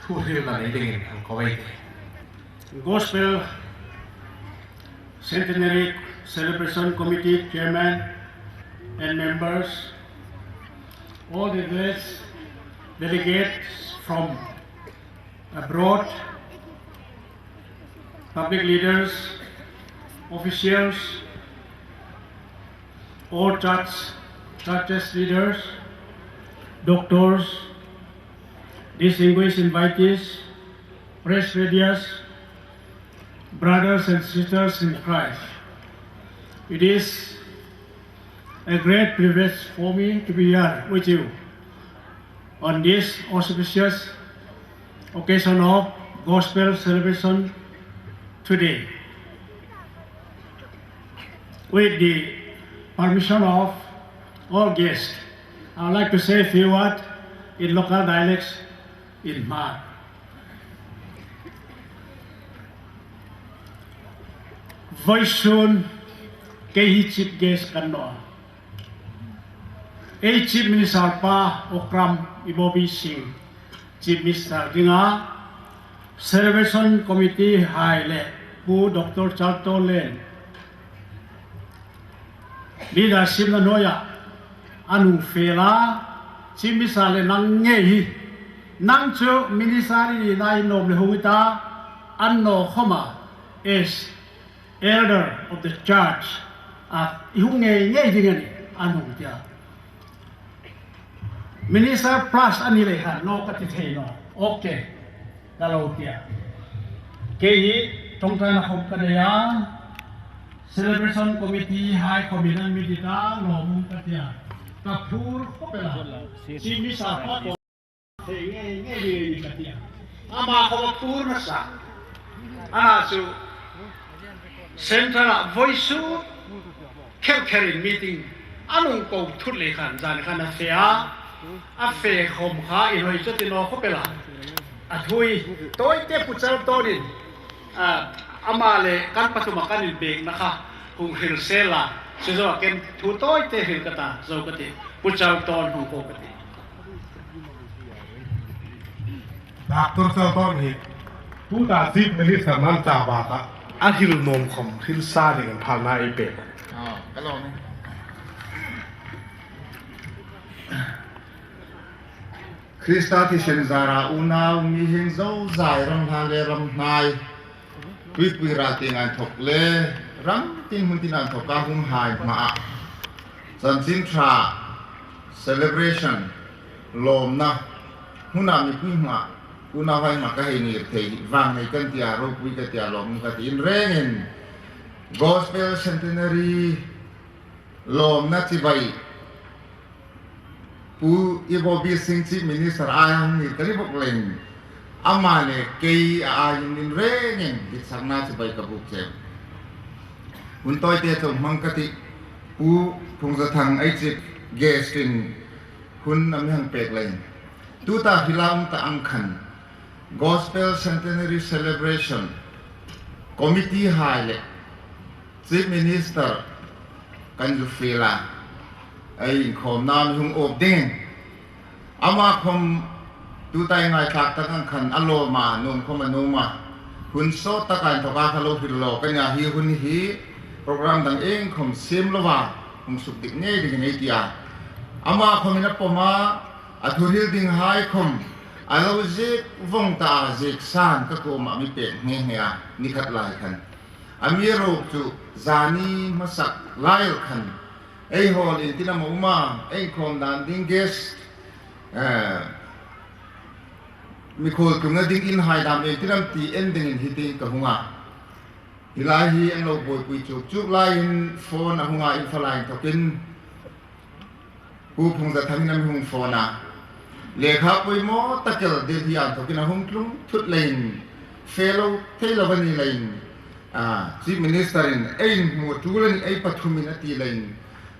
thu hrilna nei dingin hang ko ei tih. Gospel Centenary Celebration Committee Chairman and members, all the guests, delegates from abroad, public leaders, officials, all church, churches leaders, doctors, distinguished invitees, press medias, brothers and sisters in Christ. It is a great privilege for me to be here with you on this auspicious occasion of gospel celebration today. With the permission of all guests, I would like to say a few words in local dialects in Hmar. Vawisun kei hi chief guest ka ni naw a. Ei Chief Minister pa Okram Ibobi Singh, Chief Minister dinga Celebration Committee hai le Pu Doctor Charlton Lane leadership-na hnuoia a hung fe a, Chief Minister le nang ngei hi, nang chu Minister i nina nuom le hung i ta, a nuom khawma as Elder of the Church a i hung ngei ngei ding a nih, a hung tia. Minister plus a ni lei khan naw ka ti thei naw. Okay, ka lo tia. Kei hi ṭawngṭaina khawm ka nei a, Celebration Committee hai khawmin an mi dit a, lawmum ka tia. Ka phur khawp el a. Chief Minister pa khawm thei ngei ngei ding ka tia. Ama khawm a phur nasa. Ana chu Central-a vawisun kher kherin meeting a hung ko thut lei khan, zani khan a fe a, a fe khawm kha inhawi chu ti naw khawp el a. A thu hi tawite Pu Charlton-in, a, ama le kan pathuma kan inbiekna kha hung hril sela, chu zoa keiin thu tawite hril ka ta, zo ka ti, Pu Charlton hung ko ka ti. Doctor Charlton hi tuta Chief Minister nan cha ba ta, a hril nuom khawm hril sa dingin phalna ei pek. Ah, ka lawm e. Krista thisen zara unau mihing zozai, ram hla le ram hnai, tuipui ra tieng inthawk le ram tieng hmun tieng inthawka hung hai hmaa chanchin ṭha celebration lawmna huna mipui hmaa, unauhai hmaa ka hei ngir thei vang nei kan tia, ropui ka tia, lawm ka ti in rengin Gospel Centenary lawmna chibai Pu Ibobi Singh Chief Minister aia hung ni ka ni bawk leiin, ama le kei a aiin in rengin ditsakna chibai ka buk che. Hun tawite chau hmang ka tih, Pu Phungzathang ei chief guest-in hun a mi hang pek leiin. Tuta hi la um ta ang khan Gospel Centenary Celebration Committee hai le Chief Minister kan zu fiel a, ei inkhawmna mi hung up dingin. Ama khawm tuta ei ngaithlak tak ang khan a lawm a, nuom khawm a nuom a. Hun sawt taka inthoka kha lo hril lo ka nia, hi hun hi program dang ieng khawm siem lova hung suk dik ngei dingin ei ti a. Ama khawmin a pawm a, a thu hril dinghai khawm a lo ziek vawng ta a, ziek san ka kuoma mi pek nghe nghe a, ni khat lai khan. Amiruokchu zani hmasa lai khan ei hawl iengtin am a um a, ei inkhawm dan ding guest, eh, mi khuoltlungna ding inhai dam iengtin am ti en dingin hieng ka hung a. Hi lai hi an lo buoipui chuk chuk laiin phone a hung a, Imphal a inthokin Pu Phungzathangin a mi hung phone a. Lekha poimaw tak el Delhi a inthokin a hung tlung thut leiin, fe lo thei lo a ni leiin, a, Chief Minister-in ei inhmu tul a nih, ei pathumin a ti leiin,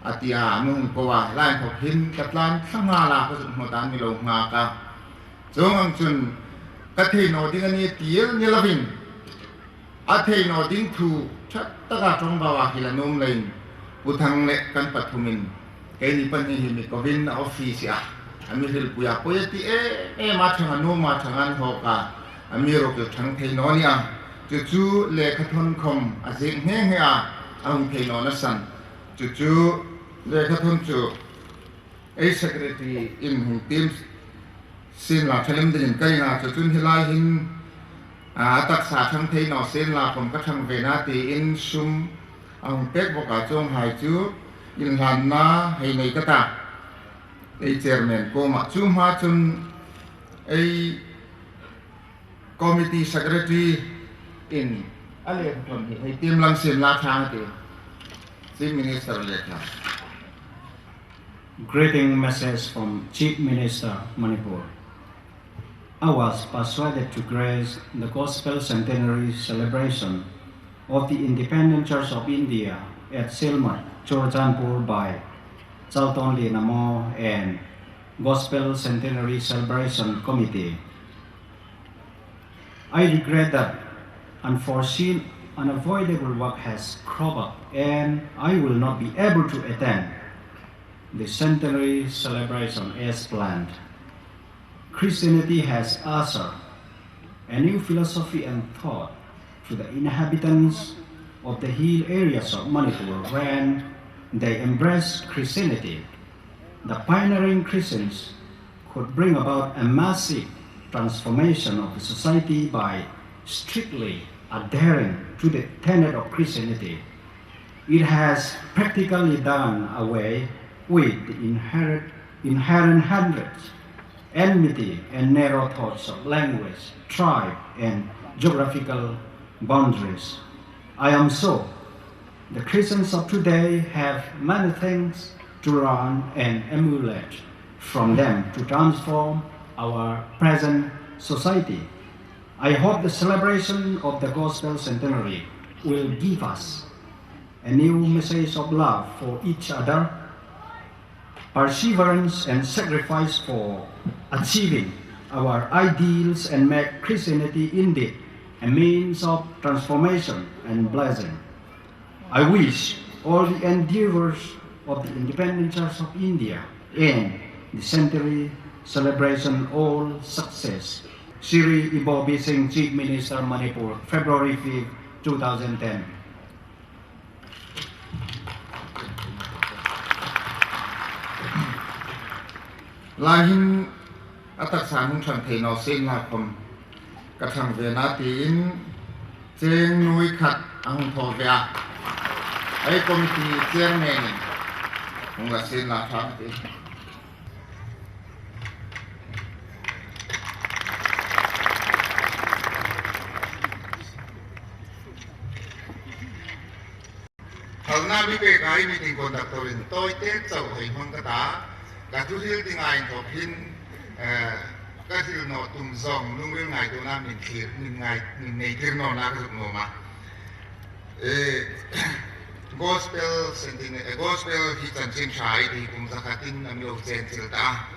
a ti a, a mi hung ko a, lai inthok hin ka tlan thla nghal a, ka zuk hmu dan mi lo nghak a. Chuong ang chun ka thei naw ding a nih ti el ni lovin, a thei naw ding thu ṭha taka ṭawngbau a hril a nuom leiin Pu Thang le kan pathumin keini pahni hi mi kovin a office-a, a mi hrilpui a, poi a ti em em a, ṭhang a nuom a, ṭhang an hawk a, amiruokchu ṭhang thei naw a nih a. Chu chu lekhathawn khawm a ziek nghe nghe a, a hung thei nawna san. Chu chu lekhathawn chu ei secretary-in hung tiem sienla ṭha lem dingin ka ring a, chu chun hi lai hin, a, a taksa ṭhang thei naw sienla khawm ka ṭhang ve nawh tiin sum a hung pek bawk a, chuonghai chu inhlanna hei nei ka ta ei chairman kuoma. Chu hma chun ei committee secretary-in a lekhathawn hi hei tiem lang sienla ṭha a tih. Chief Minister lekha. Greeting message from Chief Minister Manipur. I was persuaded to grace the Gospel Centenary celebration of the Independent Church of India at Sielmat, Churachandpur by Chaltonli Namo and Gospel Centenary Celebration Committee. I regret that unforeseen, unavoidable work has cropped up and I will not be able to attend the centenary celebration as planned. Christianity has ushered a new philosophy and thought to the inhabitants of the hill areas of Manipur when they embraced Christianity. The pioneering Christians could bring about a massive transformation of the society by strictly adhering to the tenet of Christianity. It has practically done away with the inherent, inherent hatreds, enmity, and narrow thoughts of language, tribe, and geographical boundaries. I am sure the Christians of today have many things to learn and emulate from them to transform our present society. I hope the celebration of the Gospel Centenary will give us a new message of love for each other, perseverance and sacrifice for achieving our ideals, and make Christianity indeed a means of transformation and blessing. I wish all the endeavors of the Independent Church of India and the centenary celebration all success. Shri Ibobi Singh, Chief Minister, Manipur, February fifth, two thousand ten. Lai hin a taksa hung ṭhang thei naw sienla khawm ka ṭhang ve nawh tiin cheng nuoi khat a hung thaw ve a. Ei committee chairman-in hung la sienla ṭha a tih. Phalna mi pek a, ei meeting conductor-in tawite chau hei hmang ka ta, ka thu hril dinga inthok hin, eh, ka hril naw tum zawng lungril ngaituona min thlir, min ngai, min nei tir nawna ka zuk nuom a. Eh, Gospel Centenary, eh, Gospel hi chanchin ṭha ei ti kum zakhatin a mi lo chen chil ta.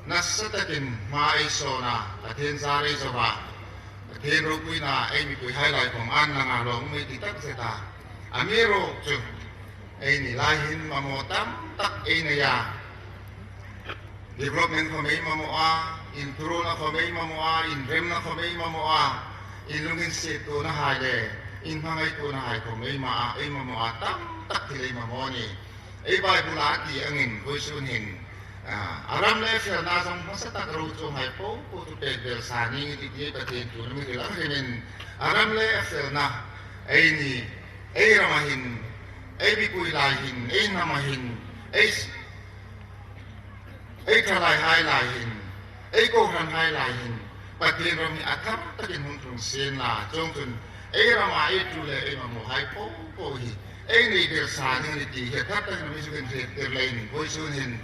Nasa takin hma ei sawn a, Pathien zar ei zo a, Pathien ropuina ei mipuihai lai khom an langa lawm ei ti takzet a. Amiruokchu, eini lai hin mamaw tam tak ei nei a. Development khom ei mamaw a, intuorna khom ei mamaw a, inremna khom ei mamaw a, inlungin siettuonahai le inhmangaituonahai khom ei ma a, ei mamaw a, tam tak thil ei mamaw a nih. Ei Bible-a a ti angin vawisun hin, ah, a ram le felna zong hmasa tak ro chuonghai popo chu pek belsa ning i ti ti Pathien thu a mi hril ang hrimin, a ram le a felna, eini, ei rama hin, ei mipui lai hin, ei hnama hin, ei s-, ei ṭhalaihai lai hin, ei kohranhai lai hin, Pathien ram hi a thar takin hung tlung sien la, chuongchun ei rama ei ṭul le ei mamawhai popo hi ei nei belsa ning a nih ti hi a thar takin a mi zuk inhriettir leiin vawisun hin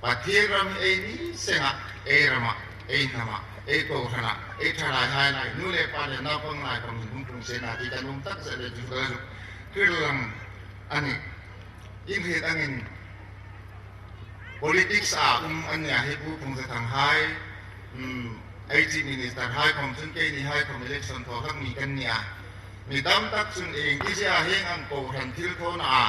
Pathien ram hi ei ni senga, ei rama, ei hnama, ei kohrana, ei ṭhalaihai lai, nu le pa le naupang lai khom hin hung tlung sien la ti ka nuom takzet le chu ka zuk hril lang a nih. Inhriet angin politics-a um an nia hi Pu Phungzathanghai, um, ei Chief Minister-hai khom chun keinihai khom election thaw hlak mi kan nia. Mi tam tak chun ieng ti zia hieng ang kohran thilthawna a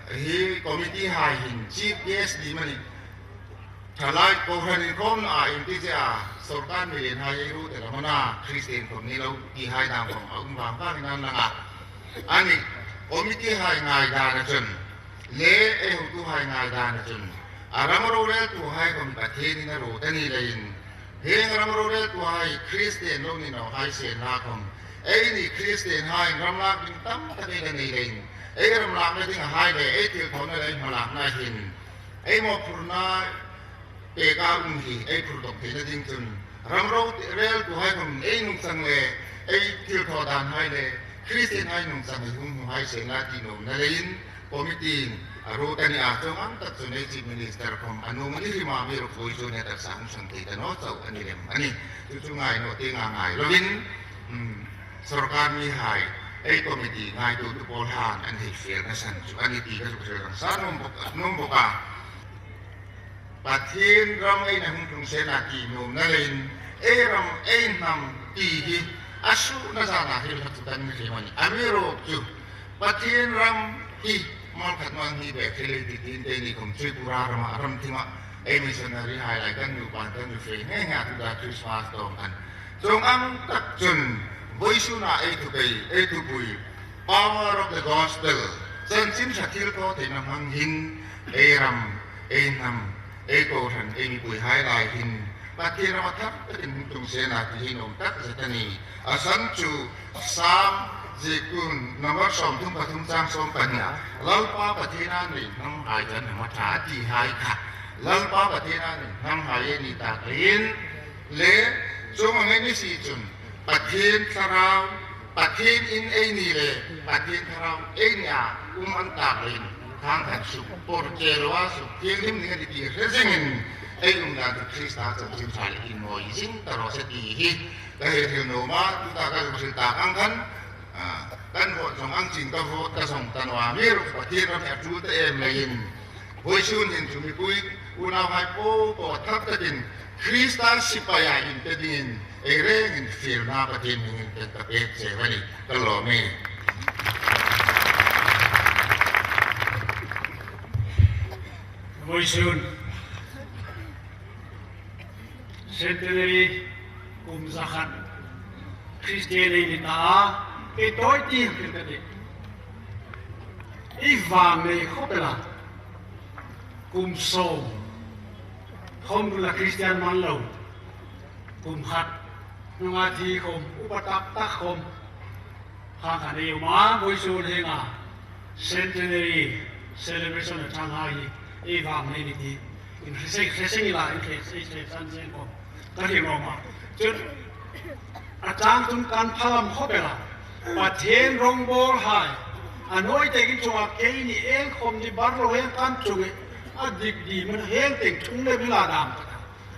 hi committee-hai hin chief guest ni mani. Ṭhalai kohran inkhawmna a ieng ti zia sorkar mi lienhai ei ruot el a, mana Christian khom ni lo tihai dang khom a um vang vangin an lang a. Ani, committee-hai ngaidana chun le ei hotuhai ngaidana chun a ram roreltuhai khom Pathienin a ruot a ni leiin, hieng ram roreltuhai Christian lo ni nawhai sien la khom, eini Christian-hai ram lak ding tam tak ei la nei leiin, ei ram lakna dinghai le ei thilthawna le ei hmalakna hin ei mawphurna peka um hi ei phurdawk theina ding chun ram roreltuhai khom ei nungchang le ei thilthaw danhai le Christian-hai nungchang hi hung hmuhai sien la ti nuomna leiin committee-in a ruot a ni a, chuong ang tak chun ei Chief Minister khom a nuom a ni hrim a, amiruokchu chu ni taksa hung san thei ta naw chau a ni lem a nih. Chu chu ngai naw ti nga ngai lovin, um, sorkar mihai, ei committee ngaituotu pawlhan an hei fielna san chu a nih ti ka zuk hril rang sa nuom bawk, nuom bawk a. Pathien ram ei na hung tlung sien la ti nuomna leiin, ei ram ei hnam ti hi a suokna zana hril hlak chu kan hriet a nih. Amiruokchu Pathien ram hi mal khat mal hni bek hril ei ti tiin keini khom chu Pura rama, ram thima ei missionary-hai lai kan nupa kan fe ngei ngei a, tuta Christmas tawng khan. Chuong ang tak chun vawisuna ei thupui, ei thupui, Power of the Gospel, chanchin ṭha thilthawtheina hmang hin ei ram, ei hnam, ei kohran, ei mipuihai lai hin Pathien ram a thar takin hung tlung sien la ti hi nuom takzet a nih. A san chu Sam ziektu number sawmthum pathum chang sawm pahni a, Lalpa Pathien a nei hnamhai chu an hnam a ṭha a tihai kha, Lalpa Pathien a nei hnamhai ei ni tak leiin, le chuong ang ei ni si chun Pathien Thlarau, Pathien in ei ni le Pathien Thlarau ei nia um an tak leiin, khang khan suk por che loa suk thienghlim ding a nih ti hre zingin ei um dan chu Krista chanchin ṭha le inmawi zing ta raw se ti hi ka hei hril nuom a, tuta ka zuk hril tak ang khan, a, kan vote zong ang chin ka vote ka zong ta naw a, amiruokchu Pathien ram hi a ṭul ta em leiin, vawisun hin chu mipui unauhai popo a thar takin Krista sipaia inpe dingin ei rengin fielna Pathien hmingin kan ka pek che a nih. Ka lawm e. Vawisun Centenary kum zakhat Christian ei ni ta a, ei tawi ti hrim ka ti. Ei vang nei khop el a, kum sawm khom la Christian man lo, kum khat hnunga thi khom, upa tak tak khom, kha khan ei um a, vawisun hienga Centenary celebration a ṭhanghai hi ei vang nei ni ti in hre seng, hre seng ila in hre, hre, hre san seng khom ka hril nuom a. Chun a chang chun kan phalam khop el a, Pathien rongbawlhai a nawi takin chunga keini ei khom ni bar lo hieng kan chunga a dik di man hieng teng thung le mila dam ka ta.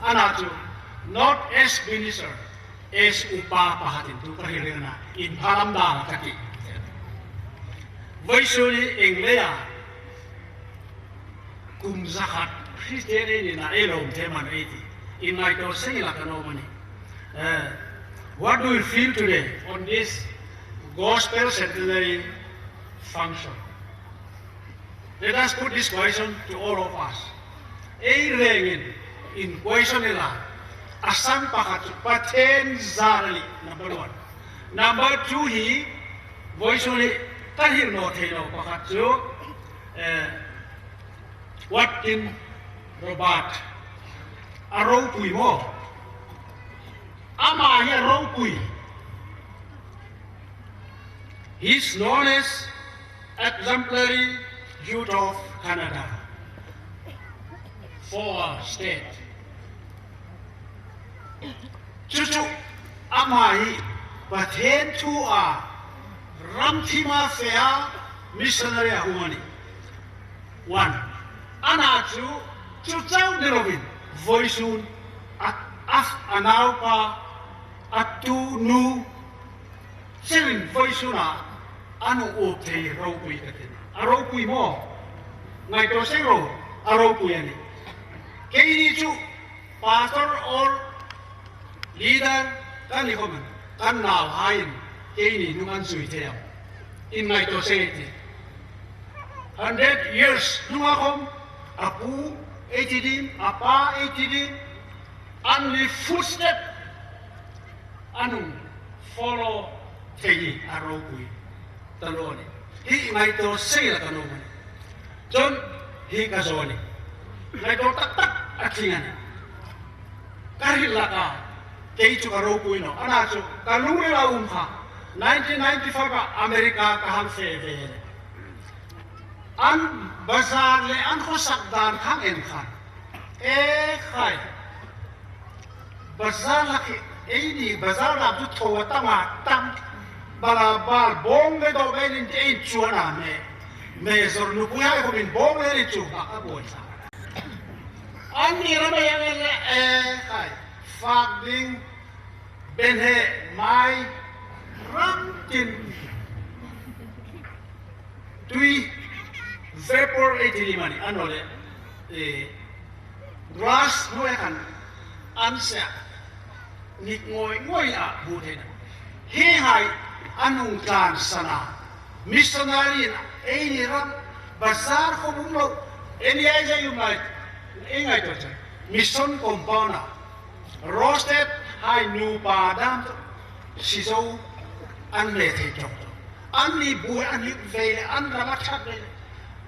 Ana chu, not as minister, as upa pakhatin tu ka hril reng a, in phalam dam ka ti. Vawisun hi ieng leia kum zakhat Christian ei nina ei lawm thei am ei ti, inngaitlawm seng la ka nuom a nih. Eh, what do you feel today on this Gospel Centenary function? Let us put this question to all of us. Ei rengin inquiry ei la, a san pakhat chu Pathien zar a nih, number one. Number two hi, vawisun hi ka hril naw thei naw pakhat chu, eh, Watkin Robert, a ropui maw? Ama hi a ropui. He is known as exemplary youth of Canada for our state. Chu chu ama hi Pathien thua ram thima fea missionary a hung a nih. One. Ana chu, chu chau ni lovin, vawisun a, a, a naupa, a tu nu, chauin vawisuna a nu up thei ropui ka ti. A ropui maw? Ngaituo seng ro, a ropui a nih. Keini chu pastor or leader kan ni khawmin, kan nauhaiin keini hnung an zui thei am? Inngaitlawm seng ei ti. Hundred years hnunga khawm, a pu ei ti ding, a pa ei ti ding, anni footstep an hung follow thei hi a ropui taluo a nih. Hi ngaituo seng la ka nuom a nih. Chun hi ka zo a nih. Ngaituo tak tak a tling a nih. Ka hril laka, kei chu ka ropui naw. Ana chu ka lungrila um kha. Nineteen ninety-five-a America ka hang fe ve a nih. An bazar le an khawsak dan khang en khan. E khai. Bazar la khi, eini bazar la chu thaw a tam a tam. Bala bal bawng le dawr le nin te ei chuan a me. Me zor nupuihai khawmin bawng le nin chu bak a buoi sa. Anni ram a yang le, e khai. Fak ding, ben he, mai, ram tin. Tui, vapor ei ti ni mani, a naw le, eh, glass hnuoia khan an se a, nik ngoi ngoi a bu thei a nih. Hi hai an hung tlan sana, missionary-in eini ram, bazar khawm um lo, eini ei zai um lai, ei ngaituo chu, mission compound-a, roasted hai nupa dam chu, sizo an le thei ṭawk ṭawk. Anni buoi, anni vei le, an ram a ṭhat vei le.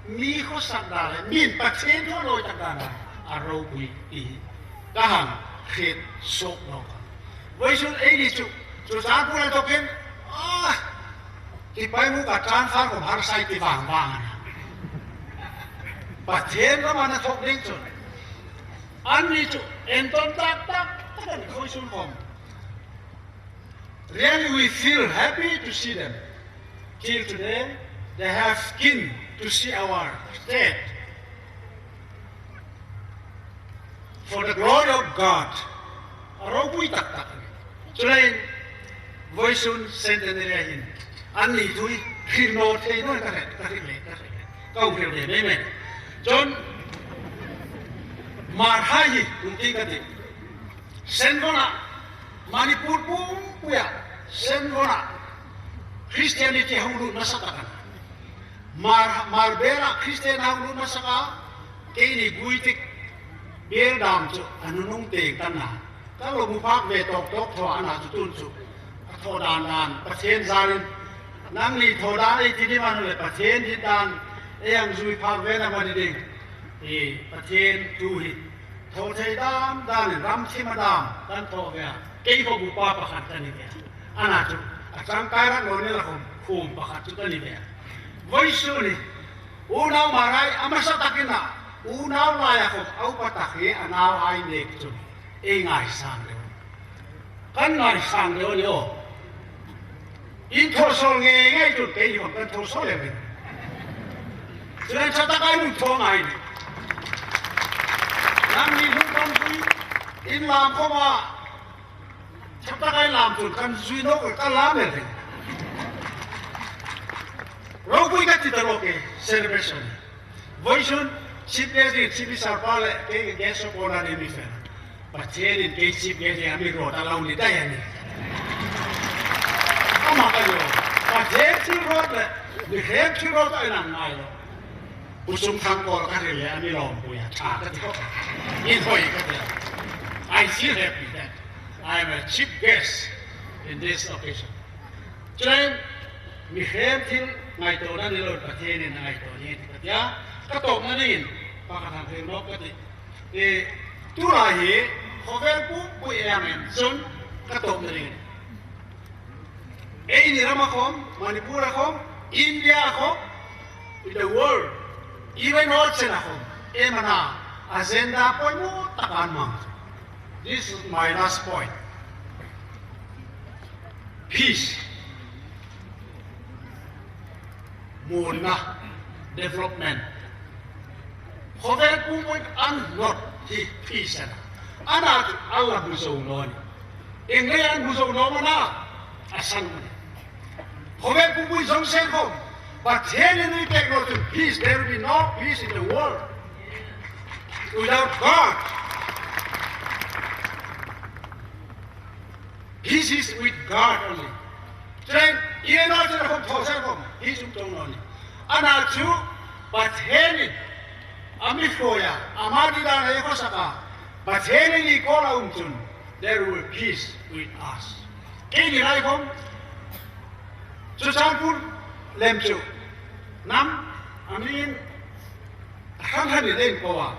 Mi khawsak dan le, min Pathien thaw lawi tak dan a ropui ti hi ka hang hriet suok nawk a. Vawisun eini chu, chu chang pula thawkin, ah, ti pai mu ka chang far ko har sai ti vang vang a na. Pathien ram a na thawk ding chun. Anni chu, en ton tak tak tak a nih vawisun khawm. Really, we feel happy to see them. Till today, they have keen to see our state. For the glory of God. A ropui tak tak. Chuleiin, vawisun centenary hin, anni thu hi hril naw thei naw ka hriet, ka hriet le, ka hriet le. Ka hung hril le, amen. Chun, Hmar hai hi, hung ti ka ti. Senvona, Manipur pumpuia, Senvona, Christianity hung lut nasa tak a nih. Hmar, Hmar bela Christian hung lut nasa a, keini Guitik bel dam chu a nunung teng kan na. Kan lo mu phak ve tawk tawk thaw a na chu tun chu. A thaw dan dan, Pathien zarin. Nangni thaw dan ei ti ni mani le Pathien dit dan, ei hang zui phak ve na mani ding. I Pathien thu hi. Thaw thei dam danin ram thima dam kan thaw ve a. Kei khawm upa pakhat ka ni ve a. A na chu, a changkai rak lo ni la khawm, khum pakhat chu ka ni ve a. Vawisun hi, unau Hmar hai, a hmasa takin a, unau laia khawm, a upa tak hi, a nauhai nek chu. Ei ngaisang deu. Kan ngaisang deu a ni aw. In thaw sawl ngei ngei chu keini khawm kan thaw sawl lem. Chuleiin ṭha taka in thaw ngai ni. Nangni hnung kan zui, in lam khawma. Ṭha taka in lam chun kan zui nawk, kan lam lem. Ropui ka ti ta lo kei celebration. Voisun chief guest in chief sir pa le kei guest of honor ni mi fe. Pathienin kei chief guest in a mi ro ta lo ni ta ya ni. Ama ka lo. Pathien thil ro le, mihriem thil ro ta inang ngai lo. Pu Sumthang ko ka hril le a mi lawmpui a ṭha ka ti ko. Inhoi ka ti. I feel happy that I am a chief guest in this occasion. Chuleiin mihriem thil ngaituona ni lo Pathienin a ngaituo a nih ka ti a. Ka tawpna dingin pakhat hang hril nawk ka ti. E, tulai hi khawvel pumpui ei hmang chun ka tawpna dingin. Eini rama khawm, Manipur-a khawm, India-a khawm, in the world, even ocean-a khawm, ei hmang agenda poimaw tak an hmang. This is my last point. Peace. Muonna, development. Khawvel pumpui an hnawt hi peace a nih. Ana chu a la bu zo naw a nih. Ieng leiin an bu zo naw am a na? A san a nih. Khawvel pumpui zo seng khawm, Pathienin a mi pek naw chun peace, there will be no peace in the world without God. Peace is with God only. Chuleiin, i en a chen khawm, thaw seng khawm, peace um chuong naw a nih. Ana chu Pathienin a mi hruoi a, ama didan a khawsak a, Pathienin i kawl a um chun, there will be peace with us. Keini lai khawm, Churachandpur lem chu, hnam, I mean, hrang hrang ni ding ko a.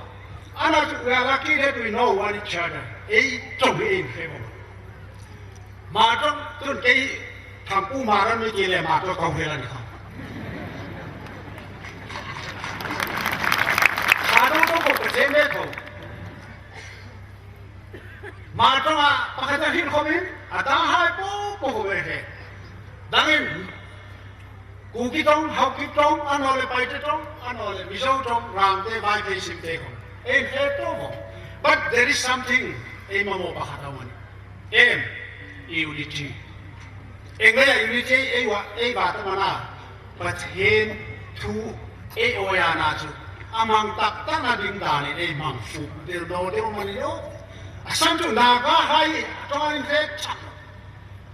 Ana chu, we are lucky that we know one each other. Ei ṭawng ei fe bawk. Hmar ṭawng, tun kei Thangpu Hmar an mi ti le Hmar ṭawng ka hre la ni kha. Hmar ṭawng ṭawng ko ka che me ko. Hmar ṭawnga pakhat a hin khawmin, a dang hai po po khawm ei hre. Dangin, Kuki ṭawng, Haokip ṭawng, a naw le Paite ṭawng, a naw le Mizo ṭawng, Ramte, Vaiphei, Simte khawm. Ei hre to vawng. But there is something, ei mamaw pakhat a um a nih. Em, unity. Ieng leia unity ei va, ei va ta am a na? Pathien thu ei awia na chu a hmang tak takna ding danin ei hmang fuk deu deu deu am a ni lo. A san chu Naga hai ṭawnga infe chak.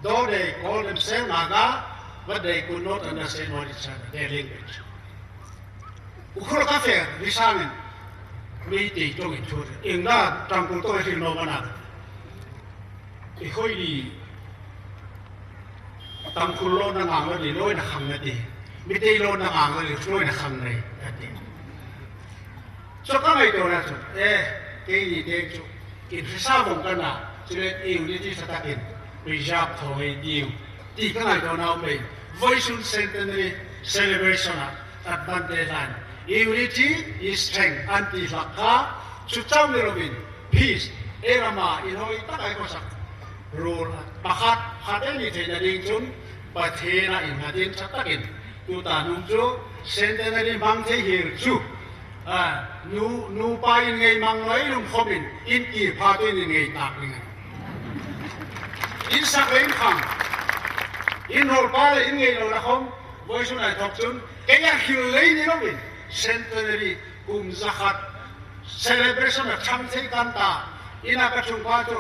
Though they call themselves Naga, but they could not understand what each other, their language. Ukhrul ka fe, Risangin, Meitei ṭawngin thu, ieng leia Tangkhul ṭawng hril naw am a na? I hoi ni, Tangkhul lo na ngang lo ni, lo na khang na ti. Meitei lo na ngang lo ni, lo na khang nei, ka ti. Chu ka ngaituona chu, eh, keini te chu, in hre sa vawng ka na, chuleiin unity sa takin, preserve thaw ei tiu, ti ka ngaituona um ei. Voisun centenary celebration-a, advantage line. Unity is strength, an ti hlak kha, chu chau ni lovin, peace, ei rama inhawi tak ei khawsak. Ruol pakhat, khat ei ni theina ding chun, Pathien a innghatin ṭha takin, tuta hnung chu, centenary hmang thei hiel chu, a, nu, nupa in ngei hmang naw ei lum khawmin, in kir pha tuin in ngei tak ding a nih. In sak le in khang, in ruol pa le in ngei lo la khawm, voisun a thawk chun, keia hril lei ni lovin, centenary kum zakhat celebration a chang thei kan ta, ina ka chung pa chu,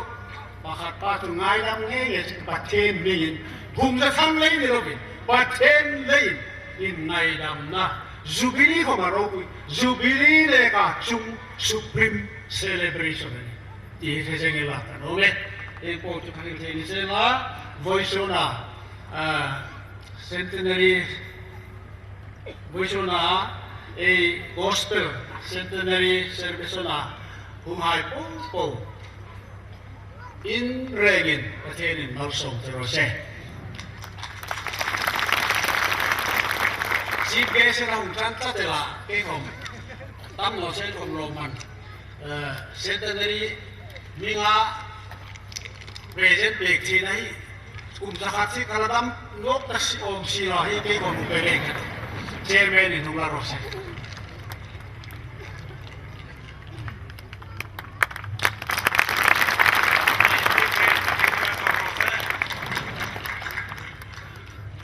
pakhat pa chu ngaidam ngei ngei chu Pathien hmingin, kum zakhat lei ni lovin, Pathien leiin, in ngaidamna, Jubilee khawm a ropui, Jubilee le ka chung supreme celebration a nih. Ti hi thei zeng i la ka nuom e. Ei po chu ka hril thei ni sien la, voisuna, ah, centenary, voisuna, ei gospel centenary celebration-a hunghai po po in rengin Pathienin malsawm ta raw se. Chief guest-in a hung ṭan tlat el a, kei khawm tam naw se khawm lo man. Eh, centenary hminga present pek theina hi kum zakhat si ka la dam nawk ta si awm si la hi kei khawm hung pe leng ka ti. Chairman-in hung la raw se.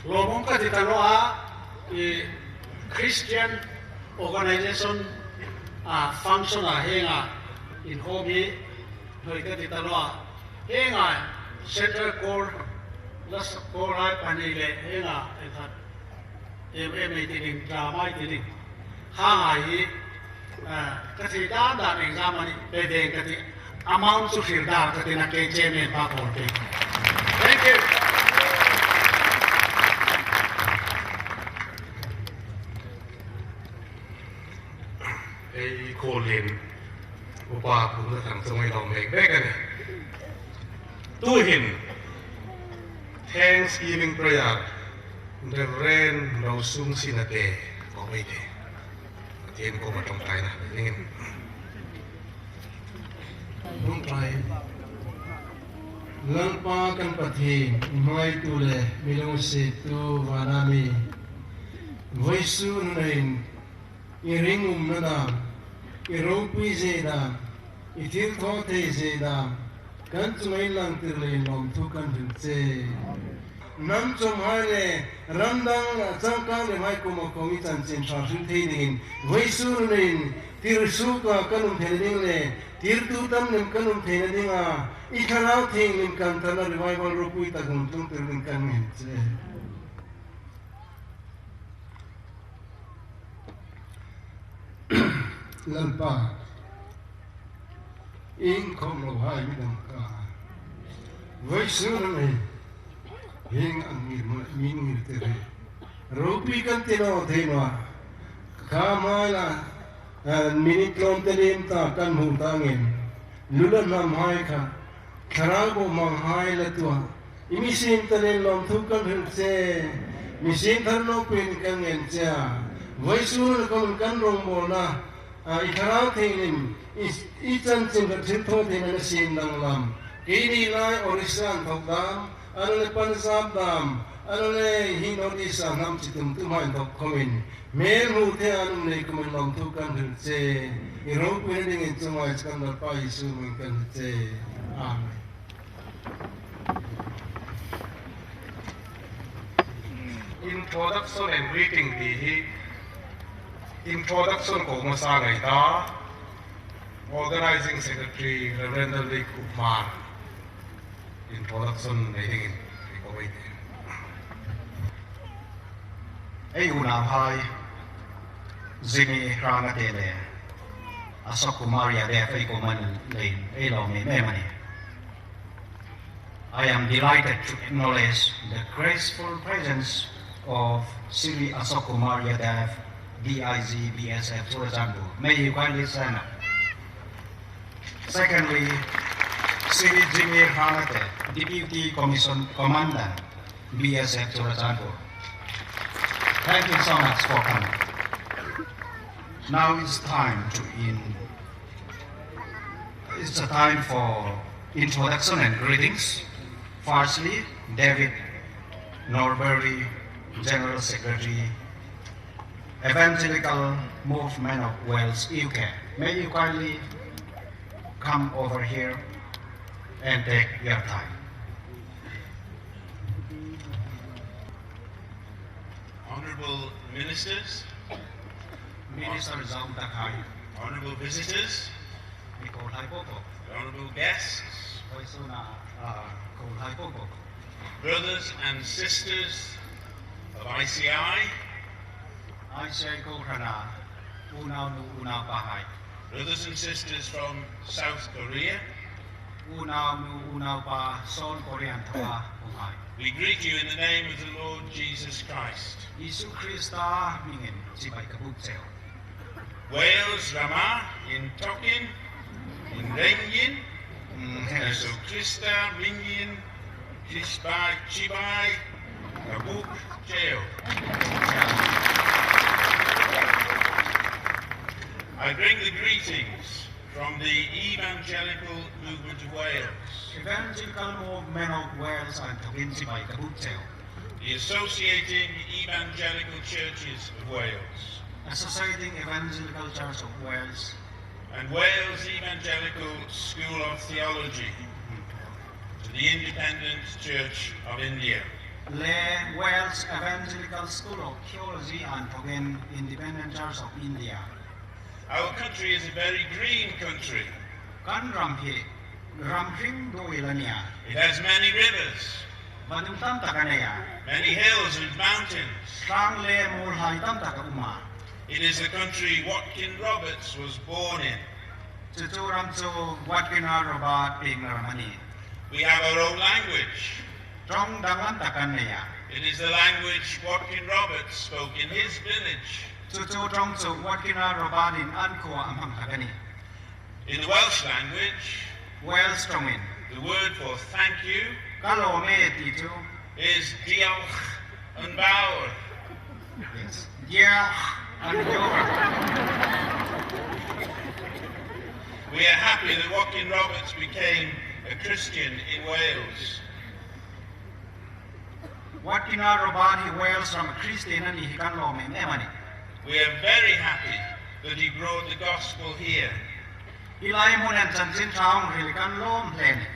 Lawmum ka ti ta naw a, i Christian organization, a, function a hienga inkhawm hi hnoi ka ti ta naw a. Hienga Central Choir, la s-, choir hai pahni le hienga en khat. Em, em ei ti ding, drama ei ti ding. Hienga hi, a, ka thei dan dan exam a ni, pe deng ka ti. Amount chu hril dan ka ti na kei chairman pa pawl pe. Thank you. Ei khuolien upa Pu Lalthang chu ei lawm bek bek a nih. Tuhin Thanksgiving Prayer, Reverend Rosung Sinate, ko ei te. Pathien kuoma ṭawngṭaina dingin. Ṭawngṭai. Lalpa kan Pathien, i hmangaitu le mi lunginsiettu vana mi. Vawisun hun hin i ringumna dam, i ropui zie dam, i thilthawthei zie dam kan chunga inlangtir leiin lawmthu kan hril che. Hnam chawmhai le ram dang changkanghai kuoma khawm i chanchin ṭha hril thei dingin, vawisun hun hin tirsuka kan um theina ding le tirtu tam lem kan um theina dinga i Thlarau Thienghlim kan tharna revival ropui tak hung tlungtir ding kan ngen che. Lalpa, inkhawm lohai mi dam ka. Vawisun hun hin hieng ang ngir ma, mi ngirtir hi ropui kan ti naw thei naw a. Kha hmai la, a, minute tlawmte lem ta kan hmu ta ngei. Lu le hnamhai kha, Thlarau bo hmanghai la tua. I mi siem ta leiin lawmthu kan hril che, mi siem thar nawk peiin kan ngen che a. Vawisun hun khawm kan rawngbawlna, a, i Thlarau Thienghlim, i, i chanchin kha thilthawtheina sien danglam. Keini lai Orissa inthok dam, a naw le Punjab dam, a naw le hi North East a hnam chi tum tumhai inthok khawmin. Hmel hmu thei an um nei kuomin lawmthu kan hril che. I ropuina dingin chunga i kan Lalpa Isu hmingin kan hril che. Amen. Introduction and greeting ti hi, introduction ko hmasa ngei ta, Organizing Secretary Reverend Dalvik Ukmar. Introduction nei dingin ei ko ei tih. Ei unauhai, Jimmy Hrangate le Ashok Kumar Yadav ei ko man leiin ei lawm em em a nih. I am delighted to acknowledge the graceful presence of Shri Ashok Kumar Yadav, D I G, B S F, Churachandpur. May you kindly stand up. Secondly, Shri Jimmy Hrangate, Deputy Commission Commandant, B S F Churachandpur. Thank you so much for coming. Now it's time to in, it's a time for introduction and greetings. Firstly, David Norbury, General Secretary, Evangelical Movement of Wales, U K. May you kindly come over here and take your time. Honorable Ministers, Minister Zam Takhai, honorable visitors, mi ko hai popo, honorable guests, vawisuna, ah, ko hai popo. Brothers and sisters of I C I, I C I kohrana unaunu unaupahai. Brothers and sisters from South Korea, unaunu unaupa South Korea-in inthawka umhai. We greet you in the name of the Lord Jesus Christ. Isu Krista hmingin chibai ka buk cheu. Wales rama inthokin, inrengin, mm, Isu Krista hmingin chibai, chibai ka buk cheu. I bring the greetings from the Evangelical Movement of Wales. Evangelical Movement of Wales-in inthokin chibai ka buk cheu. The Associating Evangelical Churches of Wales. Associating Evangelical Church of Wales. And Wales Evangelical School of Theology. To the Independent Church of India. Le Wales Evangelical School of Theology an thokin Independent Church of India. Our country is a very green country. Kan ram hi ram hring deu a nih. It has many rivers. Vadung tam tak a nei a. Many hills and mountains. Tlang le muolhai tam tak a um a. It is the country Watkin Roberts was born in. Chu chu ram chu Watkin R Roberts pieng ram a nih. We have our own language. Ṭawng danglam tak kan nei a. It is the language Watkin Roberts spoke in his village. Chu chu ṭawng chu Watkin R Roberts-in an khuoa a hmang tak a nih. In the Welsh language, Wales ṭawngin, the word for thank you, ka lawm e ti chu, is diolch yn fawr. Yes. Diolch yn fawr. We are happy that Watkin Roberts became a Christian in Wales. Watkin R Roberts hi Wales rama Kristien a ni hi kan lawm em em a nih. We are very happy that he brought the gospel here. Hi lai hmun hin chanchin ṭha a hung hril kan lawm hle a nih.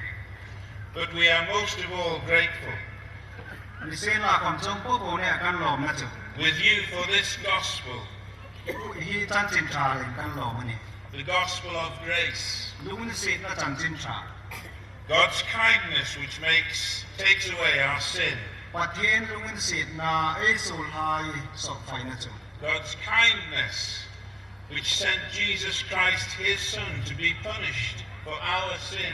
But we are most of all grateful, nisienlakhawm chuong po po nih a kan lawmna chu, with you for this gospel, hi chanchin ṭha hin kan lawm a nih. The gospel of grace. Lunginsietna chanchin ṭha. God's kindness which makes, takes away our sin. Pathien lunginsietna ei suolhai sawp faina chu. God's kindness which sent Jesus Christ, his Son, to be punished for our sin.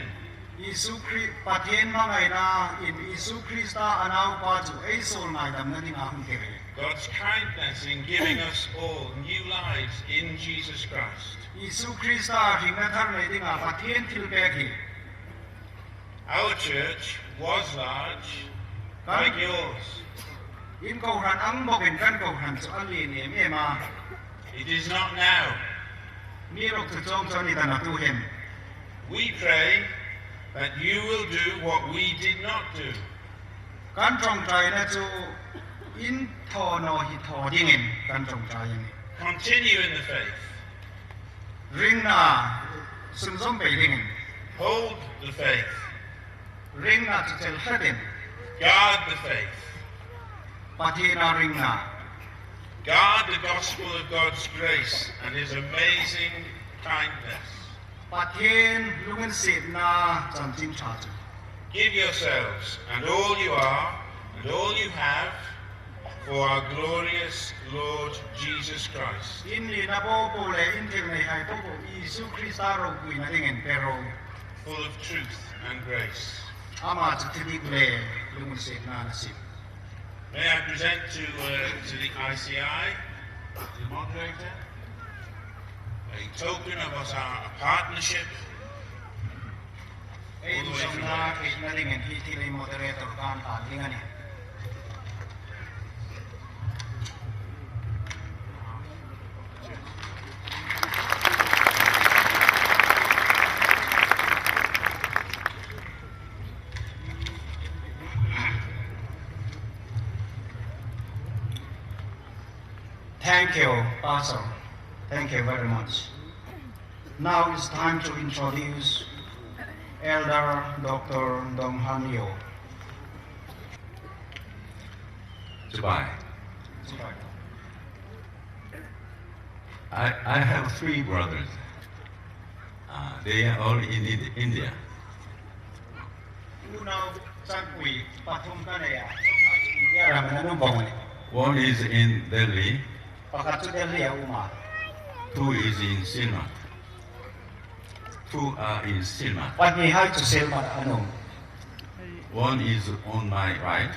Isu Kri-, Pathien hmangainain Isu Krista a naupa chu ei suol ngaidamna dinga hung tir. God's kindness in giving us all new lives in Jesus Christ. Isu Krista hringna thar nei dinga Pathien thilpek hi. Our church was large, like yours. In kohran ang bawkin kan kohran chu a lien em em a. It is not now. Amiruokchu chuong chu a ni ta nawh tuhin. We pray that you will do what we did not do. Kan ṭawngṭaina chu in thaw naw hi thaw dingin kan ṭawngṭai a nih. Continue in the faith. Ringna sunzawm pei dingin. Hold the faith. Ringna chu chel hletin. Guard the faith. Pathiena ringna. Guard the gospel of God's grace and his amazing kindness. Pathien lunginsietna chanchin ṭha chu. Give yourselves and all you are and all you have for our glorious Lord Jesus Christ. In nina po po le in thil neihai po po Isu Krista ropuina dingin pe ro. Full of truth and grace. Ama chu thudik le lunginsietna a siem. May I present to, uh, to the I C I, the moderator, a token of us, our partnership. Ei inzawmna hrietna dingin hi thil hi moderator kan hlan ding a nih. Thank you, Pastor. Thank you very much. Now it's time to introduce Elder Doctor Dong Han Yo. Goodbye. Goodbye. I, I have three brothers. Uh, they are all in Indi- India. Unau changpui pathum ka nei a, India rama an um vong a nih. One is in Delhi. Pakhat chu Delhi-a um a. Two is in Silmat. Two are in Silmat. Pahnihai chu Silmat-a an um. One is on my right.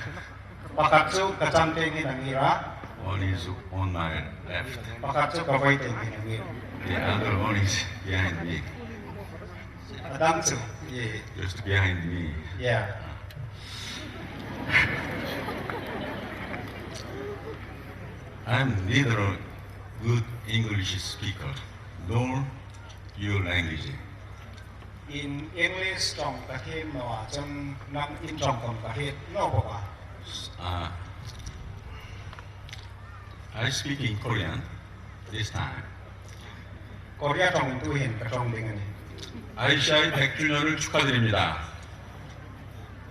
Pakhat chu ka changtieng hin a ngir a. One is on my left. Pakhat chu ka vaitieng hin a ngir. The other one is behind me. A dang chu, yeah. Just behind me. Yeah. I'm neither a good English speaker nor your language. In English ṭawng ka thiem naw a, chun nang in ṭawng khawm ka hriet naw bawk a. Uh, I speak in Korean this time. Korea ṭawng tu hin ka ṭawng ding a nih. 아이씨아이 백 주년을 축하드립니다.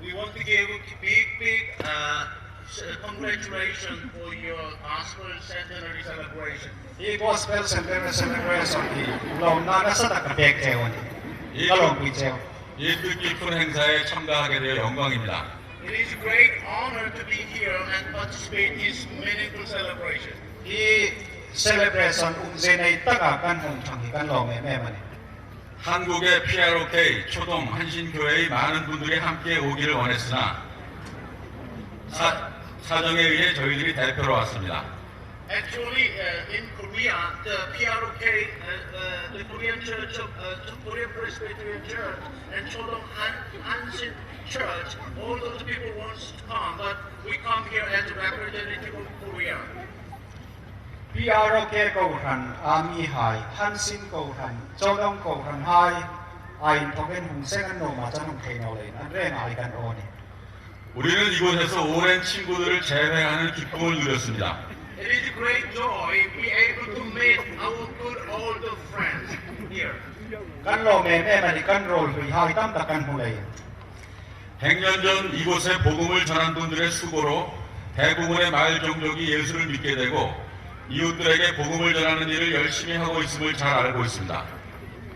We want to give a big, big, uh, Uh, congratulations for your Gospel Centenary celebration. Hi Gospel Centenary celebration hi lawmna nasa tak ka pek cheu a nih. Ka lawmpui cheu. 이 뜻깊은 행사에 참가하게 되어 영광입니다. It is a great honor to be here and participate in this meaningful celebration. Hi celebration umzie nei taka kan hung ṭhang hi kan lawm em em a nih. 한국의 피아르오케이, 초동, 한신교회의 많은 분들이 함께 오기를 원했으나 사, 사정에 의해 저희들이 대표로 왔습니다. Actually, uh, in Korea, the P R O K, uh, uh, the Korean Church of, uh, Korean Presbyterian Church and Chodong Han, Hanshin Church, all those people wants to come, but we come here as a representative of Korea. P R O K kohran a mihai, Hanshin kohran, Chodong kohran hai, a inthawkin hung seng an nuom a, chun hung thei naw leiin an reng a, ei kan aw a nih. 우리는 이곳에서 오랜 친구들을 재회하는 기쁨을 누렸습니다. It is a great joy we able to meet our good old friends here. Kan lawm em em a nih, kan ruolhluihai tam tak kan hmu leiin. 백 년 전 이곳에 복음을 전한 분들의 수고로 대부분의 마을 종족이 예수를 믿게 되고 이웃들에게 복음을 전하는 일을 열심히 하고 있음을 잘 알고 있습니다.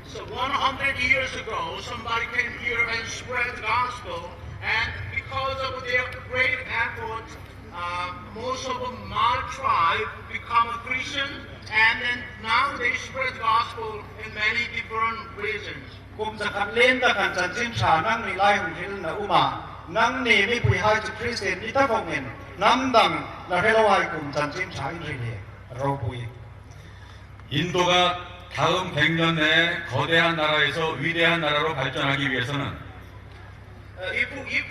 So one hundred years ago, somebody came here and spread the gospel, and because of their great effort, uh, most of my tribe become a Christian, and then now they spread the gospel in many different regions. Kum zakhat lien tak khan chanchin ṭha nangni lai hung hril na um a, nangni mipuihai chu Kristien ni ta vongin, hnam dang la hre lohai kuom chanchin ṭha in hril hi ropui. 인도가 다음 백 년 내에 거대한 나라에서 위대한 나라로 발전하기 위해서는 Uh, if, if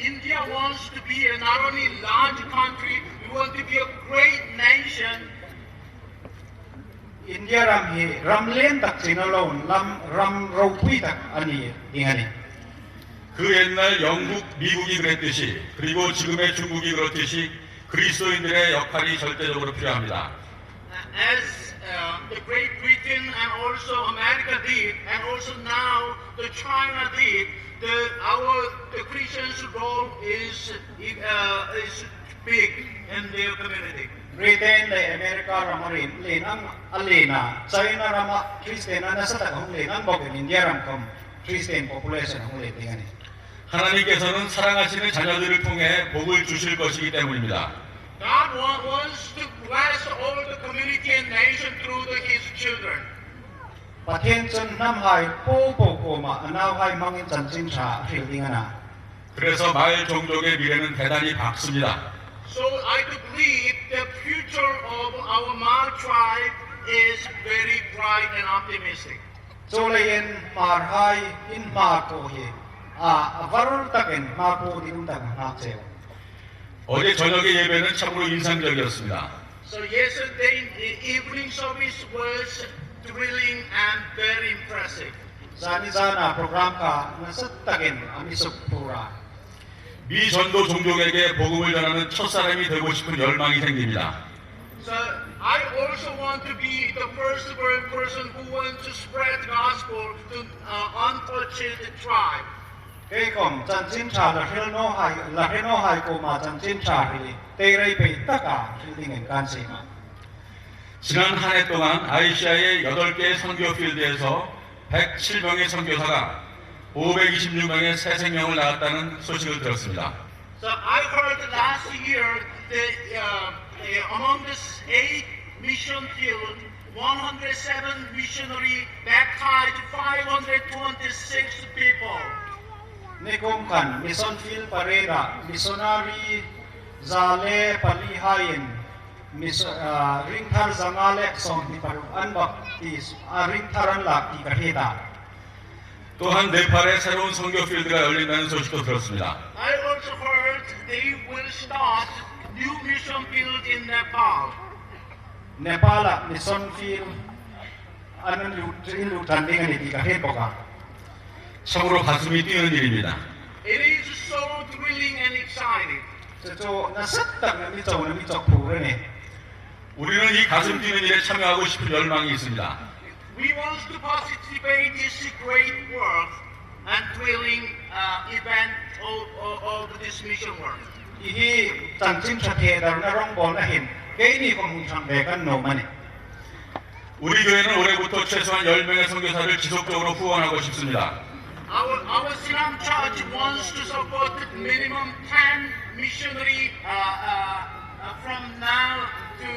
India wants to be a not only large country, we want to be a great nation. India ram hi ram lien tak china lo, ram, ram ropui tak a ni ding a nih. 그 옛날 영국, 미국이 그랬듯이 그리고 지금의 중국이 그렇듯이 그리스도인들의 역할이 절대적으로 필요합니다. As, uh, the Great Britain and also America did, and also now the China did, the, our, the Christians' role is, uh, is big in their community. Britain le America ram a lien, lien ang, a lien a, China rama Kristien a nasa tak hung lien ang bawkin India ram khawm Kristien population hung lien ding a nih. 하나님께서는 사랑하시는 자녀들을 통해 복을 주실 것이기 때문입니다. God wa-, wants to bless all the community and nation through the, his children. Pathien chun hnamhai po po kuoma a nauhai hmangin chanchin ṭha a hril ding a na. 그래서 마을 종족의 미래는 대단히 밝습니다. So I do believe the future of our Hmar tribe is very bright and optimistic. Chuleiin Hmarhai in Hmar kuo hi a, a var takin Hmar kuo ding tak a ngak cheu. 어제 저녁의 예배는 참으로 인상적이었습니다. So yesterday e-, evening service was thrilling and very impressive. Zani zana program kha nasa takin a mi suk phur a. 미 전도 종족에게 복음을 전하는 첫사람이 되고 싶은 열망이 생깁니다. So I also want to be the first per-, person who wants to spread the gospel to, uh, unfortunate tribe. Kei khawm chanchin ṭha la hril nawhai, la hre nawhai kuoma chanchin ṭha hril, tei rei pei taka hril dingin kan siem a. 지난 한 해 동안 아이씨아이의 여덟 개의 선교 필드에서 백칠 명의 선교사가 오백이십육 명의 새 생명을 낳았다는 소식을 들었습니다. So I heard last year that, uh, uh, among this eight mission field, one hundred seven missionary baptized five hundred twenty-six people. Nikum khan mission field parade-a missionary za le pali haiin mis-, ah, ring thar zanga le sawmhni paruk an baptize, a ring thar an lak ti ka hriet a. 또한 네팔에 새로운 선교 필드가 열린다는 소식도 들었습니다. I also heard they will start new mission field in Nepal. Nepal-a mission field an, an lut, an lut ṭan ding a nih ti ka hriet bawk a. 참으로 가슴이 뛰는 일입니다. It is so thrilling and exciting. Chu chu nasa takin mi chawk, mi chawk phur a nih. 우리는 이 가슴 뛰는 일에 참여하고 싶은 열망이 있습니다. We want to participate in this great work and thrilling, uh, event of, of, of this mission work. Hi chanchin ṭha thedarna rongbawlna hin keini khom hung ṭhang ve kan nuom a nih. 우리 교회는 올해부터 최소한 열 명의 선교사를 지속적으로 후원하고 싶습니다. Our, our Sinam Church wants to support minimum ten missionary, uh, uh, uh, from now to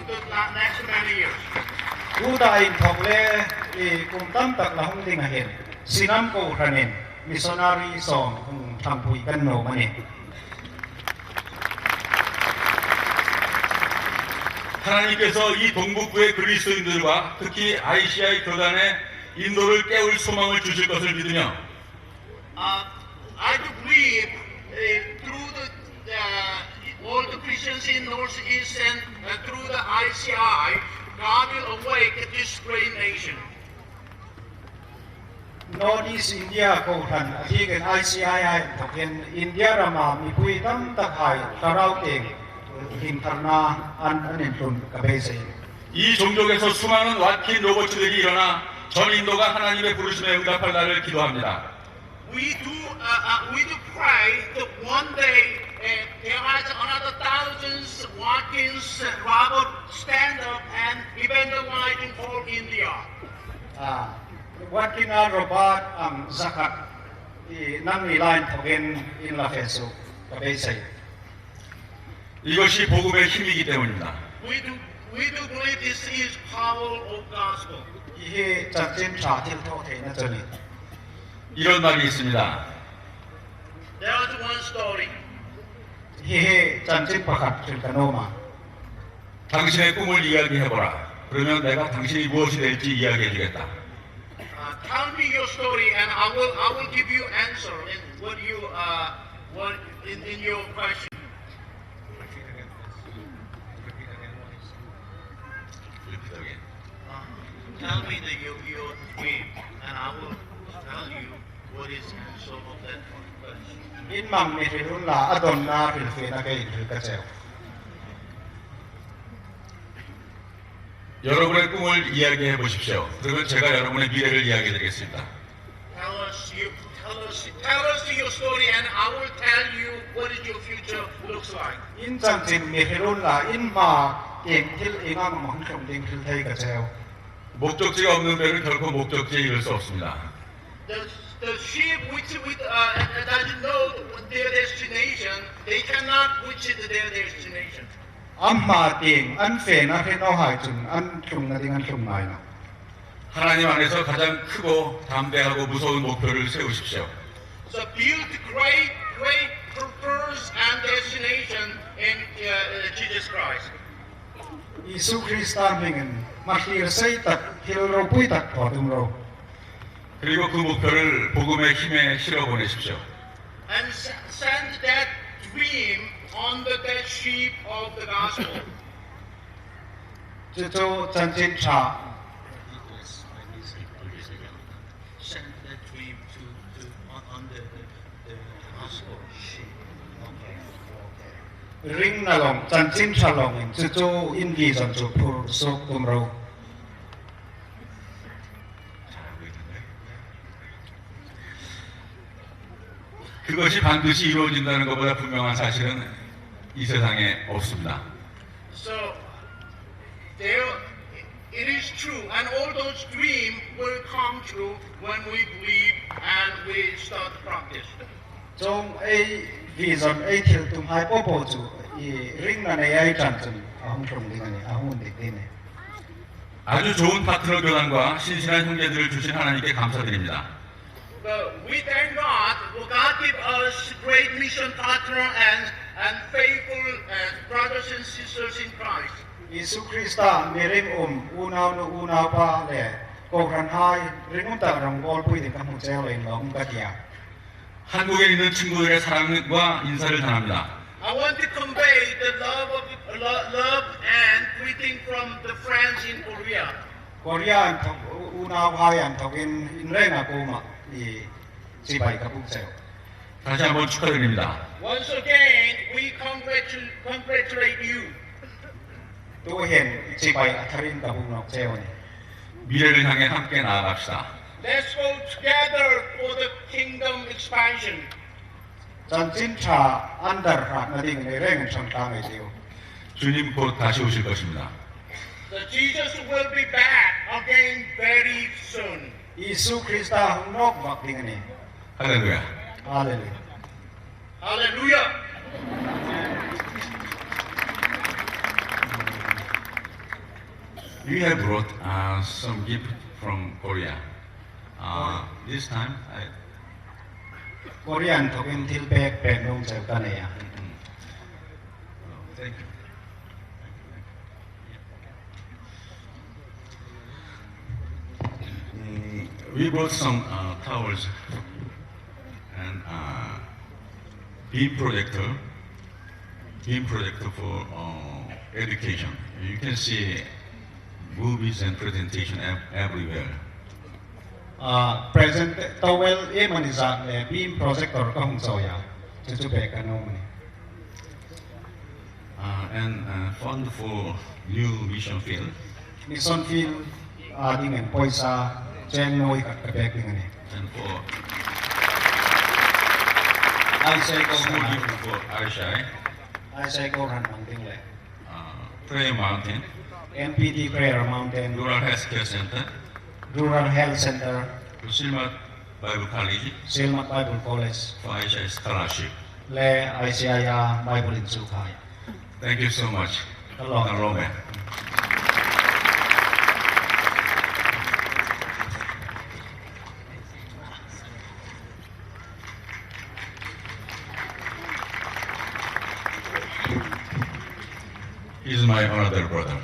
the la-, next many years. Tuta inthok le, i, kum tam tak la hung dinga hin Sinam kohranin missionary sawm hung ṭhangpui kan nuom a nih. 하나님께서 이 동북부의 그리스도인들과 특히 아이씨아이 교단에 인도를 깨울 소망을 주실 것을 믿으며, Uh, I do believe, uh, through the, uh, all the Christians in Northeast and, uh, through the I C I, God will awake this great nation. North East India kohran a bîkin I C I hai inthokin India rama mipui tam tak hai thlarau tieng hlim tharna an, an intlun ka beisei. 이 종족에서 수많은 왓킨 로버츠들이 일어나 전 인도가 하나님의 부르심에 응답할 날을 기도합니다. We do, uh, uh, we do pray that one day, uh, there are another thousands Watkins, uh, Robert stand up and evangelizing whole India. 아, Watkin a Robert ang zakhat i nangni lai inthokin in la fe suok ka beisei. 이것이 복음의 힘이기 때문입니다. We do, we do believe this is power of gospel. Hi hi chanchin ṭha thilthawtheina chu a nih. 이런 말이 있습니다. There is one story. Hi hi chanchin pakhat hril ka nuom a. 당신의 꿈을 이야기해보라. 그러면 내가 당신이 무엇이 될지 이야기해주겠다. Uh, tell me your story and I will, I will give you answer in what you, uh, what in, in your question. Repeat again, please. Repeat again. Uh, tell me the, your, your dream and I will tell you what is answer of that question. In hmang mi hril unla, a dawnna hrilfiena kei inhril ka cheu. 여러분의 꿈을 이야기해 보십시오. 그러면 제가 여러분의 미래를 이야기해 드리겠습니다. Tell us, you, tell us, tell us your story and I will tell you what is your future looks like. In chanchin mi hril unla, in hma tieng thil ieng am a hung tlung ding hril thei ka cheu. 목적지가 없는 배는 결코 목적지에 이를 수 없습니다. The, the ship which, which, uh, doesn't know their destination, they cannot reach their destination. An hma tieng an fena hre nawhai chun an tlungna ding an tlung ngai nawh. 하나님 안에서 가장 크고 담대하고 무서운 목표를 세우십시오. So build great, great purpose and destination in, uh, Jesus Christ. Isu Krista hmingin hmahlir sei tak, thil ropui tak thaw tum ro. 그리고 그 목표를 복음의 힘에 실어 보내십시오. And s-, send that dream on the, that ship of the gospel. Chu chu chanchin ṭha. Send that dream to, to, on, on the, the, the gospel ship. Ringna long, chanchin ṭha longin chu chu in vision chu phur suok tum ro. 그것이 반드시 이루어진다는 것보다 분명한 사실은 이 세상에 없습니다. So, there, it is true, and all those dreams will come true when we believe and we start to practice. Chuong ei vision, ei thil tumhai po po chu i ringna nei ei ṭan chun a hung tlung ding a nih, a hung dik ding a nih. 아주 좋은 파트너 교단과 신실한 형제들을 주신 하나님께 감사드립니다. But we thank God, for God give us great mission partner and, and faithful, uh, brothers and sisters in Christ. Isu Krista mi ring um, unau nu, unau pa le kohranhai ring um tak rongbawlpui ding ka hmu cheu leiin lawm ka ti a. 한국에 있는 친구들의 사랑과 인사를 전합니다. I want to convey the love of, lo-, love and greeting from the friends in Korea. Korea inthok, u-, unauhai inthokin in renga kuoma i chibai ka buk cheu. 다시 한번 축하드립니다. Once again, we congratu-, congratulate you. Tuhin chibai a tharin ka buk nawk cheu a nih. 미래를 향해 함께 나아갑시다. Let's go together for the kingdom expansion. Chanchin Ṭha an dar hratna ding nei reng an ṭhang ta ngei tiu. 주님 곧 다시 오실 것입니다. That Jesus will be back again very soon. Isu Krista hung nawk vak ding a nih. Hallelujah. Hallelujah. Hallelujah. We have brought uh, some gift from Korea. Uh, this time, I Korea inthokin thil pek pek nuom cheu ka nei a. Mm. Oh, thank you. Mm, we brought some uh, towels and uh, beam projector, beam projector for uh, education. You can see movies and presentation ev- everywhere. Ah, present towel iem ani zat le beam projector ka hung chawi a. Chu chu pek ka nuom a nih. Uh, and uh, fund for new mission field. Mission field a dingin poisa cheng nuoi khat ka pek ding a nih. And for I say go small hran. Gift for Aishai. I say go hran mang ding le. Uh, Prayer Mountain. M P D Prayer Mountain. Rural Health Care Center. Rural Health Center. Silmat Bible College. Silmat Bible College. For Aishai scholarship. Le Aishai a Bible inchuk hai. Thank you so much. Ka lawm. Ka lawm e. He's my older brother.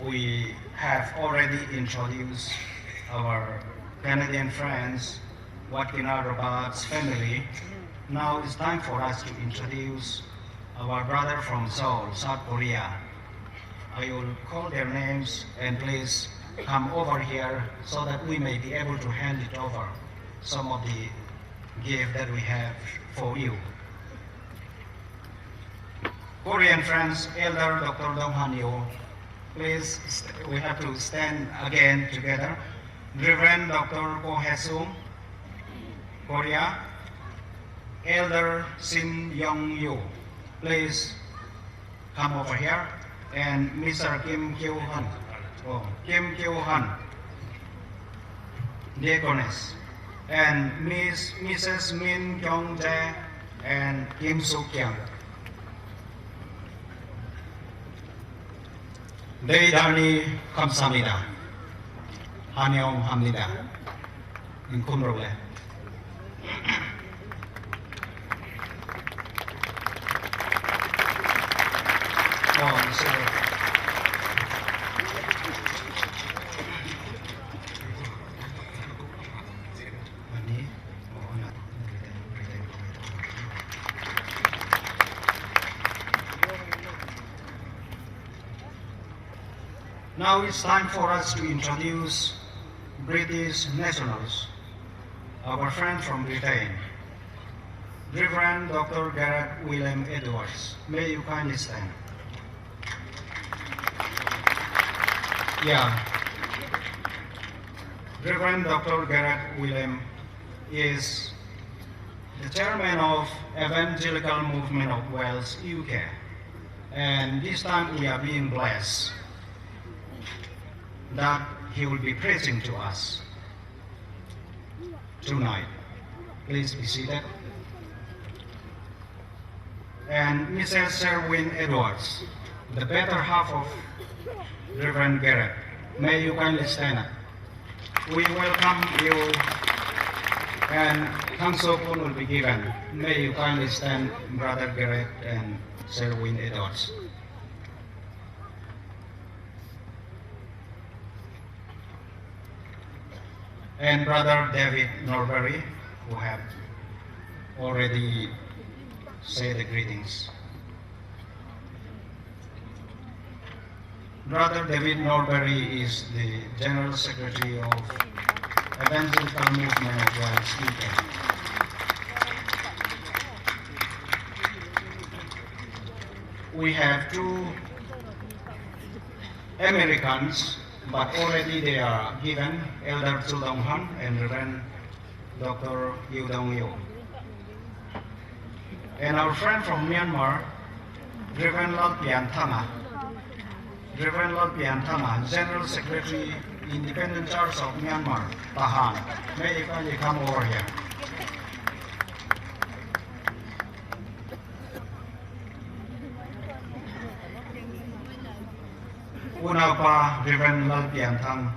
We have already introduced our Canadian friends, Watkin Roberts family. Now it's time for us to introduce our brother from Seoul, South Korea. I will call their names and please come over here so that we may be able to hand it over some of the gift that we have for you. Korean friends, Elder Doctor Dong Han Yo, please, st- we have to stand again together. Reverend Doctor Ko Hesung, Korea. Elder Sin Yong Yu, please come over here. And Mister Kim Kyu Han, oh, Kim Kyu Han, Deaconess, and Miss Missus Min Kyung Jae and Kim Suk Kyung. Dei dani kamsamida. Haniom hamnida. Inkum ro le. Oh, I'm sorry. Ani, oh, ana. Now it's time for us to introduce British nationals, our friend from Britain, Reverend Doctor Gareth William Edwards. May you kindly stand. Yeah. Reverend Doctor Gareth William is the chairman of Evangelical Movement of Wales, U K. And this time we are being blessed that he will be preaching to us tonight. Please be seated. And Missus Sherwin Edwards, the better half of Reverend Gareth. May you kindly stand up. We welcome you, and Kangso Kun will be given. May you kindly stand, Brother Gareth and Sherwin Edwards. And Brother David Norbury, who have already said the greetings. Brother David Norbury is the General Secretary of Evangelical Movement of Wales, U K. We have two Americans But already they are given, Elder Chu Dong Han and Reverend Doctor Yu Dong Yu. And our friend from Myanmar, Reverend Lal Pian Thanga. Reverend Lal Pian Thanga, General Secretary, Independent Church of Myanmar, Tahan. May you kindly come over here. Unaupa Reverend Lal Pian Thang,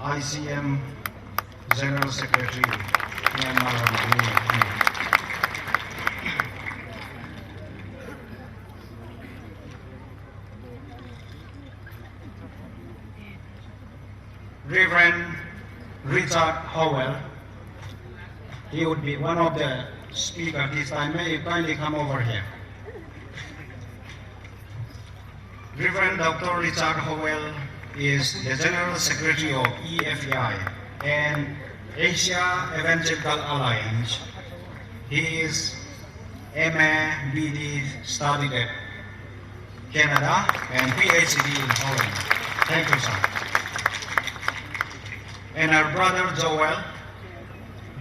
I C M General Secretary, Myanmar. Reverend Richard Howell, he would be one of the speaker this time. May you kindly come over here. Reverend Doctor Richard Howell is the General Secretary of E F E I and Asia Evangelical Alliance. He is M A B D studied at Canada and P H D in Holland. Thank you, sir. And our brother Joel,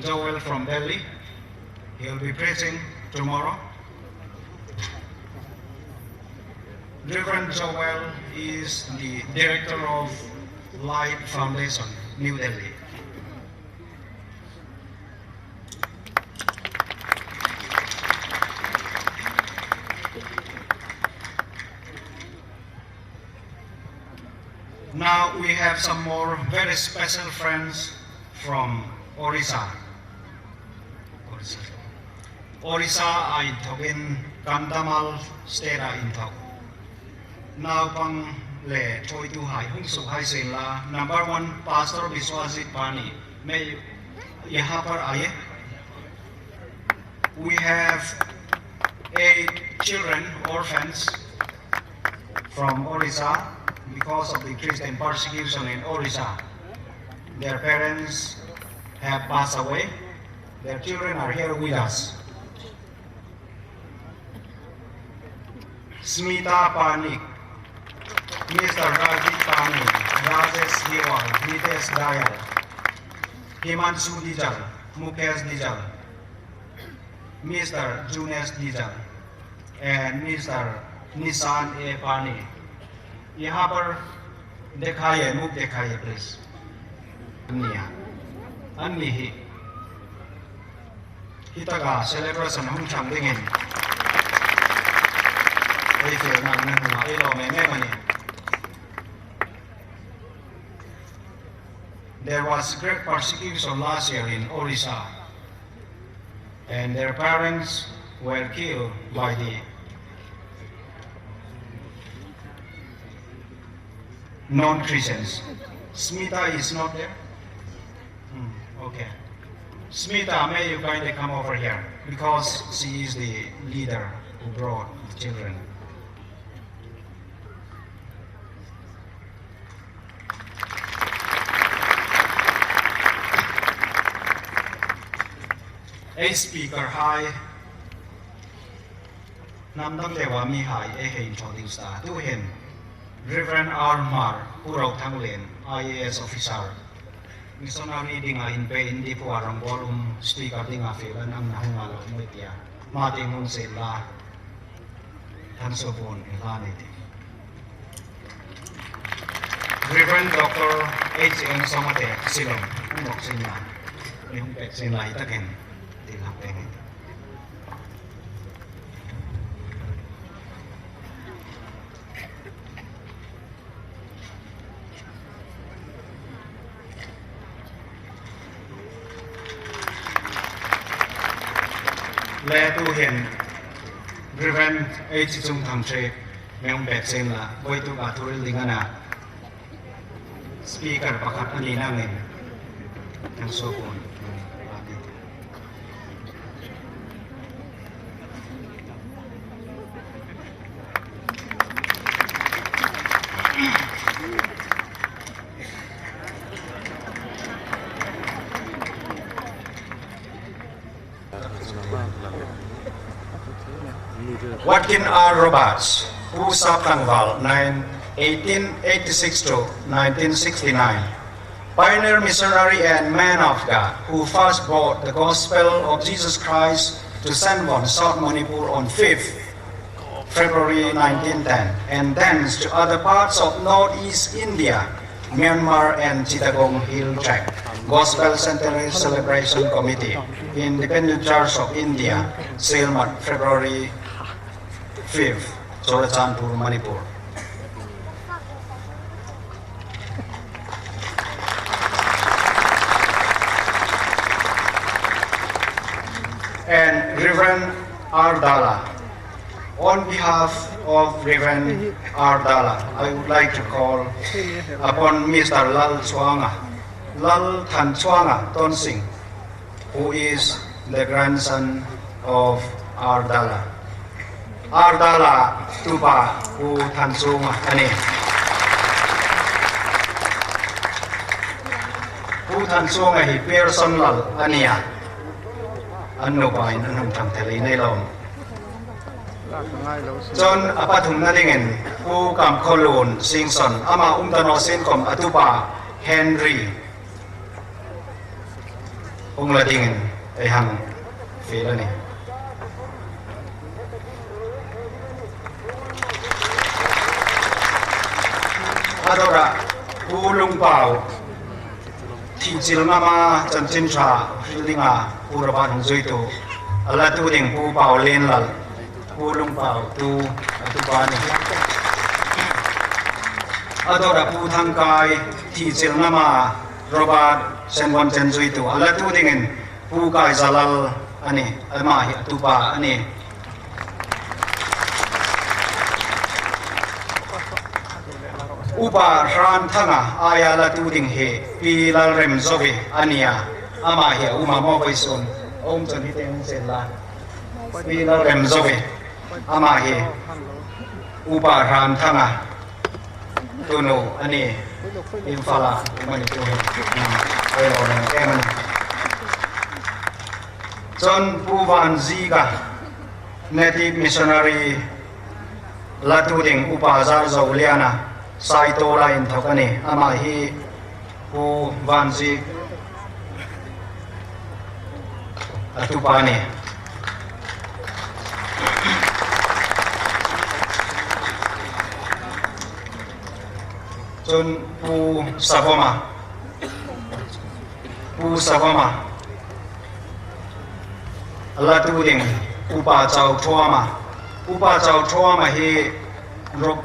Joel from Delhi, he'll be preaching tomorrow. Reverend Joel is the director of Light Foundation, New Delhi. Now we have some more very special friends from Orissa. Orissa. Orissa-a inthokin Kandhamal State-a inthok naupang le ṭhuoituhai hung sukhai sien la. Number one, Pastor Biswajit Pani. May, यहाँ पर आइए. We have eight children, orphans from Orissa because of the Christian persecution in Orissa. Their parents have passed away. Their children are here with us. Smita Panik, Mister Rajiv Pani, Rajesh Diwar, Nitesh Dayal, Himanshu Dijal, Mukesh Dijal, Mister Junesh Dijal, and Mister Nishan A Pani. यहाँ पर दिखाइए, मुख दिखाइए, please. Anni a, anni hi, hi taka celebration hung ṭhang dingin ei fiel nang nang ma ei lo me me mani. There was great persecution last year in Orissa, and their parents were killed by the non-Christians. Smita is not there? Hmm, okay. Smita, may you kindly come over here because she is the leader who brought the children. Ei speaker hai, hnam dang leua mihai ei hei introduce ta. Tuhin Reverend R Hmar, Pu Rothanglen, I A S officer. Missionary dinga inpein Diphu-a rongbawlum speaker dinga fiel an ang na hung a lo nuoi tia. Ma tieng hung sien la. Thangsuo puon ei hlan ei tih. Reverend Doctor H M Songate Silom, hung bok sien la. Ei hung pek sien la i takin. Ti lak pek ei tih. Le tuhin Reverend H Chungthang Ṭhe, mi hung pek sien la, voituk a thu hril ding a na. Speaker pakhat a ni nangin. Thangsuo puon. Watkin R Roberts, Pu Sap Tangval, nine eighteen eighty-six to nineteen sixty-nine. Pioneer missionary and man of God who first brought the gospel of Jesus Christ to Senvon, South Manipur on fifth February nineteen ten, and thence to other parts of northeast India, Myanmar and Chittagong Hill Tract. Gospel Centenary Celebration Committee, Independent Church of India, Sielmat, February fifth, Churachandpur, Manipur. And Reverend R Dala. On behalf of Reverend R Dala, I would like to call upon Mister Lal Chuanga, Lal Thanchuanga Tonsing, who is the grandson of R Dala. R Dala tupa Pu Thanchuanga a nih. Pu Thanchuanga hi Pearson Lal a nih a. An nupa in an hung thang thei nei lo. Chun a pathumna dingin Pu Kamkholun Singson, ama um ta naw sien khom a tupa Henry hung la dingin ei hang fiel a nih. A dawra Pu Lungpau, Thichil ngama chanchin ṭha hril dinga Pu Robert hung zuitu, a latu ding Pu Paulenlal, Pu Lungpau tu a tupa a nih. A dawra Pu Thangkai, Thichil ngama Robert Senvon chen zuitu, a latu dingin Pu Kaizalal a nih, ama hi a tupa a nih. Upa Hranthanga aia latu ding hi Pi Lalremzovi a nih a, ama hi a um a maw vawisun, a um chun hi teng sien la. Pi Lalremzovi, ama hi Upa Hranthanga tunu a nih, Imphal a um a nih tu hi. Ei lo lem em a nih. Chun Pu Vanzika, Native Missionary, latu ding Upa Zarzoliana, Saitawla inthawk a nih, ama hi Pu Vanzik a tupa a nih. Chun Pu Savoma, Pu Savoma, a latu ding Upa Chauthawma, Upa Chauthawma hi Ro-,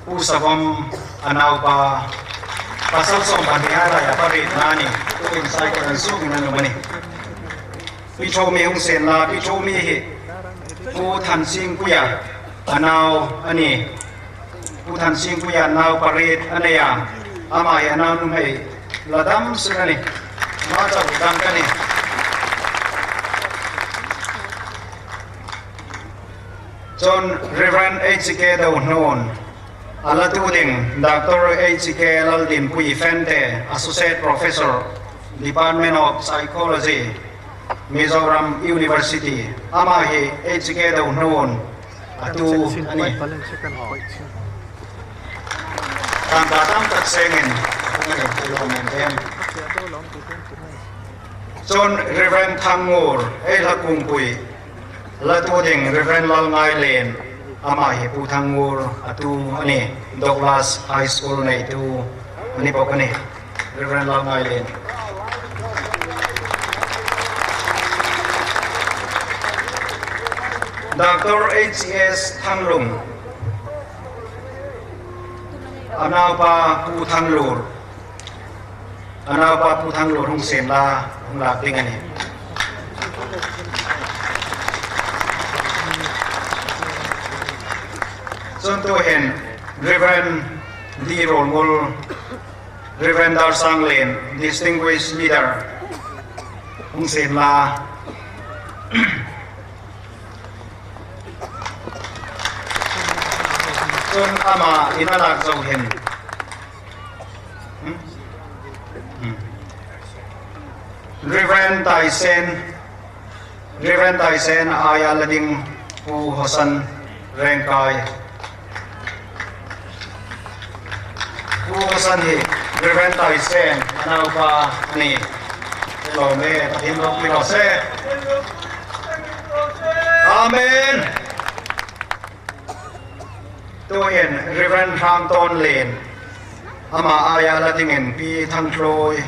Pu Savom a naupa, pasal sawmpahni a laia parietna a nih, tuhin Saikawt an suok in an um a nih. Pi Thomi hung sien la, Pi Thomi hi Pu Thansingpuia a nau a nih. Pu Thansingpuia nau pariet a nei a, ama hi a nau nuhmei la dam suok a nih. Ama chau dam ka nih. Chun Reverend H K Dohnun, a latu ding Doctor H K Laldinpui Fente, Associate Professor, Department of Psychology, Mizoram University, ama hi H K Dohnun a tu a nih. Tangka tam tak sengin a hung a nih, a lo men em. Chun Reverend Thangngur, ei la kungpui, latu ding Reverend Lalngailien, ama hi Pu Thangngur a tu a nih, Douglas High School neitu a ni bawk a nih. Reverend Lalngailien. Doctor H C S Thanglung, a naupa Pu Thanglur, a naupa Pu Thanglur hung sien la, hung lak ding a nih. Chun tuhin Reverend D Ronngul, Reverend Darsanglien, Distinguished Leader, hung sien la. Chun ama in a lak zo hin. Hmm? Hmm. Reverend Taisen, Reverend Taisen aia la ding Pu Hosan Rengkai. Pu San hi Reverend Taisen a naupa a nih. Lawm e, Pathien ropui raw se. Amen. Tuhin Reverend Hramtawn Len, ama aia la dingin Pi Thangthlui,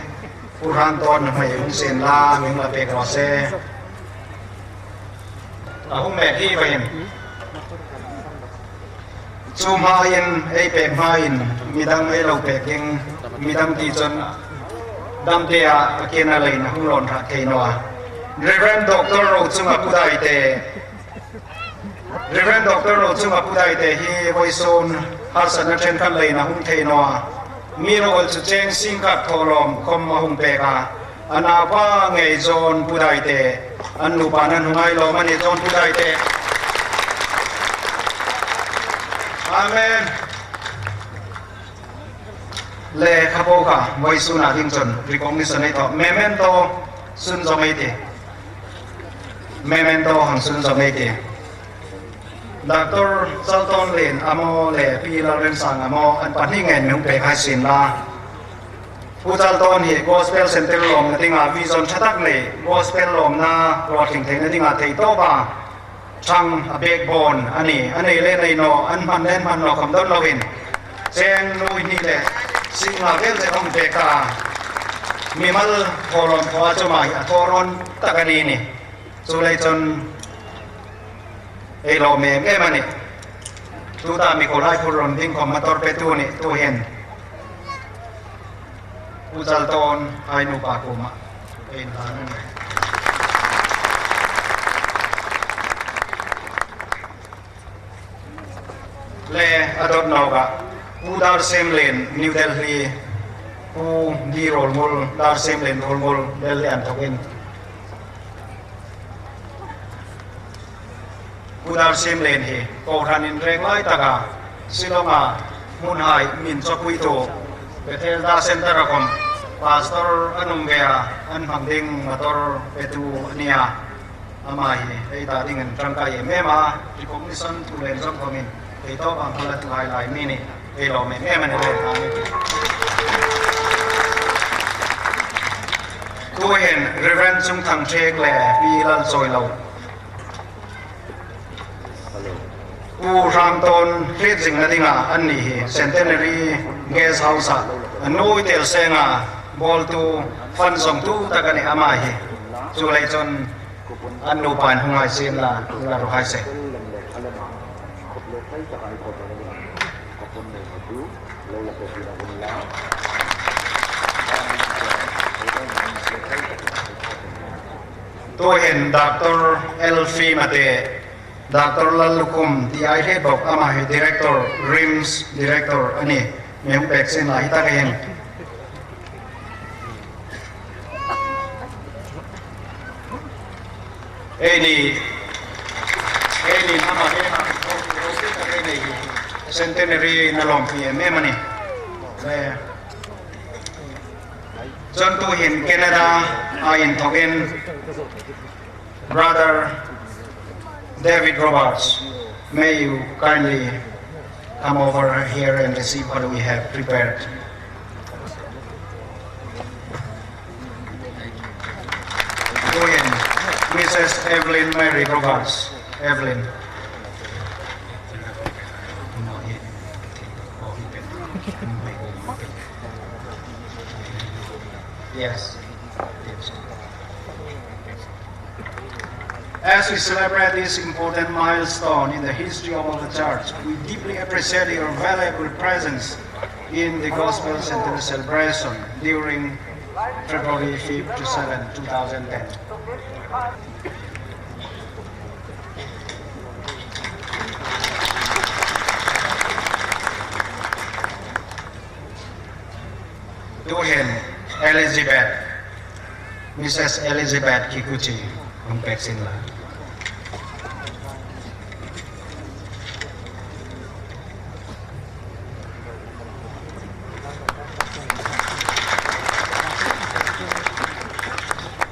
Pu Hramtawn hmai hung sien la, mi hung la pek raw se. A hung mek hi vain. Chu hmain, ei pek hmain, midang ei lo pek ding, midang ti chun dam te a, a kena leiin a hung lawn ṭha thei naw a. Reverend Doctor Rochunga Pu Daite, Reverend Doctor Rochunga Pu Daite hi vawisun harsatna ṭhenkhat leiin a hung thei naw a. Mi lo chu cheng sing khat thawlawm khom a hung pek a. A naupa ngei John Pu Daite, an nupa nan hung ai lawm a ni John Pu Daite. Amen. Le kha po kha, vawisuna ding chun recognition ei thaw. Memento sunzawm ei tih. Memento hang sunzawm ei tih. Doctor Chaltawn Len a maw le Pi Lalrensanga maw, an pahni ngeiin mi hung pek hai sien la. Pu Chaltawn hi Gospel Centre lawmna dinga vision ṭha tak nei, Gospel lawmna rawt hring theina dinga thei tawpa ṭhang a backbone a nih, a nei le nei naw, an hman le an hman naw khom dawn loin, cheng nuoi hni le sing nga vel zet hung pek ta, mimal thawlawm thaw a chuma hi a thaw rawn tak a ni nih. Chuleiin chun ei lawm em em a nih. Tuta mi ko lai phur rawn ding khom motor petu nih, tuhin Pu Chaltawn hai nupa kuoma ei inhlan a nih. Le a dawt nawka Pu Darsem Len, New Delhi, Pu D Rolngul, Darsem Len Rolngul, Delhi an thawkin. Pu Darsem Len hi kohranin reng lai taka Shillonga hmunhai min chawpuitu Bethesda Centre-a khom pastor an um ve a, an hmang ding motor petu a ni a. Ama hi ei ta dingin ṭangkai em em a, recognition thu len zawng khomin ei tawp ang kha la tu hai lai mi ni, ei lawm em em a ni le ta ni. Tuhin Reverend Chungthang Thek le Pi Lalchawilo, Pu Hramtawn hriet zingna dinga anni hi Centenary Guest House-a a nuoi tel senga bawltu, fund zawngtu tak a nih ama hi. Chuleiin chun an nupain hung hai sien la, la ro hai se. Tuhin Doctor Elfie Mate, Doctor Lallukhum ti ei hriet bawk, ama hi Director, RIMS Director a nih. Mi hung pek sien la hi tak a hin. Eini, eini ama, eini, Centenary-a lawmpui em em a nih. Chuong tuhin Canada-a inthawkin Brother David Roberts, may you kindly come over here and receive what we have prepared. Tuhin, Missus Evelyn Mary Roberts. Evelyn. Yes. As we celebrate this important milestone in the history of our church, we deeply appreciate your valuable presence in the Gospel Centenary celebration during February fifth to seventh, two thousand ten. Tuhin Elizabeth, Missus Elizabeth Kikuchi, hung pek sien la.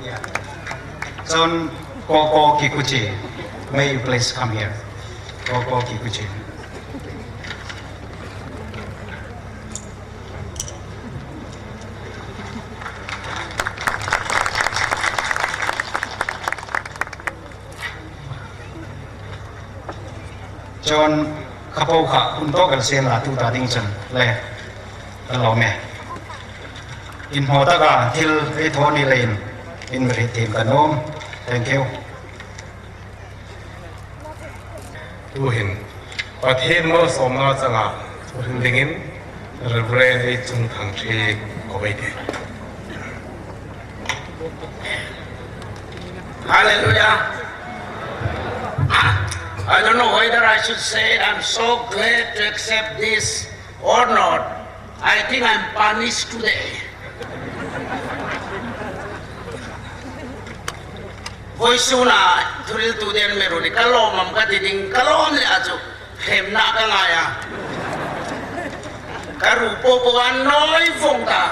Yeah. Chun Koko Kikuchi, may you please come here. Koko Kikuchi. Chuong kha po kha hun tawk el sien la, tuta ding chun le ka lawm e. Inhmaw taka thil ei thaw ni leiin in mi hriet thiem ka nuom. Thank you. Tuhin Pathien malsawmna changa thu hril dingin Reverend Ei Chung Thang Thi ko ei tih. Hallelujah. I don't know whether I should say I'm so glad to accept this or not. I think I'm punished today. Vawisuna thuhriltu ding mi ru ni, ka lawm am ka ti ding, ka lawm le a chu hremna ka ngai a. Ka ru po po a nuoi vong ta.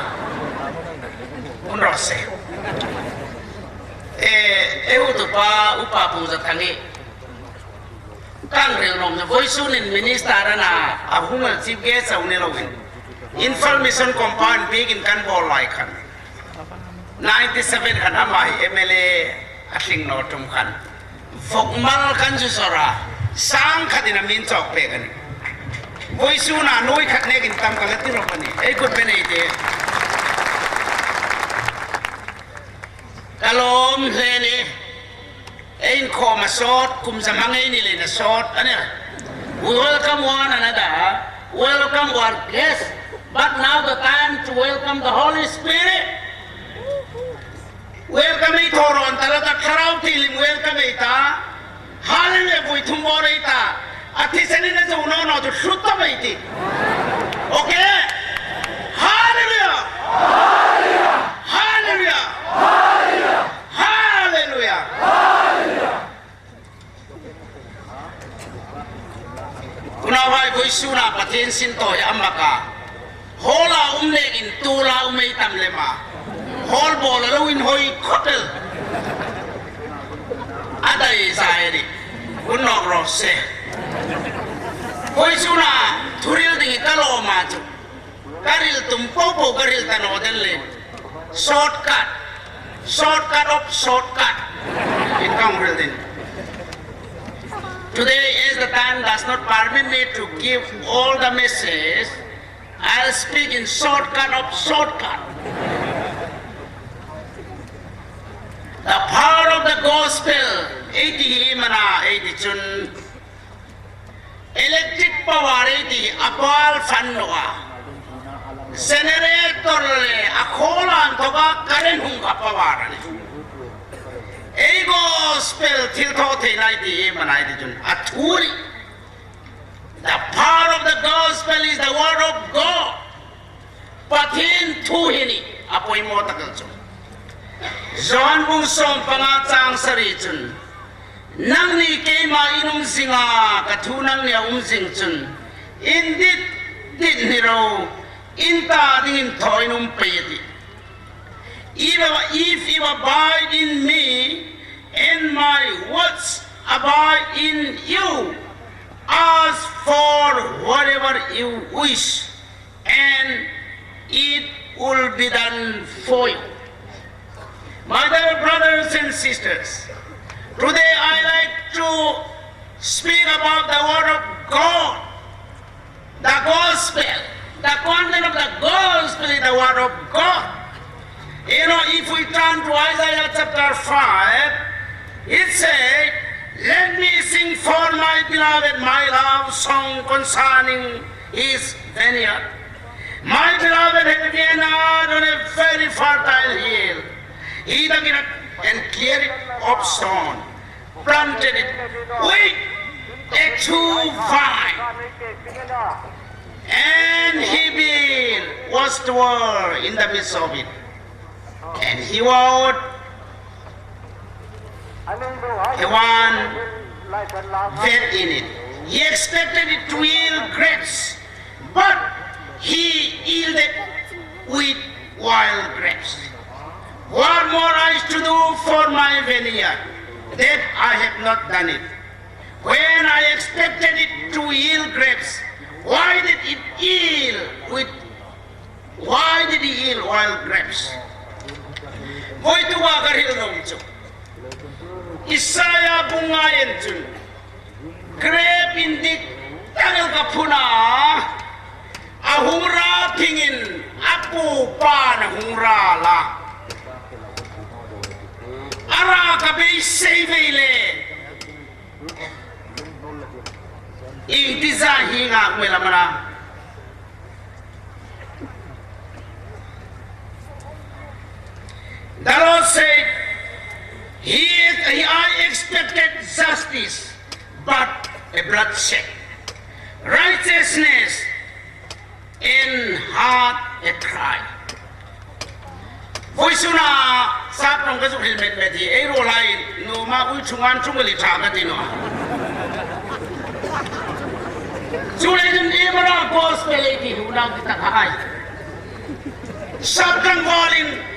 Hun raw se. E, e, upa, upa Pu Za Thang hi. Kan hril nuom chu, vawisunin minister a na, a hung el chief guest a ni loin, Imphal Mission Compound biekin kan bawl lai khan, ninety seven khan ama hi M L A a tling naw tum khan, vawk mal kan zu sawra, sang khatin a min chawk pek a nih. Vawisuna nuoi khat nekin tam ka la ti rawp a nih. Ei kut ben ei tih. Ka lawm hle a nih. Ei inkhawm a sawt, kum za hmang ei ni leiin a sawt a nih. We welcome one another, welcome our guests, but now the time to welcome the Holy Spirit. Welcome ei thaw rawn ta la ta, Thlarau Thienghlim welcome ei ta. Hallelujah, vui thum bawr ei ta. A thisenin a zo naw naw chu hrut ta mei ti. Okay? Hallelujah! Hallelujah! Hallelujah! Unauhai, vawisuna Pathien sin thaw hi a mak a. Hall-a um nekin tuola um ei tam lem a. Hall bawl a lo inhoi khawp el. A dai zai ri. Hun nawk raw se. Vawisuna thuhril ding hi ka lawm a chu. Ka hril tum po po ka hril ta naw ding le. Shortcut. Shortcut of shortcut. In ka hril ding. Today, as the time does not permit me to give all the message, I'll speak in shortcut of shortcut. The power of the gospel, ei ti hi iem a na, ei ti chun, electric power ei ti hi a bal fan naw a. Generator le a khawl a inthawka current hung kha power a nih. Ei gospel thil thaw theina ei ti hi iem a na, ei ti chun, a thu a nih. The power of the gospel is the word of God. Pathien thu hi a nih, a poimaw tak el chu. Johan bung sawmpanga chang sari chun, nangni keima in um zing a, ka thu nangnia um zing chun, in dit dit ni ro, in ta dingin thaw in um pei a tih. If, if you abide in me, and my words abide in you, ask for whatever you wish, and it will be done for you. My dear brothers and sisters, today I like to speak about the word of God. The gospel, the content of the gospel is the word of God. You know, if we turn to Isaiah chapter five, it says, let me sing for my beloved my love song concerning his vineyard. My beloved had vineyard on a very fertile hill. He dug it up and cleared it of stone, planted it with a true vine, and he built watchtower in the midst of it, and he vowed a one that in it. He expected it to yield grapes, but he yielded with wild grapes. What more I to do for my vineyard that I have not done it? When I expected it to yield grapes, why did it yield with, why did it yield wild grapes? Voituhai, ka hril nuom chu Isaiah bung nga en chun, Grape indik tak el ka phun a, a hung ra phingin a pupa'n a hung ra la. A ra ka beisei vei le. Ieng ti zat hi ngak mei la am a na. The Lord said, he, he, I expected justice, but a bloodshed. Righteousness and heart a cry. Vawisuna sap ṭawng ka zuk hril met met hi, ei ruolhai, nuom a ui chunga chunga li ṭha ka ti naw. Chuleiin ei mara gospel ei ti hi unau ti tak hai. Sap ṭawng valin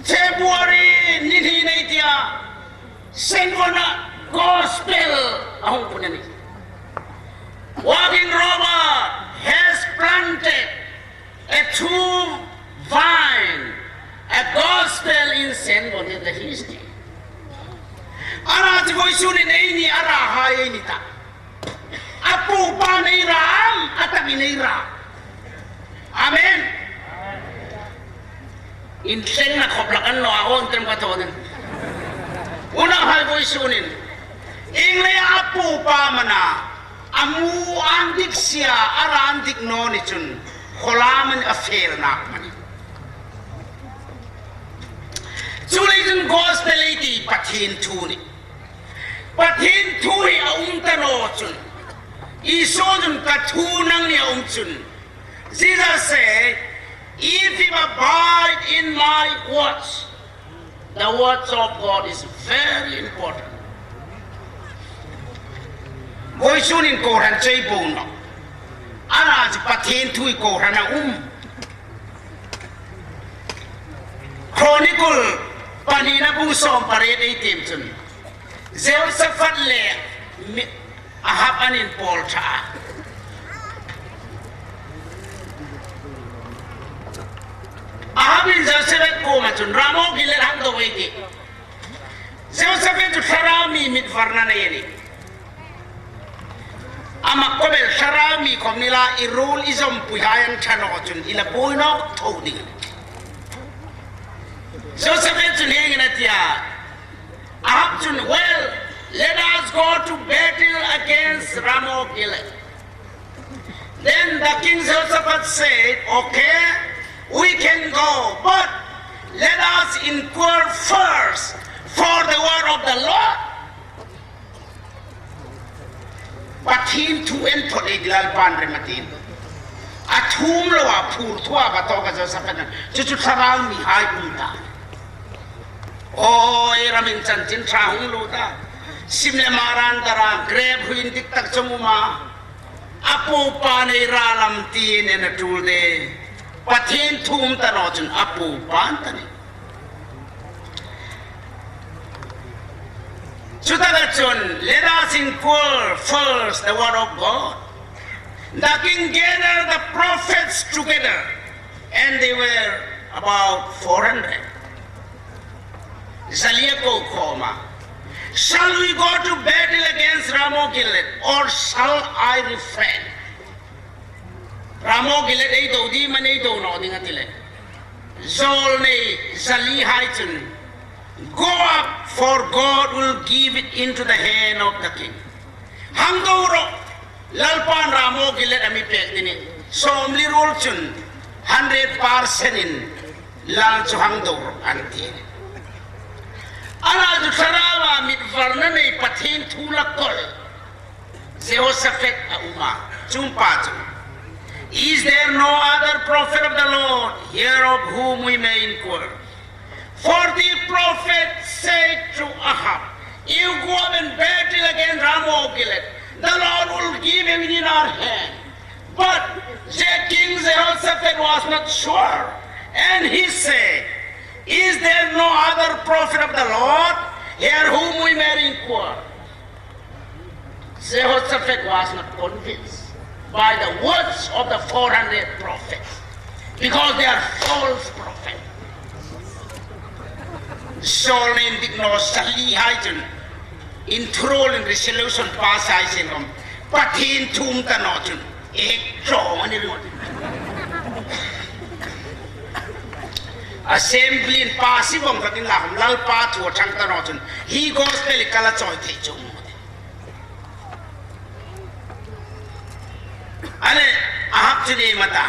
February ni hni nei tia. Senvon-a gospel a hung pun a nih. Warden Robert has planted a true vine, a gospel in Senvon in the history. A ra chu vawisun hin ei ni a ra hai ei ni ta. A pupa'n ei ra am, a takin ei ra? Amen. Inhlengna khop lak an naw a, hang tem ka thaw ding. Unauhai, vawisun hin ieng leia a pupa am a na, a mu an dik si a, a ra an dik naw ni chun, khawlam a fel nak am a nih. Chuleiin gospel ei ti Pathien thu a nih. Pathien thu hi a um ta naw chun, Isu chun ka thu nangnia um chun, Jesus said, if you abide in my words, the words of God is very important. Vawisun hin kohran chei bo naw. A ra chu Pathien thu hi kohran a um. Chronicle pahnina bung sawm pariet ei tiem chun, Jehoshaphat le mi-, Ahab an inpawl ṭha. Ahab in Jehoshaphat kuoma chun, Ramoth Gilead hang do ei tih. Jehoshaphat chu thlarau mi mit varna nei a nih. Ama khom el thlarau mi khom ni la, i ruol i zawmpuihai an ṭha naw chun i la buoi nawk tho ding. Jehoshaphat chun hieng hin a ti a. Ahab chun, well, let us go to battle against Ramoth Gilead. Then the king Jehoshaphat said, okay, we can go, but let us inquire first for the word of the Lord. Pathien thu en phot ei ti Lalpan rem a ti. A thum loa phur thua va tawk a Jehoshaphat an. Chu chu thlarau mihai um ta. Aw, ei ramin chanchin ṭha hung lut a. Sim le Mara an dar a, grape hlui indik tak chu um a. A pupa'n ei ra am tiin a na tul de. Pathien thu um ta naw chun a pupa an ta nih. Chutaka chun, let us inquire first the word of God. The king gathered the prophets together, and they were about four hundred. Zali a ko khawm a. Shall we go to battle against Ramoth Gilead, or shall I refrain? Ramoth Gilead ei do ding am ei do naw ding a ti le, zawlnei zalihai chun, go up, for God will give it into the hand of the king. Hang do ro, Lalpan Ramoth Gilead a mi pek ding a nih. Sawmli ruol chun hundred percent in lal chu hang do ro an ti. A ra chu thlaraua mit varna nei Pathien thu la kawl Jehoshaphat a um a, chuong pa chu, is there no other prophet of the Lord, here of whom we may inquire? For the prophet said to Ahab, you go up and battle against Ramoth Gilead. The Lord will give him in our hand. But the king Jehoshaphat was not sure, and he said, is there no other prophet of the Lord, here whom we may inquire? Jehoshaphat was not convinced by the words of the four hundred prophets, because they are false prophets. Zawlnei indik naw zalihai chun, Inthuruolin resolution pass a ei siem khom, Pathien thu um ta naw chun, ek ṭawng a ni ringawt. Assembly-in pass vawng takin la khom, Lalpa thu a ṭhang ta naw chun, hi gospel hi ka la chawi thei chuong. Ane, Ahab chu iem a ta?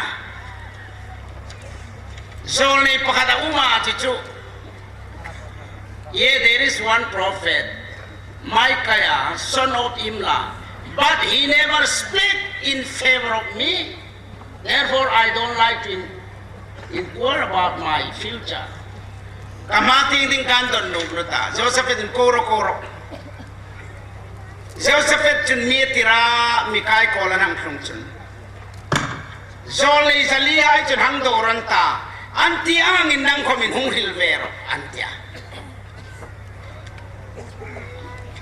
Zawlnei pakhat a um a, chu chu. Yet there is one prophet, Micaiah, son of Imlah, but he never speak in favor of me. Therefore, I don't like to in-, inquire about my future. Ka hma tieng ding kan don nuom naw ta. Jehoshaphat-in ko ro, ko ro. Jehoshaphat chun mi a tir a, Micaiah kuoma a hang tlung chun, zawlnei zalihai chun hang dawr an ta, an ti angin nang khomin hung hril ve rawh, an ti a.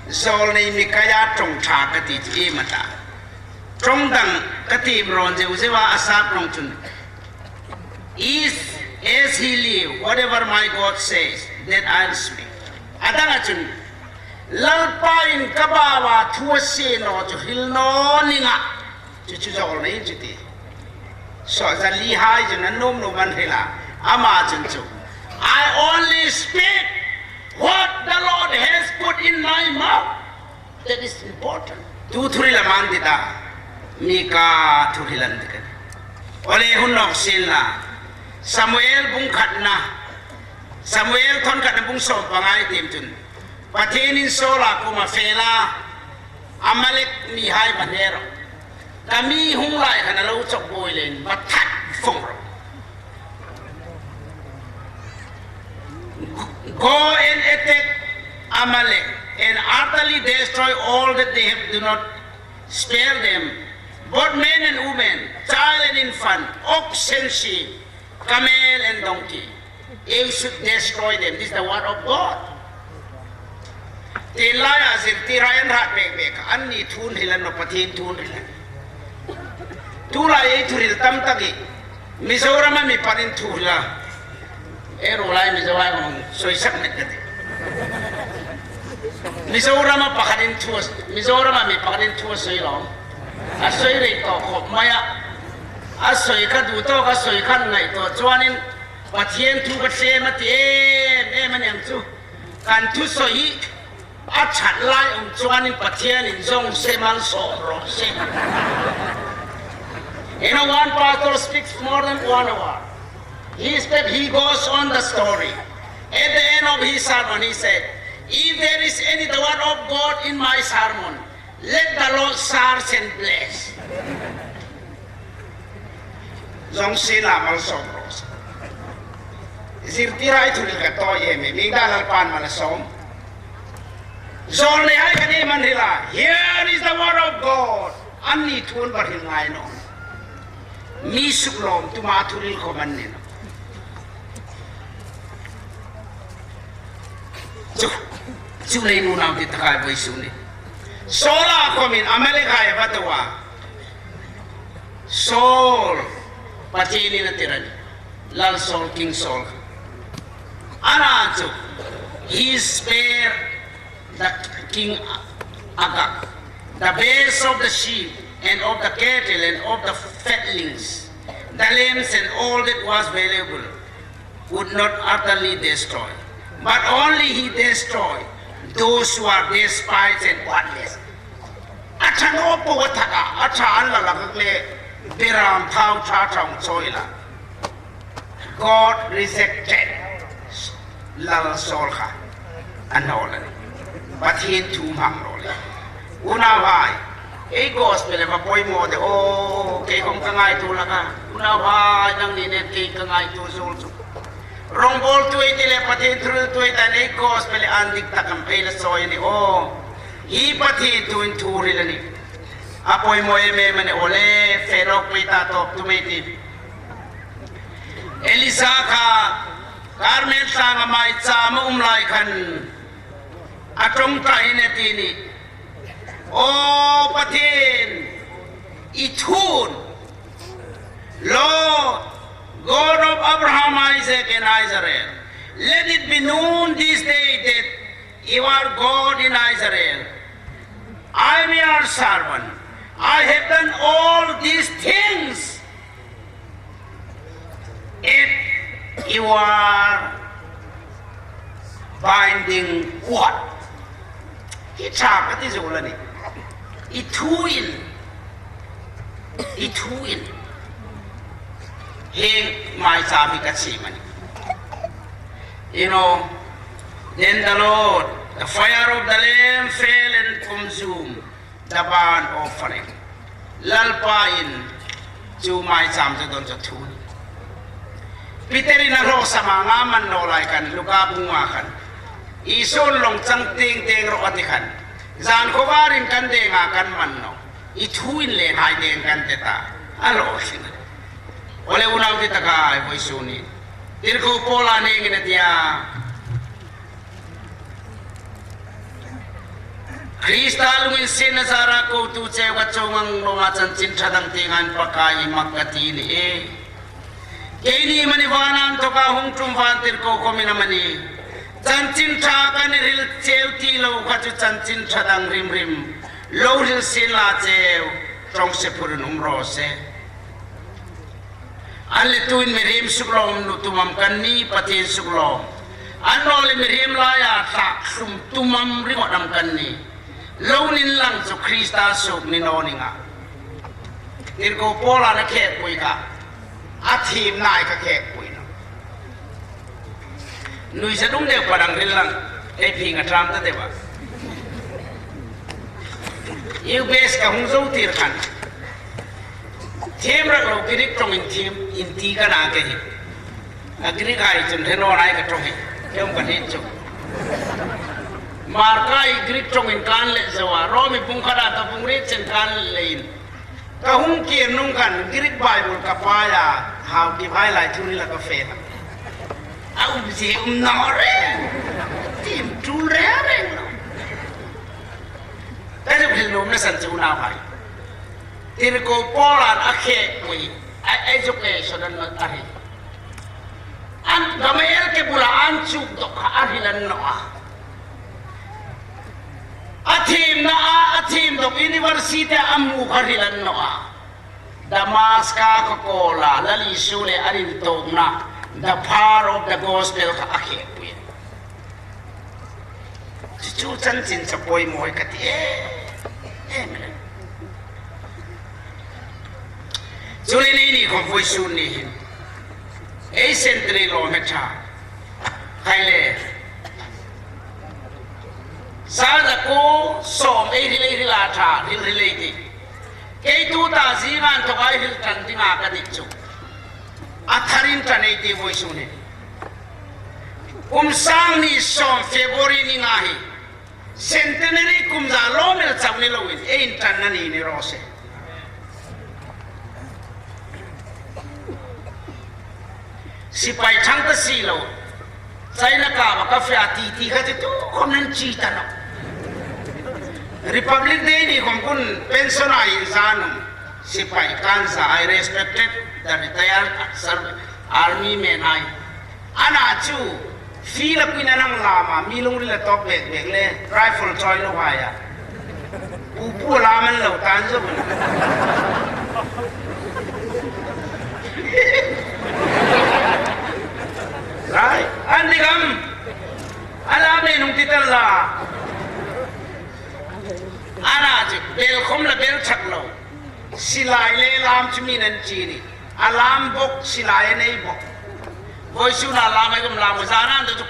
Zawlnei Micaiah ṭawng ṭha ka ti chu iem a ta? Ṭawng dang ka tiem rawn zeu zeu a, Asaph ṭawng chun, is as he live, whatever my God says, that I'll speak. A danga chun, Lalpa'n ka baua thu a sie naw chu hril naw ning a. Chu chu zawlnei chu ti. Saw zalihai chun an nuom nuom an hril a. Ama chun chu, I only speak what the Lord has put in my mouth. That is important. Tu thuhril am an ti ta? Micaiah thuhril an ti kha. Awle, hun nawk sien la. Samuel bung khatna. Samuel thawn khatna bung sawm panga ei tiem chun, Pathienin Saula kuoma fe la, Amalek mihai va hne rawh. Ka mi hung lai khan a lo chawk buoi leiin va that vawng rawh. Go and attack Amalek and utterly destroy all that they have. Do not spare them, both men and women, child and infant, ox and sheep, camel and donkey. You should destroy them. This is the word of God. Tienlaia zirtirhai an hrât bek bek a, anni thu an hril a nawh, Pathien thu an hril a. Tulai ei thuhril tam tak hi Mizorama mi pakhatin thu a hril a. Ei ruolai Mizohai hung soisak met ka ti. Mizorama pakhatin thu a, Mizorama mi pakhatin thu a soi lo. A soi rei tawk khop mai a. A soi kha duto, ka soi khan ngaituo chuanin Pathien thu ka tlem a ti em em a ni ang chu. Kan thusawi hi a ṭhat lai um chuanin Pathienin zawng se malsawm rawh se. You know, one pastor speaks more than one hour. He said, he goes on the story. At the end of his sermon, he said, if there is any the word of God in my sermon, let the Lord search and bless. Zawng se la malsawm rawh se. Zirtirhai thuhril ka tawi em em, mi dang Lalpan malsawm. Zawlneihai khan ei hmang hril a, here is the word of God. Anni thu an va hril ngai naw. Mi suklawm tuma thuhril khom an ni naw. Chu, chu lei nu nau ti takai voi su ni. Saula khomin Amalekhai va to a. Saul, Pathienin a tir a nih. Lal Saul, King Saul. Ana chu, he spared the king Agag the best of the sheep and of the cattle and of the fatlings, the lambs and all that was valuable, would not utterly destroy, but only he destroyed those who are despised and worthless. A ṭha naw po a ṭha a, a ṭha an la lak le, beram thau ṭha ṭha hung chawi la. God rejected Lal Saul kha. A naw la ni. Pathien thu hmang lo le. Unauhai, ei gospel va poimaw de aw, kei khom ka ngaituo hlak a. Unauhai, nangni nen kei ka ngaituo zuol chu. Rawngbawltu ei ti le Pathien thuhriltu ei ta, ei gospel an dik tak am, ei la chawi a ni aw. Hi Pathien thuin thu hril a nih. A poimaw em em a ni awle, fe nawk pei ta, tawp tum ei ti. Elisa kha Karmel tlanga maichama um lai khan a ṭawngṭai a ti a nih. Aw Pathien, i thuin, Lord, God of Abraham, Isaac and Israel, let it be known this day that You are God in Israel. I am your servant. I have done all these things. Yet you are binding what? Hi ṭha ka ti zo la ni. I thuin, i thuin. Hieng maicham hi ka chim a nih. You know, then the Lord, the fire of the Lamb fell and consumed the burnt offering. Lalpa'n chu maicham chu a don chu thu a nih. Peterin a hlawsam a, nga man naw lai khan, Luka bung nga khan. Isun lawng chang tieng tieng ro a ti khan. Zan khawvarin kan deng a kan man naw. I thuin le hai deng kan ti ta. A lo sin. Ole unau ti taka ai voi suni. Tirko Paula nengin a ti a. Krista lunginsietna zara kotu cheu ka chungang lawma chanchin ṭha dang tieng an Pakai i mak ka ti ni e. Keini mani vana inthoka hung ṭum vantirko khawmin amani. Chanchin ṭha kan hril cheu ti lo kha chu chanchin ṭha dang hrim hrim. Lo hril sien la cheu. Ṭawngse phurin um raw se. An le tuin mihriem suklawm nu tumam kan ni, Pathien suklawm. Annawleh mihriem laia tlak hlum tumam ringawt am kan ni. Lo ni inla chu Krista suok ni naw ning a. Tirko Paula'n a khekpui kha. A thiemna kha khekpui naw. Nuisa dum deu pa dang hril lang, ei phing a ṭam ta deu a. U B S ka hung zo tir khan. Thiem rak lo Greek ṭawngin thiem, in ti ka na ke hi. A Greek hai chun hre naw nai ka ṭawng hi. Thiem ka ni chu. Marka hi Greek ṭawngin kan leh zo a, Romi bung khat a ta bung riet chen kan leh in. Ka hung kir nung khan Greek Bible ka paia, hau ki phai lai thu hrila ka fe ta. A um zie um naw reng. Tin tul reng reng lo. Ka zuk hril nuomna san chu unau hai. Tirko Paula'n a khekpui, a education an a hril. An Gamaliel ke bula an chuk dawk kha a hril a ni naw a. A thiemna a, a thiem dawk university a hmu kha hril a ni naw a. Damaska kha kawla, Lal Isu le a intuokna, the power of the gospel kha a khekpui. Chu chu chanchin chu poimaw ka ti e. Amen. Chu le ni ni khom vawisun ni hin. Ei centenary lawm hi ṭha. Khai le. Sal za ko sawm ei hril ei hril a ṭha, hril hril ei ti. Kei tuta zinga inthoka hril ṭan dinga ka dik chu. A tharin ṭan ei ti vawisun hin. Kum sang hni sawm February ni nga hi. Centenary kum za lawm el chau ni loin, ei inṭanna ni ni raw se. Sipai ṭhang ta si lo. China kama ka fe a ti ti kha chu tu khom nan chi ta naw. Republic Day ni khom kun pension a inza nuom. Sipai kan za, I respected the retired serv-, army men hai. Ana chu, field-a kuina nang lama, mi lungrila tawk bek bek le, rifle chawi lo haia. Pu pu laman lo tan zo. Right? An dik am. Ala me nung ti tan la. Ana chu, bel khom la bel chak lo. Silai le lam chu mi nan chi ni. A lam bok, silai a nei bok. Vawisun a lam ei kum lam, zana an tu,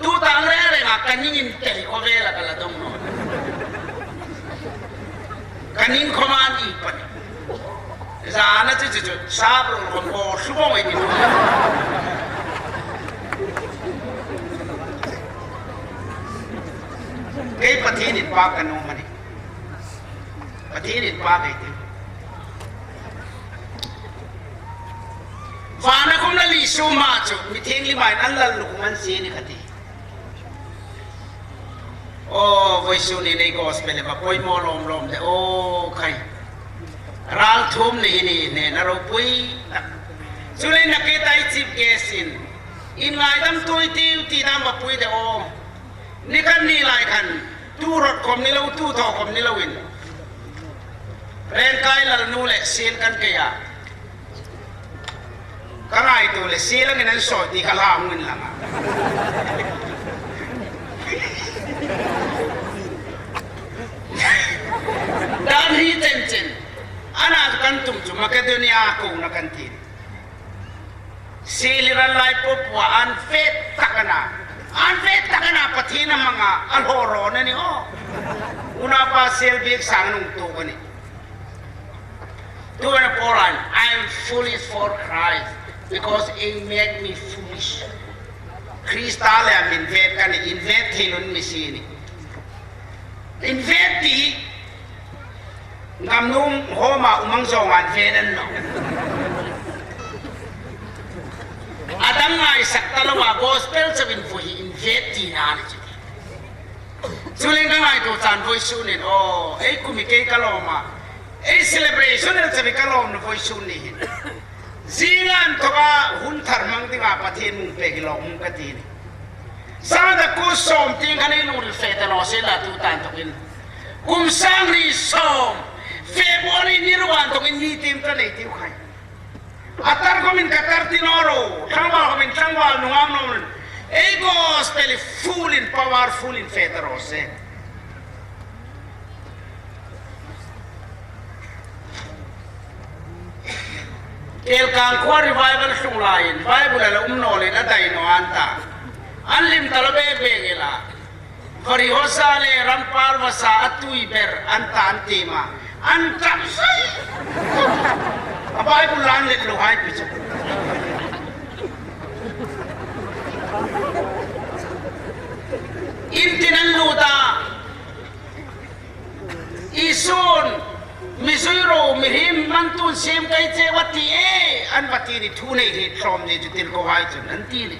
tu tang re re nga ka ning in tel ko ve la ka la dong no. Ka ning khom an i pan. Zana chu chu chu, sap ro khom ko, su ko ei ni. Kei Pathien inpak ka nuom a nih. Pathien inpak ei ti. Vana kum Lal Isu ma chu, mi thienghlim hai an lal lukhum an sie ni ka ti. O, vawisun ni nei gospel e ba poimaw lawm lawm de, o, khai. Ralthuom ni hi ni, ni na ropui. Chu le na ke tai chief guest in. In ngaidam tuoi tiu ti dam ba pui de o. Ni kan ni lai khan, tu rot khom ni lo, tu thaw khom ni loin, Rengkai Lalnu le sel kan kei a. Ka ngaituo le, sel angin an soi ti ka la hung inlang a. Dan hi chen chen. Ana kan tum chu Macedonia kona kan ti. Sel hi ran lai po po a an fe tak a na. An fe tak a na, Pathien a hmang a, a hlawrawn a ni aw. Unaupa sel bik sang nung tu ka ni. Tu a na Paul an, "I am foolish for Christ, because he made me foolish." Krista le a mi invet ka ni, invet thei lo mi si ni. Invet ti, ngam nung homa umang zong an vet an naw. A dang ngaisak ta lo a, gospel chauin vui hi invet tina ni chu. Chuleiin ka ngaituo chan vawisun hin, aw, ei kum hi kei ka lawm a. Ei celebration el chauin ka lawm naw vawisun ni hin. Zinga inthoka hun thar hmang dinga Pathien mi pek hi lawmum ka ti ni. Sangdakku sawm tieng khan ei lungril fe ta naw sien la, tu tan inthokin. Kum sang hni sawm, February ni ruan inthokin ni tiem ka nei tiu khai. A tar khomin ka tar ti naw ro, tlangval khomin tlangval nunghak naw ro. Ei gospel hi full in, powerful in fe ta raw se. Kelkang khuo revival hlung laiin Bible a la um naw leiin a dai naw an ta. An hlim ta lo bek bek el a. Varihausa le Rampal Vasa a tui ber an ta an ti ma. An tam sai. A Bible la an let lo hai pi chu. In tin an lut a. Isun, mi zui ro, mihriem man tun siem ka ti che va ti e, an va ti ni, thu nei hi tlawm ni chu tirko hai chun an ti ni.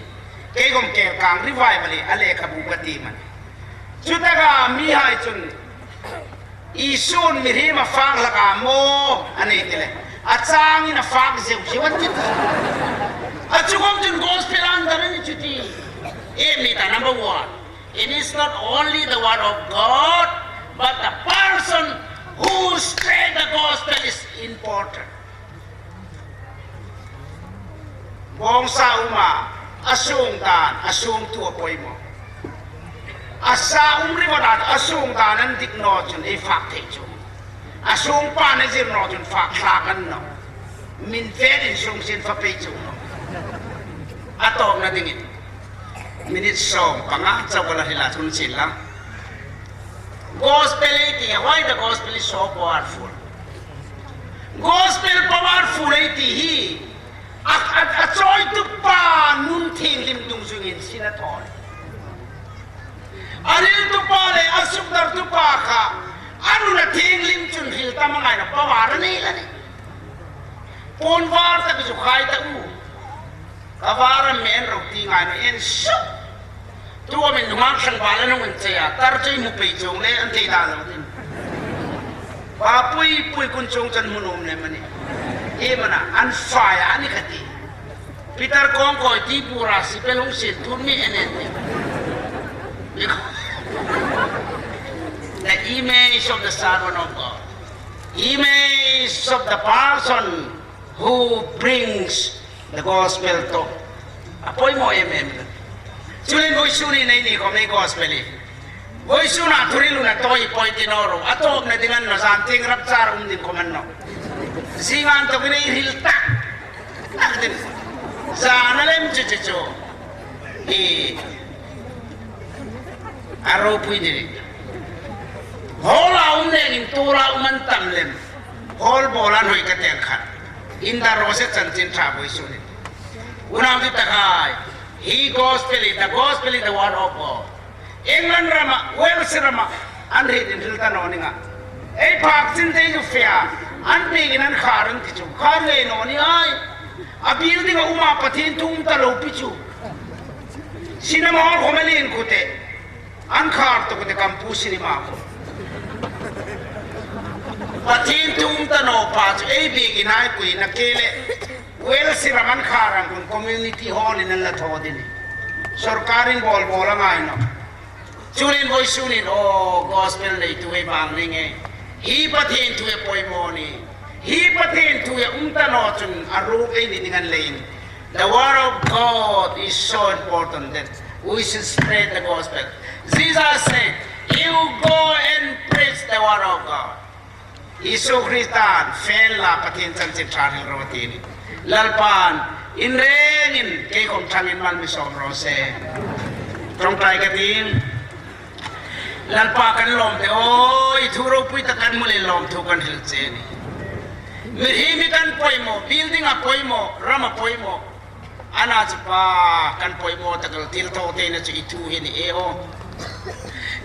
Kei khom Kelkang revival hi a lekhabu ka ti man. Chutaka mihai chun, Isun mihriem a fak hlak a maw, a nei ti le. A changin a fak zeu zeu a ti. A chu khom chun gospel an dar a ni chu ti. Ei mi ta number one. It is not only the word of God, but the person who spread the gospel is important. Bawngsa um a, a sung dan, a sungtu a poimaw. A sa um ri va dan, a sung dan an dik naw chun ei fak thei chu. A sung pan a zir naw chun fak thlak a ni naw. Min fe din sung sin fa pei chu naw. A tawpna dingin. Minute sawm panga chau ka la hril a, chun sin la. Gospel ei ti, why the gospel is so powerful? Gospel powerful ei ti hi, a, a, a chawitupa nun thienghlim dungzuiin sin a thaw. A hriltupa le a sukdartupa kha, a nun a thienghlim chun hril ta hmang a ni naw, power a nei la ni. Puon var tak chu khai ta u. Ka var am, mi en ro ti ngai naw, en suk. Tu a min nunghak tlangval an hung inchei a, tar chu ei hmu pei chuong le an thei dan lo ding. Pa pui pui kun chuong chun hmu nuom lem a nih. Iem a na, an fai a ni ka ti. Peter Kawngkawi ti bura si pel hung sin tun mi en en ti. Because the image of the servant of God. Image of the person who brings the gospel to. A poimaw em em. Chuleiin vawisun ni nei ni khom ei gospel hi. Vawisun a thu hril hun a tawi poi ti naw ro. A tawpna ding a ni naw, zan tieng rapture um ding khom a ni naw. Zinga inthokin ei hril tak tak ding. Zan a lem chu chu chu. I A ropui ding. Hall a um nengin tura um an tam lem. Hall bawl an hoi ka ti ang khat. Inda ro se chanchin ṭha vawisun ni. Unau dittakhai. Hi gospel hi, the gospel is the word of God. England rama, Wales rama, an hriet inhril ta naw ning a. Ei phak chin te chu fe a. An biekin an khar an ti chu. Khar ngei naw ni ai. A building a um a Pathien thu um ta lo pi chu. Cinema hall khom a lien khu te. An khar tu khu te, Kampu cinema khu. Pathien thu um ta naw pa chu ei biekin ai pui na ke le. Wales ram an khar ang khun community hall in an la thaw ding ni. Sorkarin bawl bawl a ngai naw. Chuleiin vawisun hin, aw, gospel neitu ei vang ni ngei. Hi Pathien thu hi a poimaw a nih. Hi Pathien thu hi a um ta naw chun a ruok ei ni ding a ni leiin. The word of God is so important that we should spread the gospel. Jesus said, "You go and preach the word of God." Isu Kristan fe la, Pathien chanchin ṭha hril ro ti a nih. Lalpan in rengin kei khom ṭhangin mal mi sawm raw se. Ṭawngṭai ka ti. Lalpa, kan lawm de aw, i thu ropui tak kan hmu leiin lawmthu kan hril che a nih. Mihriem hi kan poimaw, building a poimaw, ram a poimaw. Ana chu Pa, kan poimaw tak el thil thaw teina chu i thu hi a nih e aw.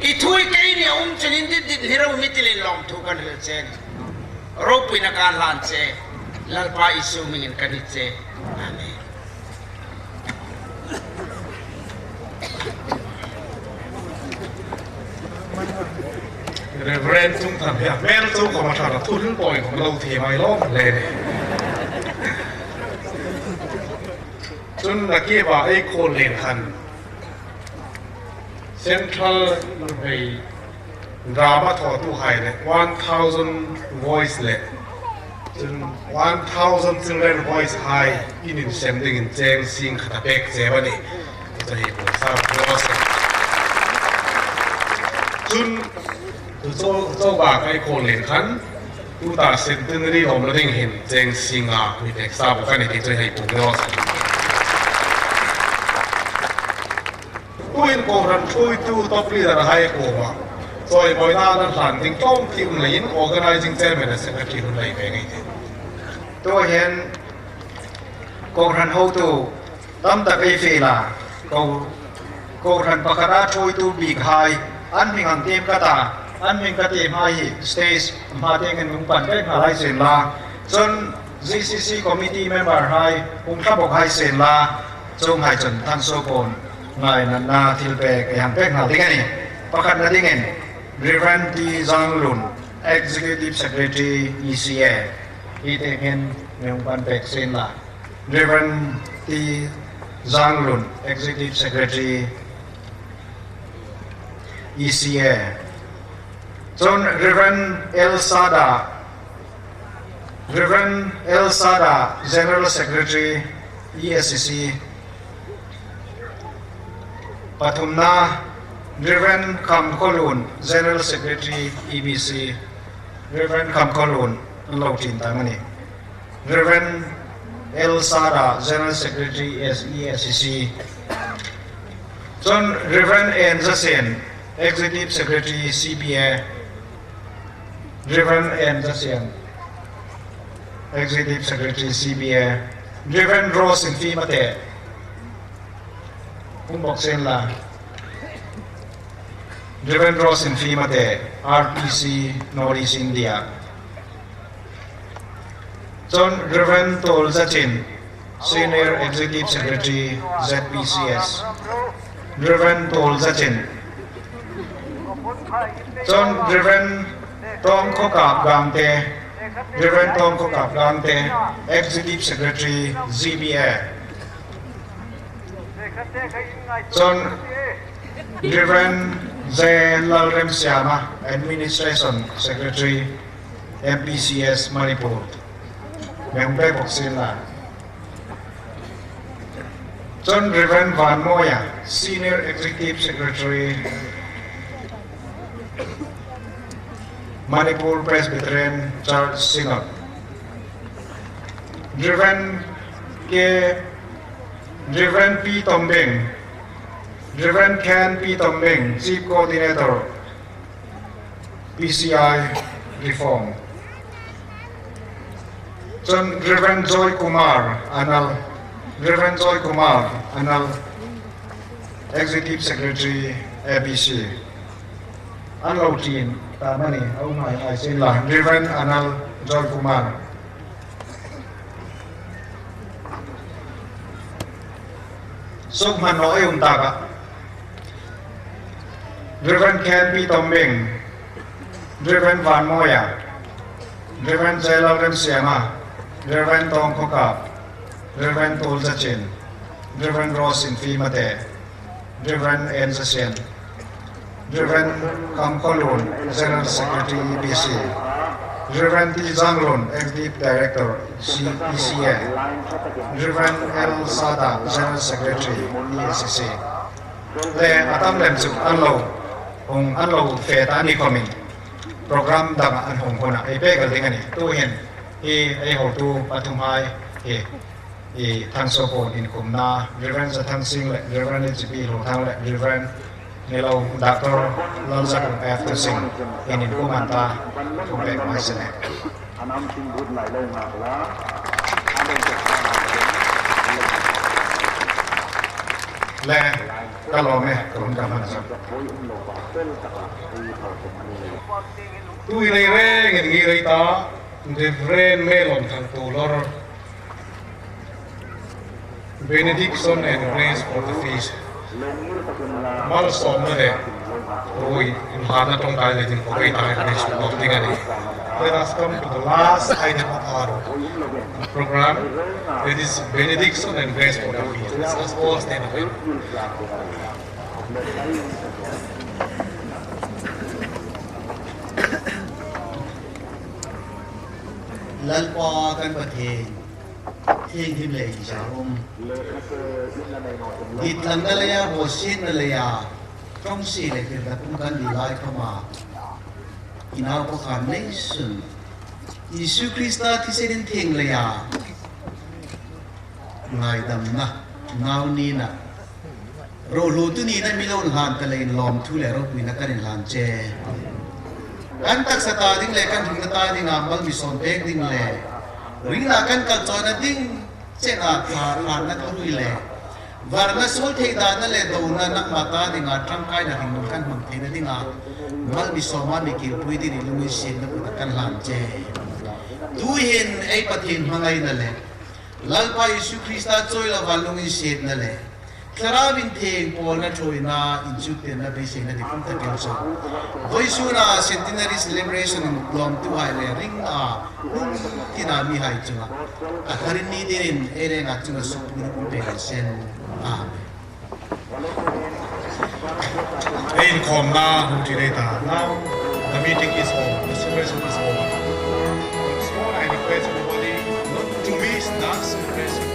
I thu hi keini a um chun indit dit ni ro mi ti leiin lawmthu kan hril che a nih. Ropuina kan hlan che. Lalpa Isu hmingin kan hni che. Amen. Reverend Chungthang hi a hmel chu khom a ṭha a, thu hril poi khom lo thiem a ni lawm le. Chun nakie ba ei khawl lien khan Central Nuhmei drama thawtuhai le one thousand voice le chun one thousand children voice hai in insem dingin cheng sing khat a pek che a nih. Chu hei pu sa pu se. Chun chu chu chu ba kai khawl lien khan tuta centenary lawmna ding hin cheng singa mi pek sa bawk a nih ti chu hei pu se. Tuhin kohran ṭhuoitu top leader hai kuoma chawimawina an hlan ding tlawm ti um leiin organizing chairman le secretary hun lei ve ngei ti. Tuhin kohran hotu tam tak ei fe la, ko, kohran pakhata ṭhuoitu bik hai, an hming ang tiem ka ta, an hming ka tiem hai hi stage hma tieng an hung pan pek nghal hai sien la. Chun G C C committee member hai hung thla bawk hai sien la. Chuonghai chun thansuo puon ngainatna thil pek ei hang pek nghal ding a nih. Pakhatna dingin Reverend T Zanglun, Executive Secretary, E C A. Hi tieng hin mi hung pan pek sien la. Reverend T Zanglun, Executive Secretary, E C A. Chun Reverend L Sada, Reverend L Sada, General Secretary, E S C C. Pathumna, Reverend Kham Kholun, General Secretary, E B C. Reverend Kham Kholun, an lo ṭin tang a nih. Reverend L Sada, General Secretary, E S C C. Chun Reverend N Zasien, Executive Secretary, C B A. Reverend N Zasien, Executive Secretary, C B A. Reverend Rose Infimate, hung bawk sien la. Reverend Rose Infimate, R P C, North East India. Chun Reverend Tol Zachin, Senior Executive Secretary, Z P C S. Reverend Tol Zachin. Chun Reverend Tawngkhawkap Gangte, Reverend Tawngkhawkap Gangte, Executive Secretary, Z B A. Chun Reverend J Lalremsiama, Administration Secretary, M P C S Manipur. Mi hung pek bawk sien la. Chun Reverend Vanmawia, Senior Executive Secretary, Manipur Presbyterian Church Synod. Reverend K, Reverend P Tombeng, Reverend Ken P Tombeng, Chief Coordinator, P C I Reform. Chun Reverend Joy Kumar Anal, Reverend Joy Kumar Anal, Executive Secretary, A B C. An lo ṭin ta am a ni, a um ngai ngai sien la, Reverend Anal Joy Kumar. Suk hman naw ei um tak a. Reverend Ken P Tombeng, Reverend Vanmawia, Reverend J Lalremsiama, Reverend Tawngkhawkap, Reverend Tol Zachin, Reverend Rose Infimate, Reverend N Zasien. Reverend Kam Khaw Lun, General Secretary, E B C, Reverend T Zang Lun, Executive Director, C-, E C A, Reverend L Sada, General Secretary, E S C. Le a tam lem chu an lo hung, an lo fe ta ni khawmin program danga an hung huna ei pek el ding a nih. Tuhin hi ei hotu pathum hai hi, hi Thangsaw Puon inkhumna, Reverend Zathang Singh le Reverend H B Hlungthang le Reverend ni lo Doctor Lalzakung F Thusing in inkhum an ta, thu pek mai se le. Le, ka lawm e, ka hun ka hman chu. Tuhin ei rengin ngir ei ta, Reverend Melon Thangtuolor, Benediction and Grace for the Feast. Malsawmna le ruoi inhlanna ṭawngṭai le ding ko ei ta, ei suk nawk ding a nih. Let us come to the last item of our program. That is Benediction and Grace for the Feast. Let us all stand up. Lalpa kan Pathien, thienghlim le inzawm, ditlangna leia, bawsietna leia, ṭawngsie le tirna kum kan ni lai khawma, i naupa khan neisun, Isu Krista thisen inthieng leia ngaidamna, nau nina, rohluotu nina mi lo inhlan ta leiin lawmthu le ropuina kan inhlan che. Kan taksa ta ding le kan hringna ta dinga mal mi sawm pek ding le ringna kan kal chawina ding chena tha hlanna thurui le varna suol thei dana le dona nangma ta dinga ṭangkaina hringnun kan hmang theina dinga mal mi sawma mi kilpui dingin lunginsietna kuta kan hlan che. Tuhin ei Pathien hmangaina le Lalpa Isu Krista chawi lova lunginsietna le Thlarau Inthieng pawlna ṭhuoina inchuktirna beiseina ding kum tak el chu vawisuna centenary celebration lawmtuhai le ringa hung tina mihai chunga a tharin ni dingin ei renga chunga sukpuina kum pek sien. Amen. Ei inkhawmna hung ṭi lei ta. Now the meeting is over. The celebration is over. Once more, I request everybody not to miss the celebration.